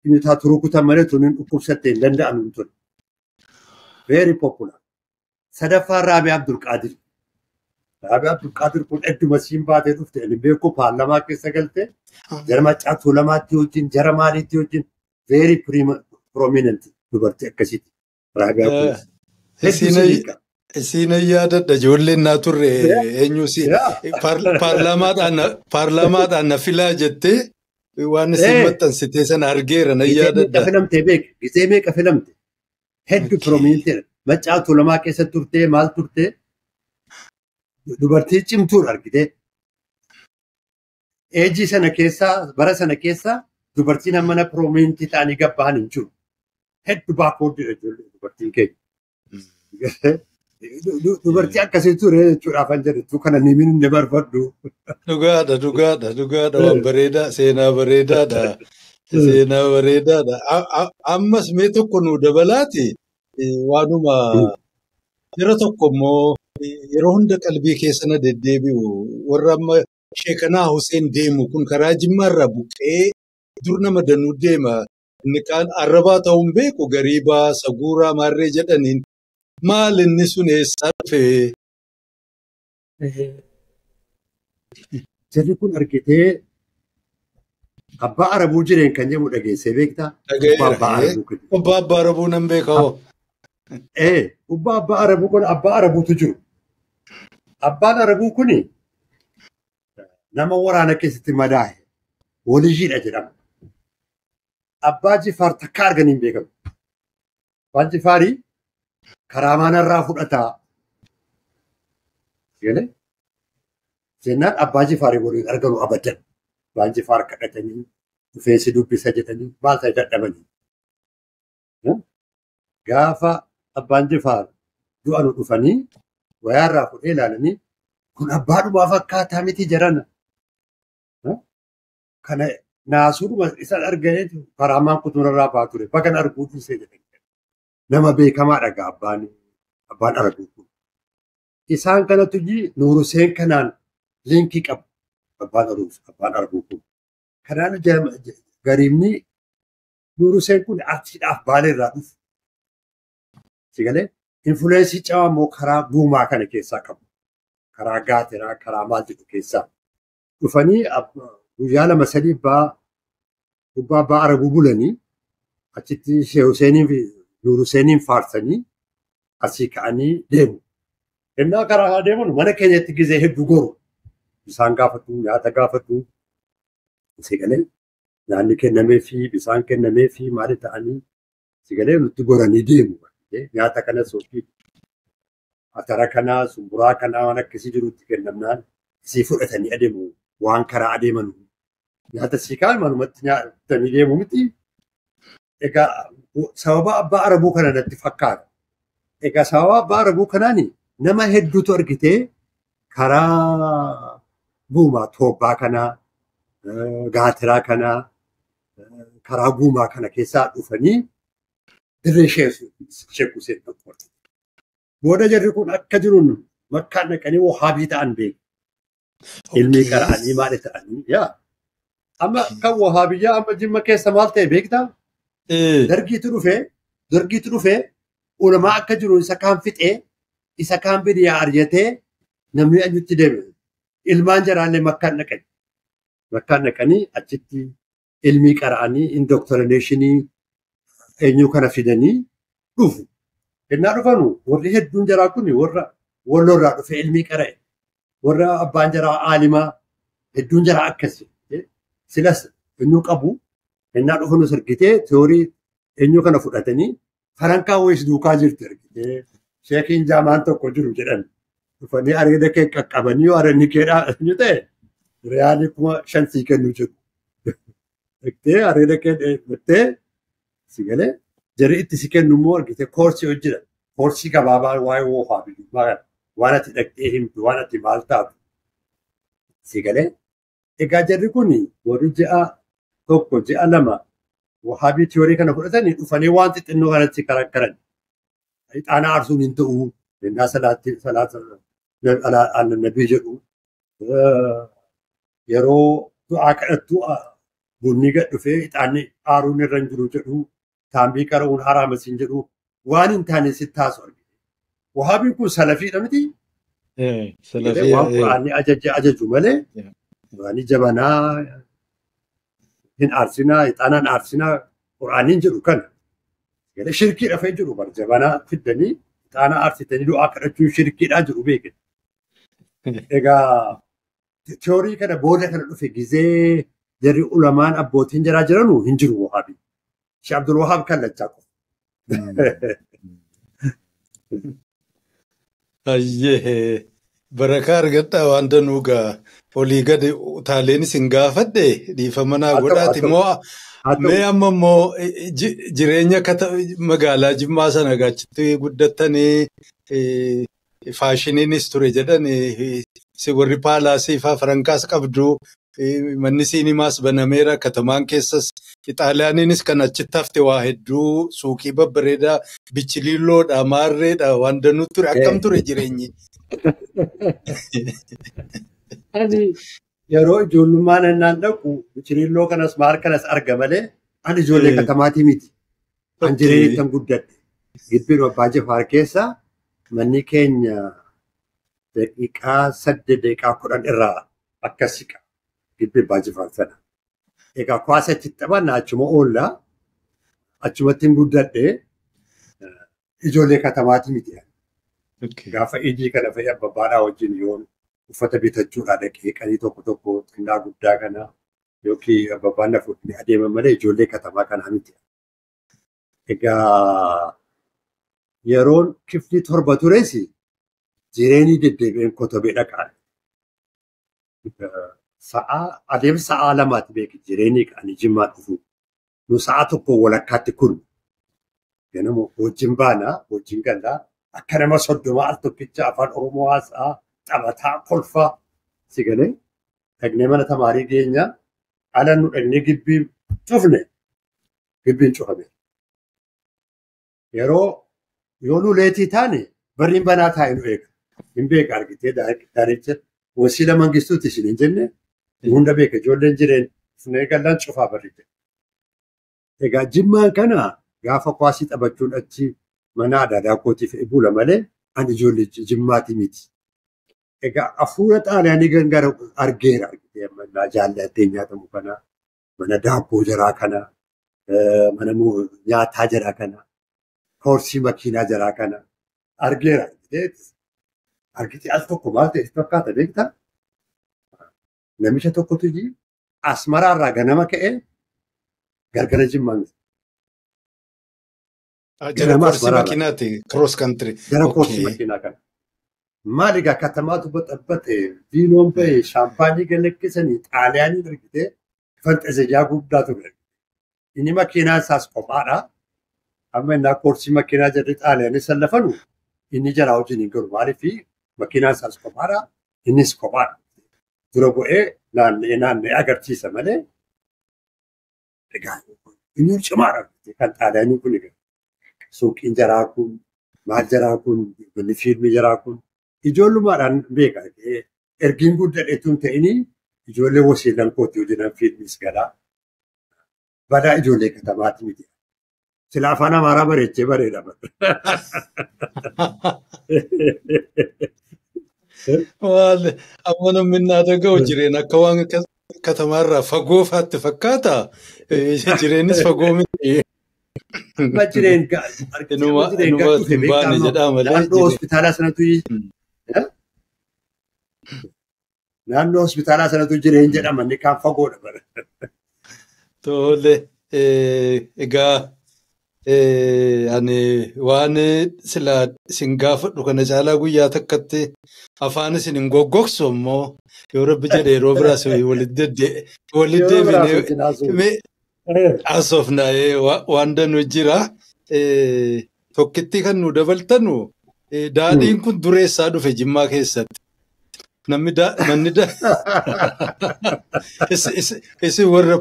Speaker 3: inni taatu rukutan malee tuniin dhukkubsattee hin danda'amu ture. Very popular. Sadaffaa Raabiyaa Abdulqaadir. Raabiyaa Abdulqaadir kun hedduma siin baatee dhufte inni beeku paarlamaa keessa galtee jara Maccaa Tuulamaatti wajjin jara maaliitti wajjin very prominent dubartii akkasiiti. Raabiyaa kun.
Speaker 2: Isiin yaadadha ijoolleen naa turre eenyuus paarlaamaadhaan na filaa jettee waan isin maxxansitee sana argeera na yaadadha.
Speaker 3: Gisee meeqa filamtee beek? Gisee meeqa filamte? Hedduu piroominentiidha. Maccaa Tuulamaa keessa turtee maal turtee dubartii cimtuudha argitee. Eejii sana keessaa bara sana keessaa dubartiin mana piroominentii ta'anii gabbahan hin jiru. Hedduu baakooddiidha ijoollee dubartiin keenya. Dubartii akkasii ture jechuudhaaf an jedhu kana nimin hin barbaaddu.
Speaker 2: Dhugaadha dhugaadha dhugaadha waan bareedaa seenaa bareedaadha. Seenaa bareedaadha. Ammas mee tokko nuu dabalaati waanuma yeroo tokko immoo yeroo hunda qalbii keessa na deddeebi'u warra amma Sheekanaa Hussein deemu kun karaa Jimmaarraa buqqee dur nama danuu deema. Inni kaan arrabaa ta'uun beeku gariibaa saguuraa maarree jedhaniin maal inni sun eessaa dhufee?
Speaker 3: Jarri kun argitee Abbaa Arabuu jireen kan jedhamu dhageessee beektaa?
Speaker 2: Dhagayeera. Abbaa Abbaa Arabuu nan beeka hoo.
Speaker 3: Abbaa Abbaa Arabuu kun Abbaa Arabuutu jiru. Abbaan Arabuu kuni nama waraana keessatti madaa'e waliyyiidha jedhama. Abbaa Jifaar takka arganii hin beekamu. Abbaan Jifaarii karaa manarraa fudhataa. Jennaan Abbaa Jifaarii waliin arganu abadan. Abbaan Jifaar kadhatanii dhufeensi dubbisa jedhanii maal ta'e dadhabanii. Gaafa Abbaan Jifaar du'a nu dhufanii wayaarraa fudhee ilaalanii kun abbaa dhumaa fakkaataa miti jarana. Kana naasuudhuma isaan arganii karaamaan kutuunarraa ba'aa ture. Bagan arguu dhiisee jedhanii. Nama beekamaa dhagaa abbaan Arabuu kun. Isaan kanatu Nuuruseen kanaan liinkii qabu. Abbaan Arabuu kun. Kanaan gariimni Nuuruseen kun artiidhaaf Baaleerraa dhufu. Sigalee infuleensii cimaa immoo karaa guumaa kana keessaa qabu. Karaa gaatiraa, karaa maal jedhu keessaa. Dhufanii guyyaa 2-3 gubbaa abbaa Arabuu bulanii achitti Shee Huseeniin fi Nuuruseeniin faarsanii asii ka'anii deemu. Innaa karaa deeman mana keenyatti gizee hedduu goru. Bisaan gaafatu, nyaata gaafatu. Sigalee nyaanni kennameefii, bisaan kennameefii maali ta'anii sigalee nutti goranii deemu. Nyaata kana soofii atara kanaa, sumburaa kanaa waan akkasii jirutti kennamnaan isii fudhatanii adeemu waan karaa adeeman. Nyaata sii kaan manumatti nyaatanii deemu miti. Egaa sababa Abbaa Arabuu kana natti fakkaata. Egaa sababa Abbaa Arabuu kanaani nama hedduutu argitee karaa guumaa toobbaa kanaa, gaatiraa kanaa, karaa guumaa kana keessaa dhufanii dirree Sheek Hussein tokko. Booda jarri kun akka jiruun makkaan dhaqanii wahaabii ta'an beeku. Ilmii qara'anii maali ta'anii yaa. Amma kan wahaabiyyaa amma Jimma keessa maal ta'e beektaa? Dargiitu dhufee ulamaa akka jiru isa kaan fixee isa kaan biyyaa arjatee namni achitti deeme. Ilmaan jaraallee makkaan dhaqani. Makkaan dhaqanii achitti ilmii qara'anii indoktorineeshinii eenyu kana fidanii dhufu. Innaa dhufanu warri hedduun jaraa kun warra Walloorraa dhufee ilmii qara'e. Warra abbaan jaraa aalimaa hedduun jaraa akkasi. Silas eenyu qabu innaa dhufanus argitee tiyoorii eenyu kana fudhatanii farankaa wayis duukaa jirti argitee sheekiin jaamaan tokko jiru jedhan. Dhufanii areeda kee qaqqabanii yoo areedni keedhaa eenyu ta'e riyaalii 5,000 sii kennu jedhu. Dhaqxee areeda kee dheeffattee si galee jarri itti si kennu immoo argitee koorsii hojjedha. Koorsii gabaabaa waa'ee woofaa biyyummaa kana waan ati dhaqxee himtu waan ati maal taatu si galee. Egaa jarri kun warri ji'a 1 ji'a 2 wahaabii tiyoorii kana fudhatanii dhufanii waan xixinnoo kanatti karakkaran. Ixaana aarsuun hin ta'u ennaa salaata nabii jedhu yeroo du'aa kadhattu bunni gad dhufee ixaanni aaruun irra hin jiru jedhu taambii qara'uun haraama siin jedhu waan hin taane sitti taasu argite. Wahaabiin kun salafiidha miti?
Speaker 2: Salafii.
Speaker 3: Waan Qur'aanni ajaju malee Qur'aanni jabanaa hin aarsinaa, ixaanaan aarsinaa Qur'aaniin jedhu kana. Shirkii dhafee jiru bar jabanaa fiddanii ixaana aarsitanii du'aa kadhachuun shirkiidhaa jiru beekin. Egaa tiyoorii kana booda kana dhufe gizee jarri ulamaan abbootiin jaraa jiranu hin jiru wahaabii. Sheekh Abdul Wahaab kallachaa qofa.
Speaker 2: Ayyee barakaa argadhaa waan danuu gaa olii gadi utaaleen isin gaafadhe dhiifama naa godhaati immoo mee amma immoo jireenya magaalaa Jimmaa sana gaachitti guddattanii faashiniinis ture jedhan warri paalaasii faa farankaas qabdu manni siinimaas banameera katamaan keessas Xaaliyaaniinis kan achitti hafte waa hedduu suuqii babbareedaa bichiliiloodha maarreedha waan danuu ture akkam ture jireenyi.
Speaker 3: Ani yeroo ijoollummaan ennaan dhaqu bichiliilloo kanas maal kanas arga malee ani ijoollee katamaatii miti. An jireenya ittiin guddadhe. Gibbiin Abbaa Jifaar keessa manni keenya daqiiqaa 8 daqiiqaa 10 irraa akkas siqa. Gibbii Abbaa Jifaar sana. Egaa kuwaasa achitti taphanna achuma oolla. Achumatti hin guddadhe ijoollee katamaatii miti. Gaafa idii kana fa'i abbabbaadhaa wajjin yoon uffata bitachuudhaa dhaqee qalii tokko tokko xinnaa guddaa kana yookiin abbabbaan na fuudhanii adeeman malee ijoollee katamaa kanaa miti. Egaa yeroon kifli 7 tures jireenyi deddeebi'een Kotobee dhaqaa. Sa'aa adeemsa sa'aa 2 beeki jireenyi ani Jimmaa dhufu. Nu sa'a 1 walakkaatti kun ganama wajjin baanaa wajjin gallaa akka nama 30 al tokkicha afaan Oromoo haasa'aa taphataa kolfaa si galee dhaqnee mana tamaarii geenya ala nu dhaqnee gibbii cufne gibbiin cufame. Yeroo yoo nu leetii taane barriin banaa taa'e nu eega. Hin beeka argitee daaricha wasiila mangistuuti isin hin jenne hunda beeka ijoolleen jireen cufnee gallaan cufaa barri. Egaa Jimmaan kana gaafa kuwaasii taphachuun achi mana adaadaa kootiif bula malee ani ijoollee Jimmaatii miti. Egaa hafuura Xaaliyaanii gangara argeera argitee mana jaallattee nyaatamu kana, mana daabboo jaraa kana, mana nyaataa jaraa kana, koorsii makiinaa jaraa kana argeera argitee. Argitee al tokko maal ta'e fakkaata beektaa? Namicha tokkotu Asmaraarraa ganama ka'ee gargara Jimmaan.
Speaker 2: Jara koorsii makiinaati cross country.
Speaker 3: Jara koorsii makiinaa kana. Maal egaa katamaatu baxabbate viinoon ba'e shaampaanii galakkisanii Xaaliyaaniin argitee fanxazajaa guddaa ture. Inni makiinaan isaas kophaadha. Amma innaa koorsii makiinaa jarri Xaaliyaanii sallafanu inni jaraa wajjin hin galu. Maaliif makiinaan isaas kophaadha innis kophaadha. Dura bu'ee naanna'ee naanna'ee agarsiisa malee egaa inni cimaadha kan Xaaliyaanii kun egaa. Suuqiin jaraa kun maal jaraa kun manni fiilmii jaraa kun ijoollummaadhaan beeka. Ergiin guddadheetu hin ta'inii ijoollee wasiilan kootii hojjetan fiilmiis galaa. Badaa ijoollee katamaati miti. Sila afaan Amaaraa bareechee bareeda.
Speaker 2: Maal amma namni naa dhaga'u jireen akka waan katamaarraa fagoo faatti fakkaata. Jireenis fagoo miti.
Speaker 3: Amma jireen
Speaker 2: baane jedhaa malee.
Speaker 3: Naannoo hospitaalaa sanatu naannoo hospitaalaa sanatu jireen jedhama inni kaan fagoodha bara.
Speaker 2: Tole egaa ani waan sila isin gaafadhu kana caalaa guyyaa takkatti afaan isin hin goggogsu immoo yoo rabbi jedhe yeroo biraas walitti deebinee haasofna waan danuu jira. Tokkitti kan nu dabaltanu daadhiin kun dureessaa dhufe Jimmaa keessatti. Namni manni isin warra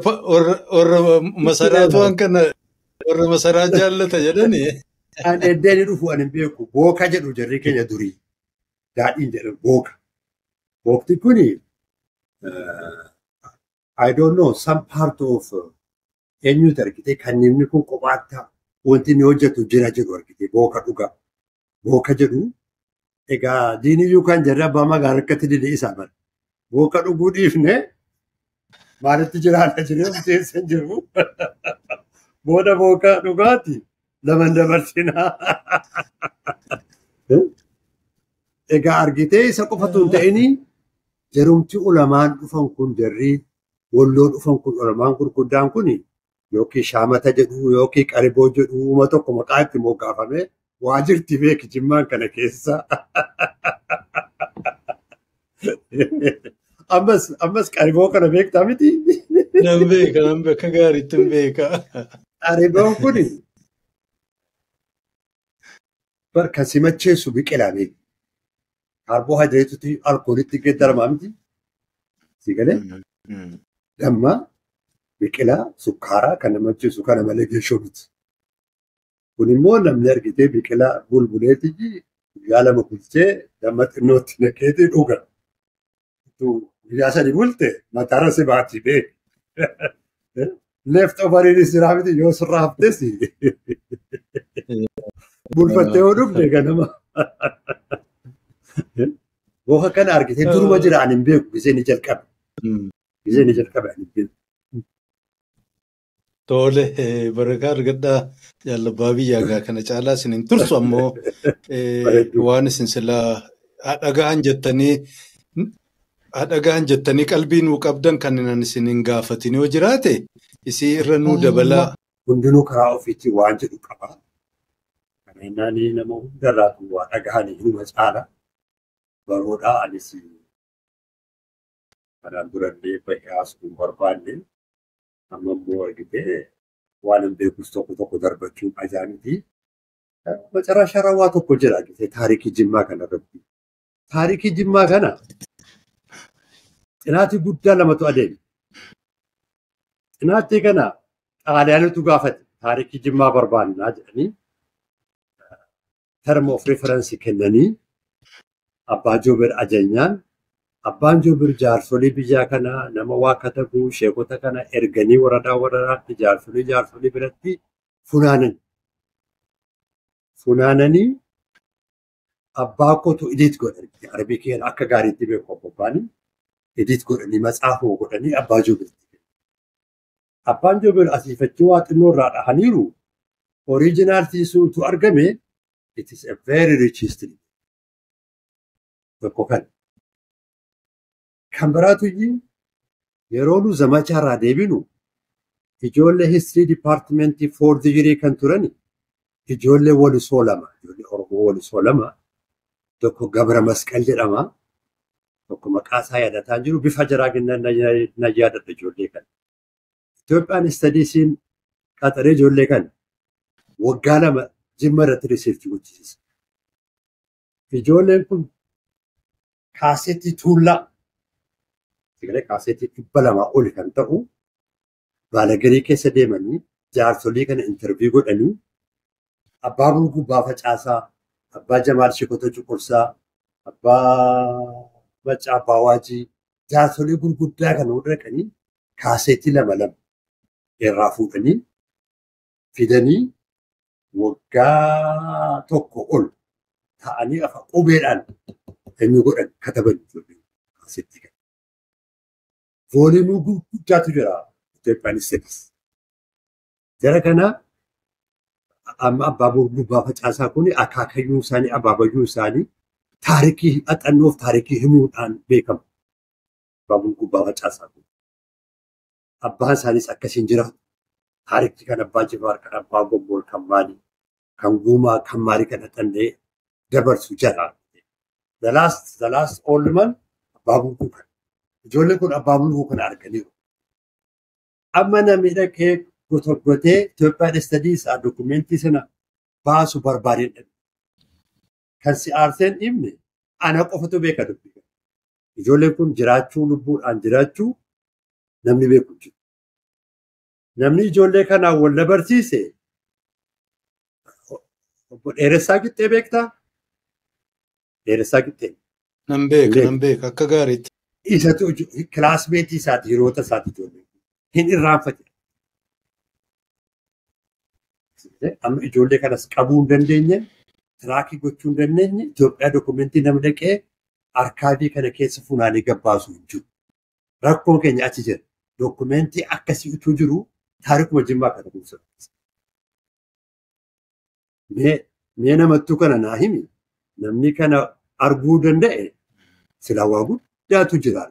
Speaker 2: masaraatu waan kana warra masaraa jaallata jedhani.
Speaker 3: Ani eddeen dhufu ani hin beeku booka jedhu jarri keenya durii daadhiin jedhan booka. Bookti kuni I don't know some part of eenyutu argite kan namni kun kophaatti wanti inni hojjetu jira jedhu argite booka dhuga. Booka jedhu egaa diiniyyuu kan jarri abbaa magaalaa harkatti dide isaa bara. Booka dhuguu dhiifne maalitti jiraata jiree miteessa hin jiru. Booda booka dhugaati laman dabarsinaa. Egaa argitee isa qofatu hin ta'inii jarumti ulamaan dhufan kun jarri walloo dhufan kun ulamaan gurguddaan kun yookiin shaamata jedhu yookiin qariboo jedhu uuma tokko maqaa itti moggaafame Waa jirti beeki Jimmaan kana keessa. Ammas qariboo kana beektaa miti?
Speaker 2: Nan beeka, nan beeka gaariitti hin beeka.
Speaker 3: Qariboon kuni kan si macheessu biqilaa beeki. Kaarboohayidireetitti alkoolitti geeddaramaa miti. Si galee? Damma, biqilaa, sukkaaraa kan nama macheessu kana malee geeshoo miti. Kun immoo namni argitee biqilaa bulbuleetii guyyaa 2 bulchee damma xinnootti naqeetii dhuga. Guyyaa 3 bulte mataarra si baati beeki. Left overiinis jiraa miti yoo sirraa haftes bulfattee yoo dhugde ganama. Booka kana argitee duruma jira ani hin beeku gisee ni jalqabe. Gisee ni jalqabe ani hin beeku.
Speaker 2: Tole barakaa argadhaa jaalabbaa biyyaa kana caalaa isin hin tursu ammoo waan isin silaa dhaga'an jettanii qalbii nuu qabdan kan isin hin gaafatin yoo jiraate isii irra nuu dabalaa.
Speaker 3: Hundinuu karaa ofiitti waan jedhu qaba. Kana innaan nama hundarraatu waa dhaga'anii hinuma caala. Baroodhaa anis kanaan durallee bahee haasa'uu hin barbaanne. Amma immoo argitee waan hin beekus tokko tokko darbachuun ajaa miti. Macarraa waa tokko jira argitee taarikii Jimmaa kana irratti. Taarikii Jimmaa kana xinaatii guddaa lamatu adeeme. Xinaatii kana Xaaliyaanitu gaafate taarikii Jimmaa barbaannaa jedhanii term of reference kennanii Abbaa Joobir ajajnaan Abbaan Joobir jaarsolii biyyaa kanaa nama waa katabuu sheekota kana erganii waradaa waradaatti jaarsolii biratti funaanan. Funaananii abbaa kootu edit godhan. Arabii keenya akka gaariitti beeku abbaani edit godhanii matsaafuma godhanii Abbaa Joobirtti. Abbaan Joobir asiifachuu waa xinnoo irraa dhahaniiru oriijinaal tiisuutu argame it is a very rich history. Tokko kan. Kan biraatu yeroo nu zamachaarraa deebinu ijoollee history departmentii 4 digirii kan turan ijoollee walisoo lama, ijoollee Oromoo walisoo lama, tokko Gabra Masqal jedhama, tokko maqaa isaa yaadataa jiru bifa jaraa na yaadadha ijoollee kana. Itoophiyaan studiesiin qaxaree ijoollee kana waggaa 2 Jimma irratti research gochisiisa. Ijoolleen kun kaasetii tuullaa sagalee kaasetii 200 oli kan ta'u baalagarii keessa deemanii jaarsolii kana interview godhanii Abbaa Bulguu Baafacaasaa, Abbaa Jamaal Shikotoo Cuqursaa, Abbaa Maccaa Abbaa Waajii jaarsolii gurguddaa kana hunda dhaqanii kaasetii 2 irraa fuudhanii fidanii waggaa 1 ol ta'anii afa qubeedhaan inni godhan kataban kaasetii kana. Vooliimii gurguddaatu jira Itoophiyaan Studies. Jara kana amma Abbaa Bulguu Baafacaasaa kun akaakayyuun isaanii abaabayyuun isaanii taarikii haxannoof taarikii himuudhaan beekamu. Abbaa Bulguu Baafacaasaa kun. Abbaan isaanis akkasiin jiraatu. Taarikii kan Abbaa Jifaar, kan Abbaa Gombool, kan maalii, kan Guumaa, kan maalii kan haxannee dabarsu jara. The last old man Abbaa Bulguu kana. Ijoolleen kun Abbaa Bulguu kana arganiiru. Amma namni dhaqee gotogotee Itoophiyaan Studies dokumentii sana baasu barbaadeen dhabe. Kan si aarseen dhibne ana qofatu beeka dubbii. Ijoolleen kun jiraachuu lubbuudhaan jiraachuu namni beeku jiru. Namni ijoollee kanaan wal dabarsiise obbo Dheeressaa Qixxee beektaa? Dheeressaa Qixxee.
Speaker 2: Nan beeka akka gaariitti.
Speaker 3: Isatu kilaasmeetii isaati hiriyoota isaati ijoollee. Hin irraanfate. Amma ijoollee kanas qabuu hin dandeenye, tiraakii gochuu hin dandeenye, Itoophiyaa dokumentii nama dhaqee arkaayivii kana keessa funaanee gabbaasu hin jiru. Rakkoon keenya achi jira. Dokumentii akkasii utuu jiru taarikuma Jimmaa kana kuusa. Mee namattuu kana naa himi namni kana arguu danda'e silaa waa guddaatu jira.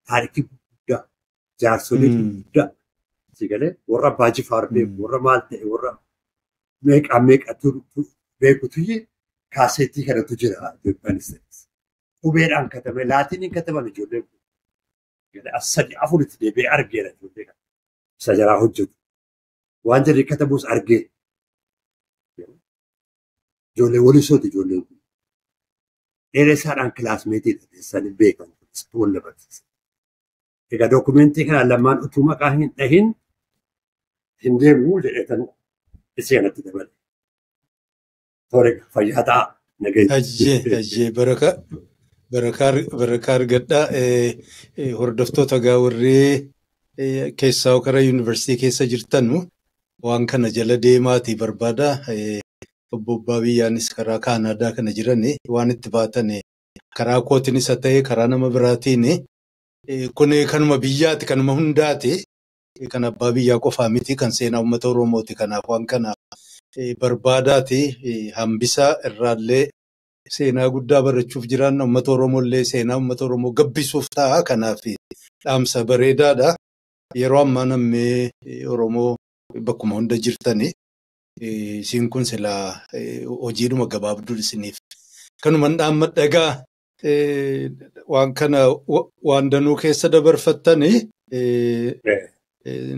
Speaker 3: Taarikii guddaa, jaarsolii guddaa. Sigalee warra Abbaa Jifaar beeku, warra maal ta'e, warra meeqaa meeqatu Beekutu kaaseetii kanatu jira Ethiopian Studies. Qubeedhaan katame laatiniin kataban ijoolleen kun. As 3-4 itti deebi'ee argeera ijoollee kana. Isa jaraa hojjetu. Waan jarri katabuus argee. Ijoollee walisooti ijoolleen kun. Dheeressaadhaan kilaasmeetiidha keessan beekan wal barsiisa. Egaa dookumentii kana lamaan utuu maqaa hin dhahin hin deemu jedheetan isii kanatti dabale. Tore fayyaa ta'a.
Speaker 2: Ajjee barakaa argadhaa. Hordoftoota gaa warri keessaa karaa yuunivarsiitii keessa jirtanu waan kana jala deemaatii barbaada. Obbo Abbaa Biyyaanis karaa Kaanaadaa kana jiran waan itti baatan karaa kootiinis haa ta'e karaa nama biraatiin kun kanuma biyyaati kanuma hundaati kan abbaa biyyaa qofaa miti kan seenaa uummata Oromooti. Kanaaf waan kana barbaadaati hambisaa irraallee seenaa guddaa barachuuf jiran uummata Oromollee seenaa uummata Oromoo gabbisuuf ta'a. Kanaaf dhaamsa bareedaadha. Yeroo ammaa namni Oromoo bakkuma hunda jirtani. Isiin kun silaa hojiidhuma gabaabduu isiniif. Kanumaan dhaammadha egaa waan kana waan danuu keessa dabarfattanii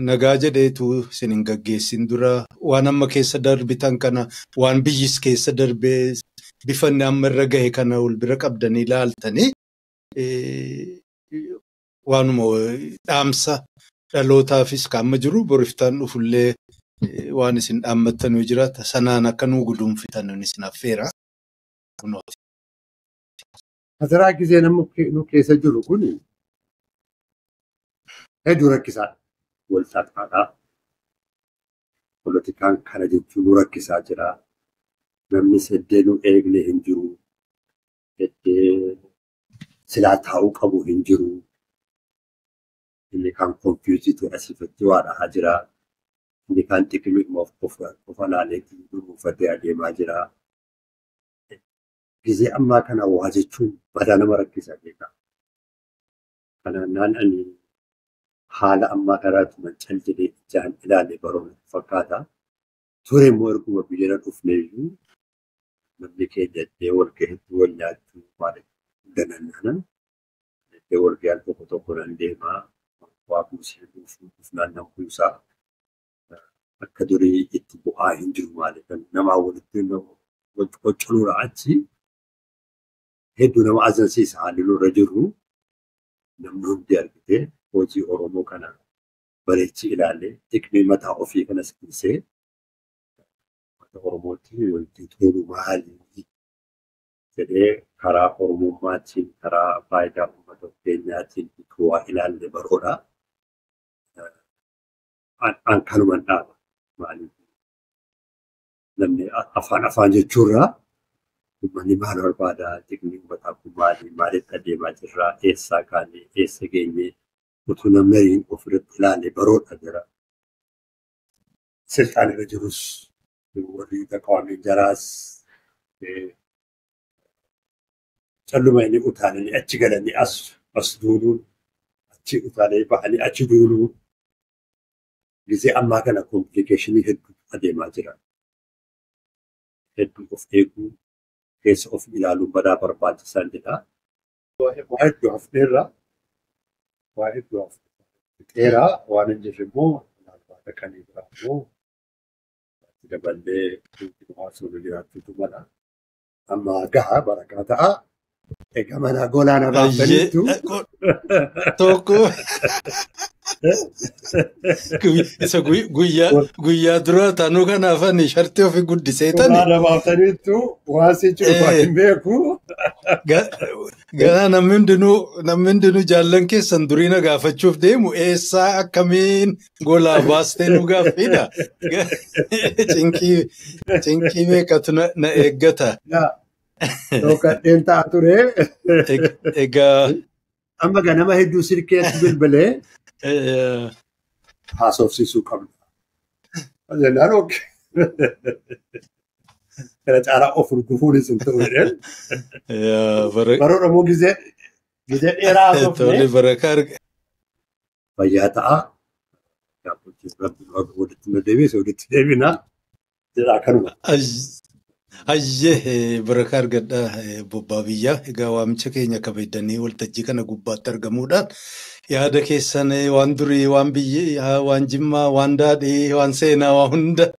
Speaker 2: nagaa jedheetu isin hin gaggeessin dura waan amma keessa darbitan kana waan biyyis keessa darbee bifanni amma irra gahe kana wal bira qabdanii ilaaltanii waanuma dhaamsa dhalootaafis kan amma jiru boriftaan dhufullee waan isin dhaammattan yoo jiraata sanaan akka nuu guduunfitan isin affeera.
Speaker 3: Kasaraa gisee namni nu keessa jiru kun hedduu rakkisaadha. Wal xaxaadha. Poolitikaan kana jechuun nu rakkisaa jira. Namni seddee nu eegne hin jiru. Seddee silaa taa'uu qabu hin jiru. Inni kaan konfiyuuziitu asiifatti waa dhahaa jira. Inni kaan xiqimii of alaalee dhuunfatee adeemaa jira. Gisee ammaa kana waa jechuun badaa nama rakkisaa beekaa. Kanaannaan ani haala ammaa karaatti mancal jedhee ijaan ilaale baroota fakkaata. Ture immoo erguma biyya dhufneeyyuu namni keenya iddee wal gaheetti wal nyaachuu maal danannaanan iddee wal gahan tokko tokko nan deemaa waa kuusee dhufnaan nan kuusaa akka durii itti bu'aa hin jiru maaliif namaa walitti qoccoluudha achi hedduu nama azansiisa haalli nurra jiru namni hundi argite hojii Oromoo kana bareechi ilaalee xiqmii mataa ofii kanas dhiisee uummata Oromootti wanti tolu maali jedhee karaa Oromummaatiin karaa faayidaa uummata keenyaatiin waa ilaalle baroodha. An kanuman dhaaba maaliif namni afaan afaan jechuurraa uummanni maal barbaada xiqmii uummataa kun maali maalitti adeemaa jirraa eessaa kaanee eessa geenyee utuu namni ofirratti ilaale baroodha jira. Silxaan irra jirus warri taqawaamii jaraas calluma inni utaalanii achi galanii as duuluun achi utaalanii bahanii achi duuluun gisee ammaa kana komplikeeshinii hedduu adeemaa jira. Hedduu of eeguu keessa of ilaaluun badaa barbaachisaan jedha. Waa hedduu hafneerra waa hedduu hafneera waan hin jirre immoo dhaqanii biraa immoo daballee hawaasni jiraachuutu mala. Amma gahaa barakaa ta'a. Egaa mana golaana baaftaniittu.
Speaker 2: Tokko isa guyyaa dura taanuu kanaaf ani shartii ofii guddisee tani.
Speaker 3: Golaana baaftaniittu waan si jiru hin beeku.
Speaker 2: Ganaa namni hundinuu jaallan keessan durii na gaafachuuf deemu eessaa akkamiin golaa baastee nu gaaffiidha. Cinqii meeqatu na eeggata.
Speaker 3: Dhokadheen ta'a ture.
Speaker 2: Egaa.
Speaker 3: Amma ganama hedduu sirkeetti bilbilee haasofsiisuu qabna. Jennaan oke. Kana caalaa of urgufuunis hin ta'u jedheen. Baroo dhamuu gisee dheeraa haasofne. Fayyaa ta'a. Walitti nu deebise walitti deebina. Jedhaa kanuma.
Speaker 2: Hayyee barakaa argadhaa bobbaa biyyaa. Egaa waamicha keenya kabajanii waltajjii kana gubbaatti argamuudhaan yaada keessan waan durii, waan biyyi, waan jimmaa, waan daadhii, waan seenaa, waan hunda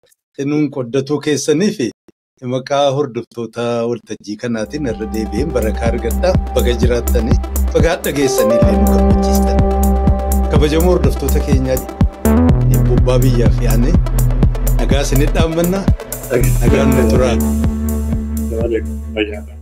Speaker 2: nuun qoddatuu keessanii fi maqaa hordoftoota waltajjii kanaatiin irra deebi'een barakaa argadhaa. Baga jiraattanii, baga hadha geessanii illee nu gammachiistan. Kabajamoo hordoftoota keenyaa, bobbaa biyyaa fi ani nagaa isinitti dhaammanna. Nagaan nu turaa.
Speaker 3: Fayyaadha.